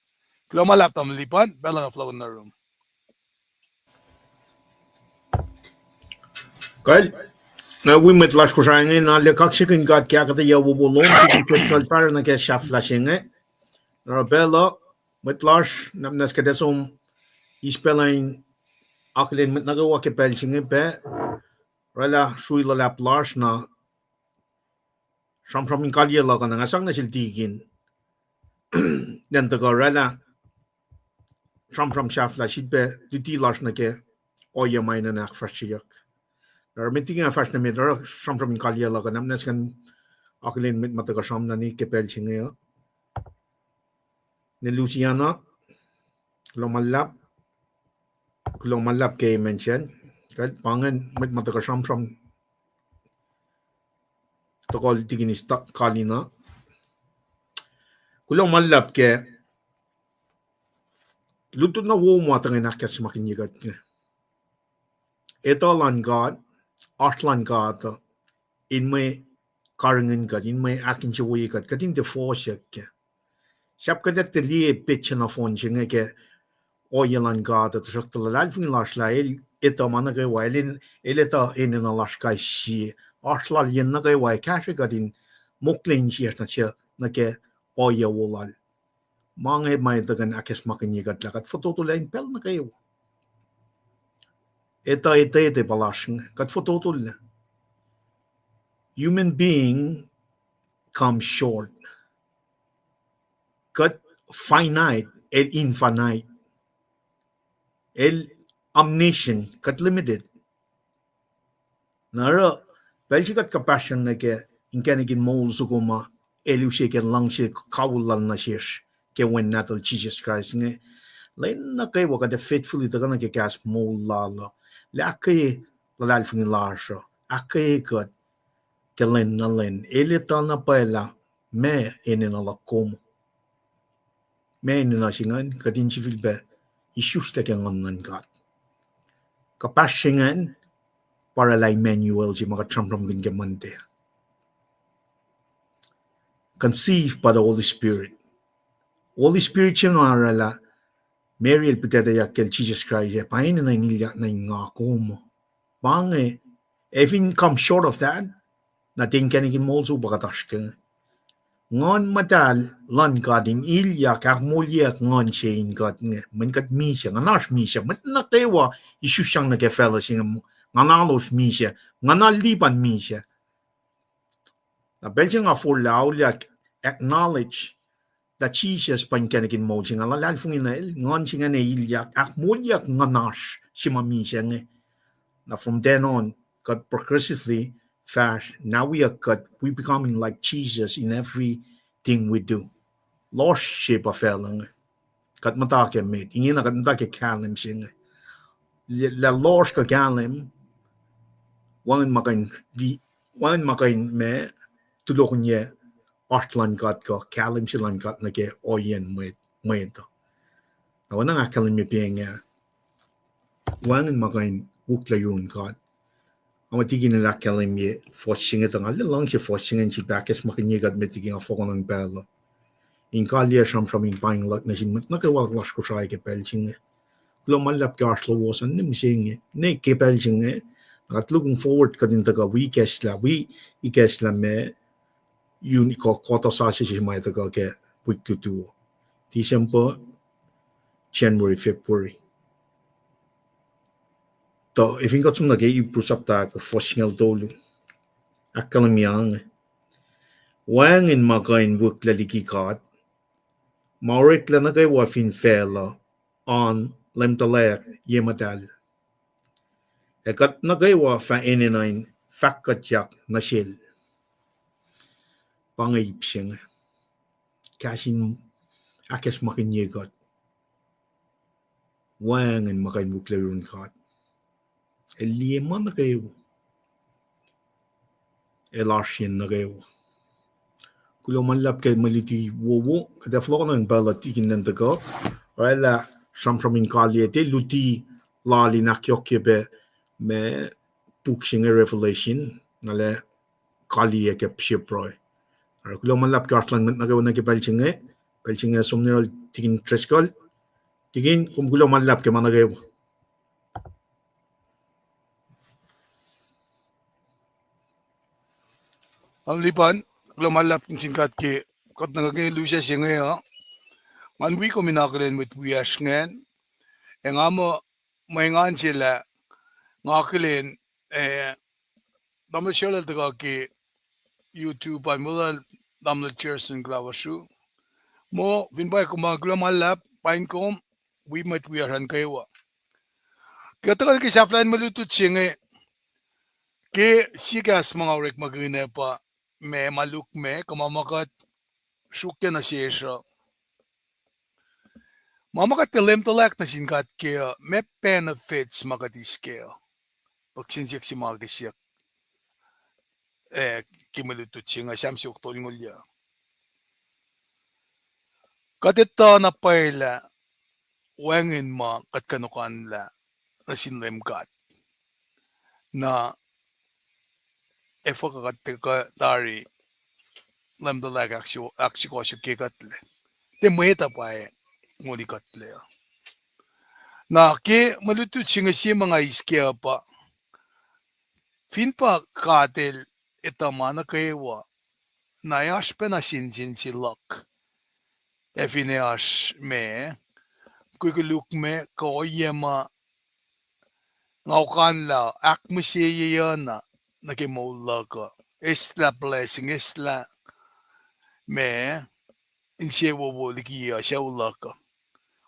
Kuloh ma luhlahp tamuhlwel Lipan, pacl uh nga fohlohkohn nuh yurum. Kal, nga wi mwet lasr Kosrae inge, na arlac kaksakihn God ke ahkuhtweyac wowo lom, ke kuht kuh in fahsr nuh ke sahflah se inge. Oruh pacl uh, mwet lasr, nwacklah kuht ac som eis pacl uh in akihlen mwet nuh kwewa ke pacl se inge pac, oraclah srui luhlahp lasr na sramsram in kaliyac luhk uh na nga sang nuh sel tikin. Nacn tuhkuh oraclah sramsram sahflah sitpac luti lasr nuh ke ohiyac ma enenuh ahkfahsryeyuck. Oruh met inge fahsr nuh met, oruh sramsram in kaliyac luhk uh, nwacklah kuht in akihlen mwet ma tuhkuh sramsramkihn ke pacl se inge uh. Ne Lusiana. Kuloh ma luhlahp. Kuloh ma luhlahp ke mention. Kuht pa ingacn mwet ma tuhkuh sramsram. Tohkohl tikinis kalina. Kuloh ma luhlahp ke lutlut na wowo ma tuhkuh in ahkacsmakihnye kuht inge. Etuh luhn God, oasr luhn God uh, in mwe karihngihn kuht, in mwe ahkinsewowoye kuht, kuht in tiac fohsack kac. Sahp kuht etuh liye petsac nohfohn se inge ke ohiyac luhn God uh, tuhsruhktuh luhlahlfongi lasr lah el etuh ma nuh kwewa, el in, el etuh enenuh lasr kais sie. Oasr lal yen nuh kwewa ac kahsrwe kuht in mokle insiyacsr nuh se nuh ke ohiyac wo lal. Ma inge ma etuh kuh in ahkacsmakihnye kuht lah kuht fototolac in pacl nuh kwewa. Etuh, etuh, etuh pa lasr inge, kuht fototolac. Human being come short. Kuht finite, el infinite. El omniscient, kuht limited. Na oruh, pacl se kuht kuhpahsryang nuh ke inkacnek in moul soko ma el use ke luhngse kawihl lal nuh sesr ke Wen Nahtuhl Jisus Kraist inge. Lwen nuh kwewa kuht ac faithfully tuhkuh nuh ke kahs moul lal uh. Lah ahkkweye luhlahlfongi lasr uh, ahkkweye kuht ke lwen na lwen. El etuh na pwacye lah meac enenuh luhk kom. Meac enenuh se ingacn, kuht in sifilpac isuslac ke Nguhn luhn God. Kuhpahsr se ingacn pa orwaclah Emmanuel se ma kuht sramsramkihn ke Monday. Conceived by the Holy Spirit. Holy Spirit se ma orwaclah Mary el pihtucteyuck kacl Jisus Kraist ac pa enenuh in ilyak nuh in nga kom. Pa inge, if in come short of that, na tiac inkacnek in moul soko pa kuht oasr ke inge. Nguhn Muhtahl luhn God in ilyak ahkmoulyeyuck nguhn se in kuht inge, mweyen kuht misac, nguhnasr misac, mwet nuh kwewa isusyang nuh ke facluh se inge, nguhnalos misac, nguhnal lipan misac. Na pacl se nga forlah auliyak acknowledge lah Jisus pa inkacnek in moul se inge, luhlahlfongi na el, nguhn se ingacn ac ilyak ahkmoulyeyuck nguhnasr se ma misac inge. Na from then on, kuht progressively fahsr, na wiyuck kuht, we becoming like Jesus in everything we do. Lohsr se pa facluh inge. Kuht muhta ke met, ingena kuht muhta ke kahlwem se inge. Lah lohsr kuh kahlwem, wacngihn ma kuh in, wacngihn ma kuh in ma, tulokihnyac oasr luhn God kuh kahlwem se luhn God nuh ke ohiyacn mwet, mwet uh. Na oacna nga ahkkahlwemye pa inge, wacngihn ma kuh in wihklac yurin God. Nga muh tikin el ahkkahlwemye fuhs se inge tuh nga luhngse fuhs se inge in sifilpac ahkacsmakihnye kuht met liki nga fohlohkohnacng pacl uh. In kaliyac sramsram in paing luhk nuh sin mwet nuh kwewa lasr Kosrae ke pacl se inge. Kuloh ma luhlahp ke oasr lowos an ne mihsenge, ne ke pacl se inge, na kuht looking forward kuht in tuhkuh wi ikacslah, wi ikacslah ma, un kuh kuhtuh sasuc se ma tuhkuh ke wik lutu, December, January, February. Tuh efin kuht som nuh ke Hebrew sapta ahkosr fuhs singucul tolu, ahkkahlwemye inge, wacngihn ma kuh in wihklac liki God, ma oreklac nuh kwewa fin facluh, an Leum tuhlac ye muhtahl, ac kuht nuh kwewa fah enenuh in fahkkuhtyak nuh sel. Pa inge ip se inge, kahs in ahkacsmakihnye kuht, wacngihn ma kuh in wihklac yurin God. El liye ma nuh kwewa, el oasr yen nuh kwewa. Kuloh ma luhlahp ke mwe luti wowo, kuht ac fohlohkohnacng pacl uh tikin lwen tuhkuh, orwaclah sramsram in kaliyac, tiac luti lal in ahkyohkye pac ma puk se inge Revelation, na lah kaliyac ke pihsrapruhe. Oruh kuloh ma luhlahp ke oasr luhn mwet nuh kwewa nuh ke pacl se inge, pacl se inge som nuh yohrohl tikin Driscoll, tikin kom kuloh ma luhlahp ke ma nuh kwewa. An lipan, kuloh ma luhlahp nuh sin God ke kuht nuhnkuh ke lusac se inge uh. Ngan wi kom in akihlen mwet wiyacsr ingacn, ac nga muh mwe engan se lah nga akihlen, eh, tamuhlwel Sherlel tuhkuh ke YouTube an, weluhl tamuhlwel Jerson Kuhlawasru. Muh fin pwacye kom an, kuloh ma luhlahp, paing kom, wi mwet wiyacsr an kwewa. Ke tuhkuh nuh ke sahflahiyacn mwe lutlut se inge, ke sie kahs ma nga orekmakihn ah pa ma ma lukmac, kuh ma ma kuht sruokyac nuh sesr uh. Ma ma kuht tiac leum tuhlac nuh sin God kac uh, meac benefits ma kuht eis kac uh? Puk siyuck se ma ke siyuck, eh, ke mwe lutlut se inge, Sam siofok tolngoul yuh. Kuht etuh na pwacye lah wacngihn ma kuht kuh in okanlah nuh sin Leum God. Na efuh kuh kuht tiac kuh tari leum tuhlac ahksukohsohk ke kuhtlac? Tiac mwet uh pwacye ngoli kuhtlac uh. Na ke mwe lutlut se inge, sie ma nga eis kac uh pa, fin pa God El etuh ma nuh kwewa, na ac oasr pacna sensen se luhk, ac finne oasr ma, mukwikwi luhk ma kuh ohiyac ma nga okanlah ahkmihseyuck na nuh ke moul luhk uh, eslah blessing, eslah ma insewowo liki uh sucu luhk uh.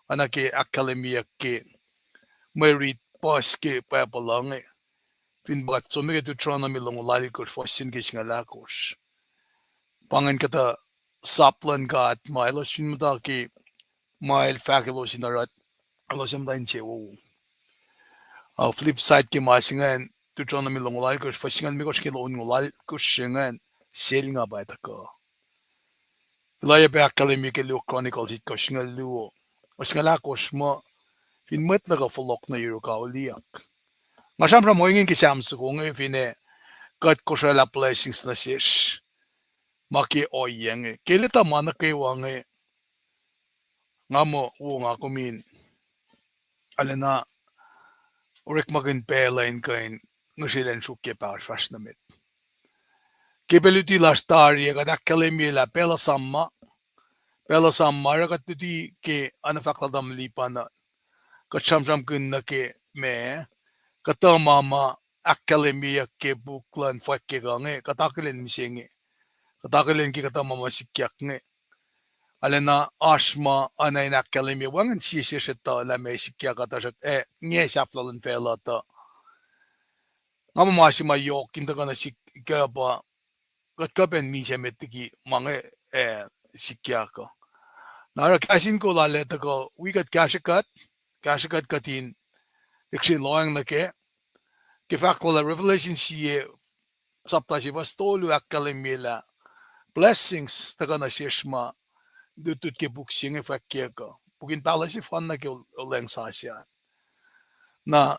Oacna ke ahkkahlwemyeyuck ke mwe rit puhs ke Bible uh inge, fin pa kuht som nuh ke Deuteronomy longoul alkosr, fuhs se nuh ke singucul ahkosr. Pa ingacn kuhtuh sap luhn God ma elos fin muhta ke ma El fahk elos in oruh, elos ac muhta insewowo. Uh, flip side ke ma se ingacn, Deuteronomy longoul alkosr, fuhs singucul limekohsr ke longoul alkosr se ingacn, selnga pa tuhkuh. El oacyacpac ahkkahlwemye ke luo Chronicles itkohsr singucul luo, fuhs singucul ahkosr muh, fin mwet luhk uh fohlohk nuh yuruk, auliyak. Nga sramsram ohinge ke Sam soko inge finne kuht kosraclah blessings nuh sesr ma ke ohiyac inge. Ke El etuh ma nuh kwewa inge, nga muh wo nga kom in arulacna orekmakihn pacl uh in kuh in ngihsrwacl in sruokyac pahosr fahsr nuh met. Ke pacl luti lasr tari ah kuht ahkkahlwemye lah pacl uh sam ma, pacl uh sam ma oruh kuht luti ke oacna fahk lal tamuhlwel Lipan uh, kuht sramsramkihn nuh ke ma, kuhtuh ma ma ahkkahlwemyeyuck ke puk luhn Fwackyuck uh inge, kuht akihlen mihsenge, kuht akihlen ke kuhtuh ma ma sikyak inge. Arulacna oasr ma oacna in ahkkahlwemye wacngihn sie sesr etuh lah meac sikyak uh, tuhsruhk, eh, nge sahflah luhn facluh tuh nga muh ma se ma yohk in tuhkuh nuh sihk uh pa kuht kuh pac in misac met liki ma inge, eh, sikyak uh. Na oruh kahs in kol arlac tuhkuh wi kuht kahsrwe kuht, kahsrwe kuht kuht in lihksreni lohacng nuh kac. Ke fahk lal Revelation sie, sapta sie fuhs tolu ahkkahlwemye lah blessings tuhkuh nuh sesr ma lutlut ke puk se inge Fwackyuck uh, puk in pahluh sefanna ke olweacng sasuc an. Na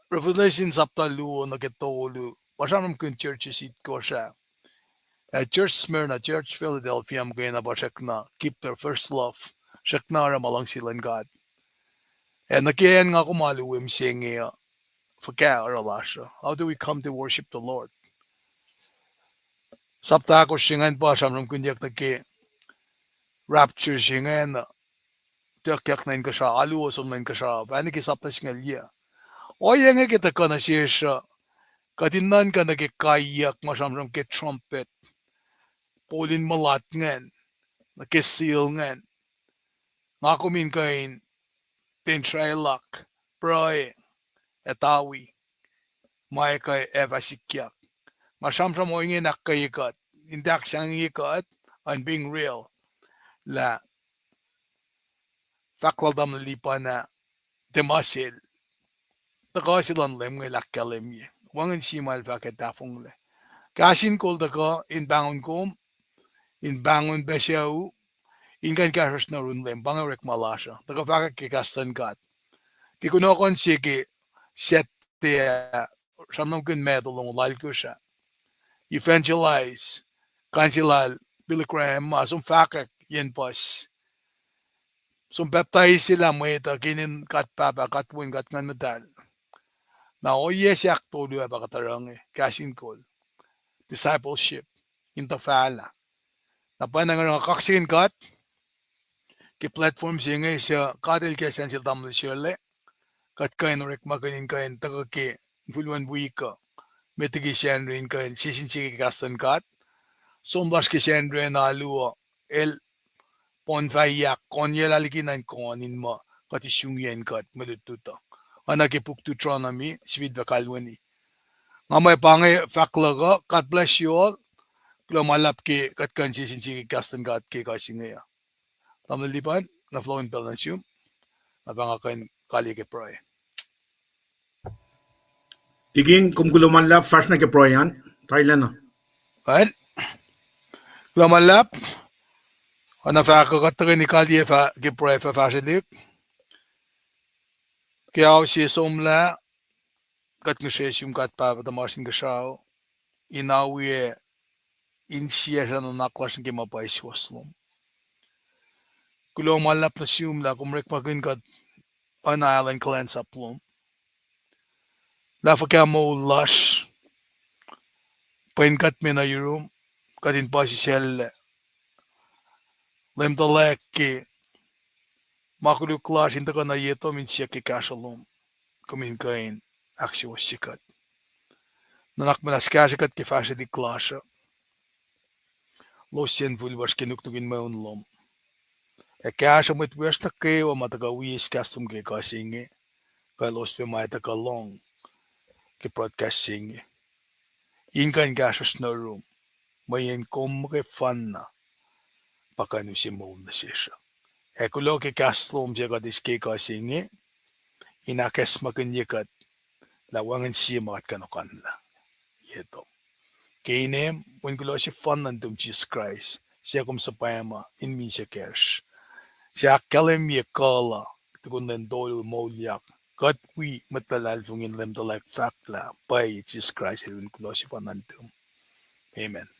Revelation sapta luo nuh ke tolu pa sramsramkihn churches itkohsr ah. Ah, church Smyrna, church Philadelphia, muhkwena pa srackna keep their first love, srackna oruh ma luhngse luhn God. Ah, nuh ke acn nga kom alu we mihsenge uh, fuhkah oruh lasr uh? How do we come to worship the Lord? Sapta ahkosr se ingacn pa sramsramkihnyuck nuh ke rapture se ingacn, tuyak nuh inkuhsrao, alu uh som nuh inkuhsrao, fah nuh ke sapta singucul yuh. Ohiyac inge ke tuhkuh nuh sesr uh, kuht in nuhnkuh nuh ke kaiyuck ma sramsram ke trumpet, pol in mulat ingacn, nuh ke seal ingacn. Nga kom in kuh in ten srwaclak, pruhe, ac tawi, ma ac kuh ac fah sikyak. Nga sramsram ohinge in ahkkweye kuht, in tahk sahngwengye kuht, in being real, lah fahk lal tamuhlwel Lipan ah, tiac ma sel, tuhkuh se luhn Leum inge El ahkkahlwemye. Wacngihn sie ma El fahk ac tahfonglac. Kahs in kol tuhkuh in pahngon kom, in pahngon pac sucu, in kuh in kahsruhsr nuh yurin Leum, pa inge orekma lasr uh. Tuhkuh fahkwack ke kahs luhn God. Ke kunohkohn se ke Saturday ah, sramsramkihn Matthew longoul alkosr ah, evangelize, kuh in se lal Billy Graham ma som fahkwack yen puhs, som pacptaiselah mwet uh ke inen God Pahpah, God Wen, God Nguhn Muhtahl. Na ohiyac se ahktolu ah pa kuht oruh inge, kahs in kol, discipleship, in tuhfahlah. Na pwacnwacng oruh nga kaksakihn God ke platform se inge suc God El kahsrwelos sel tamuhlwel Sirlac, kuht kuh in orekmakihn in kuh in tuhkuh ke infulwen wik uh, met liki Sacnri in kuh in sie sin sie ke kahs luhn God. Som lasr ke Sacnri an alu uh, el poun fahyak, konyelah liki na in koan in muh kuht isungiyacn kuht mwe lutlut uh. Oacna ke puk Deuteronomy, sifilpac kalweni. Nga muh pa inge fahk luhk uh, God bless you all. Kuloh ma luhlahp ke kuht kuh in sie sin sie ke kahs luhn God ke ekuh se inge uh. Tamuhlwel Lipan, nga fohlohkihn pacl nuh sum. Na pa nga kuh in kaliyac ke pruhe. Tikin, kom kuloh ma luhlahp, fahsr na ke pruhe an, Thailand. Well, kuloh ma luhlahp, oacna fahk uh, kuht tuhkweni kaliyac fah-, ke pruhe fah fahsrwelihk. Ke ao se somlah, kuht ngihsre sum God Pahpah tuhmasr Inkuhsrao, in awi ac insiyacsr ac nuhnak lasr nuh ke ma pwacye suwohs lom. Kuloh ma luhlahp nuh sum lah kom orekmakihn kuht oacna alu in kuhlwacnsap lom. Lah fuhkah moul lasr, pwen kuht me nuh yurum, kuht in puhsisacllac. Leum tuhlac ke ma koluk lasr in tuhkuh nuh ye tom in siyuck ke kahsruh lom, kom in kuh in ahksuwohsye kuht. Nuhnak muhnahs kahsre kuht ke fahsrwelihk lasr uh, losyacn fihl lasr ke nuknuk in mweun lom. Ac kahsruh mwet wiyacsr nuh kwewa ma tuhkuh wi eis kahs lom ke ekuh se inge, kuh elos pac ma ac tuhkuh lohng ke broadcast se inge, in kuh in kahsruhsr nuh yurum, mweyen kom muhkwena pa kuh in use moul nuh sesr uh. Ac kuloh ke kahs lom se kuht eis ke ekuh se inge, in ahkacsmakihnye kuht lah wacngihn sie ma kuht kuh in okanlah ye tom. Ke inem, mweyen kuloh sefanna nuhtum Jisus Kraist, suc kom suhpwacma in misac kacsr, suc ahkkahlwemye kuh la tukun lwen tolu moulyak, kuht wi mwet luhlahlfongi in Leum tuhlac fahk lah pwacye Jisus Kraist el, mweyen kuloh sefanna nuhtum. Amen.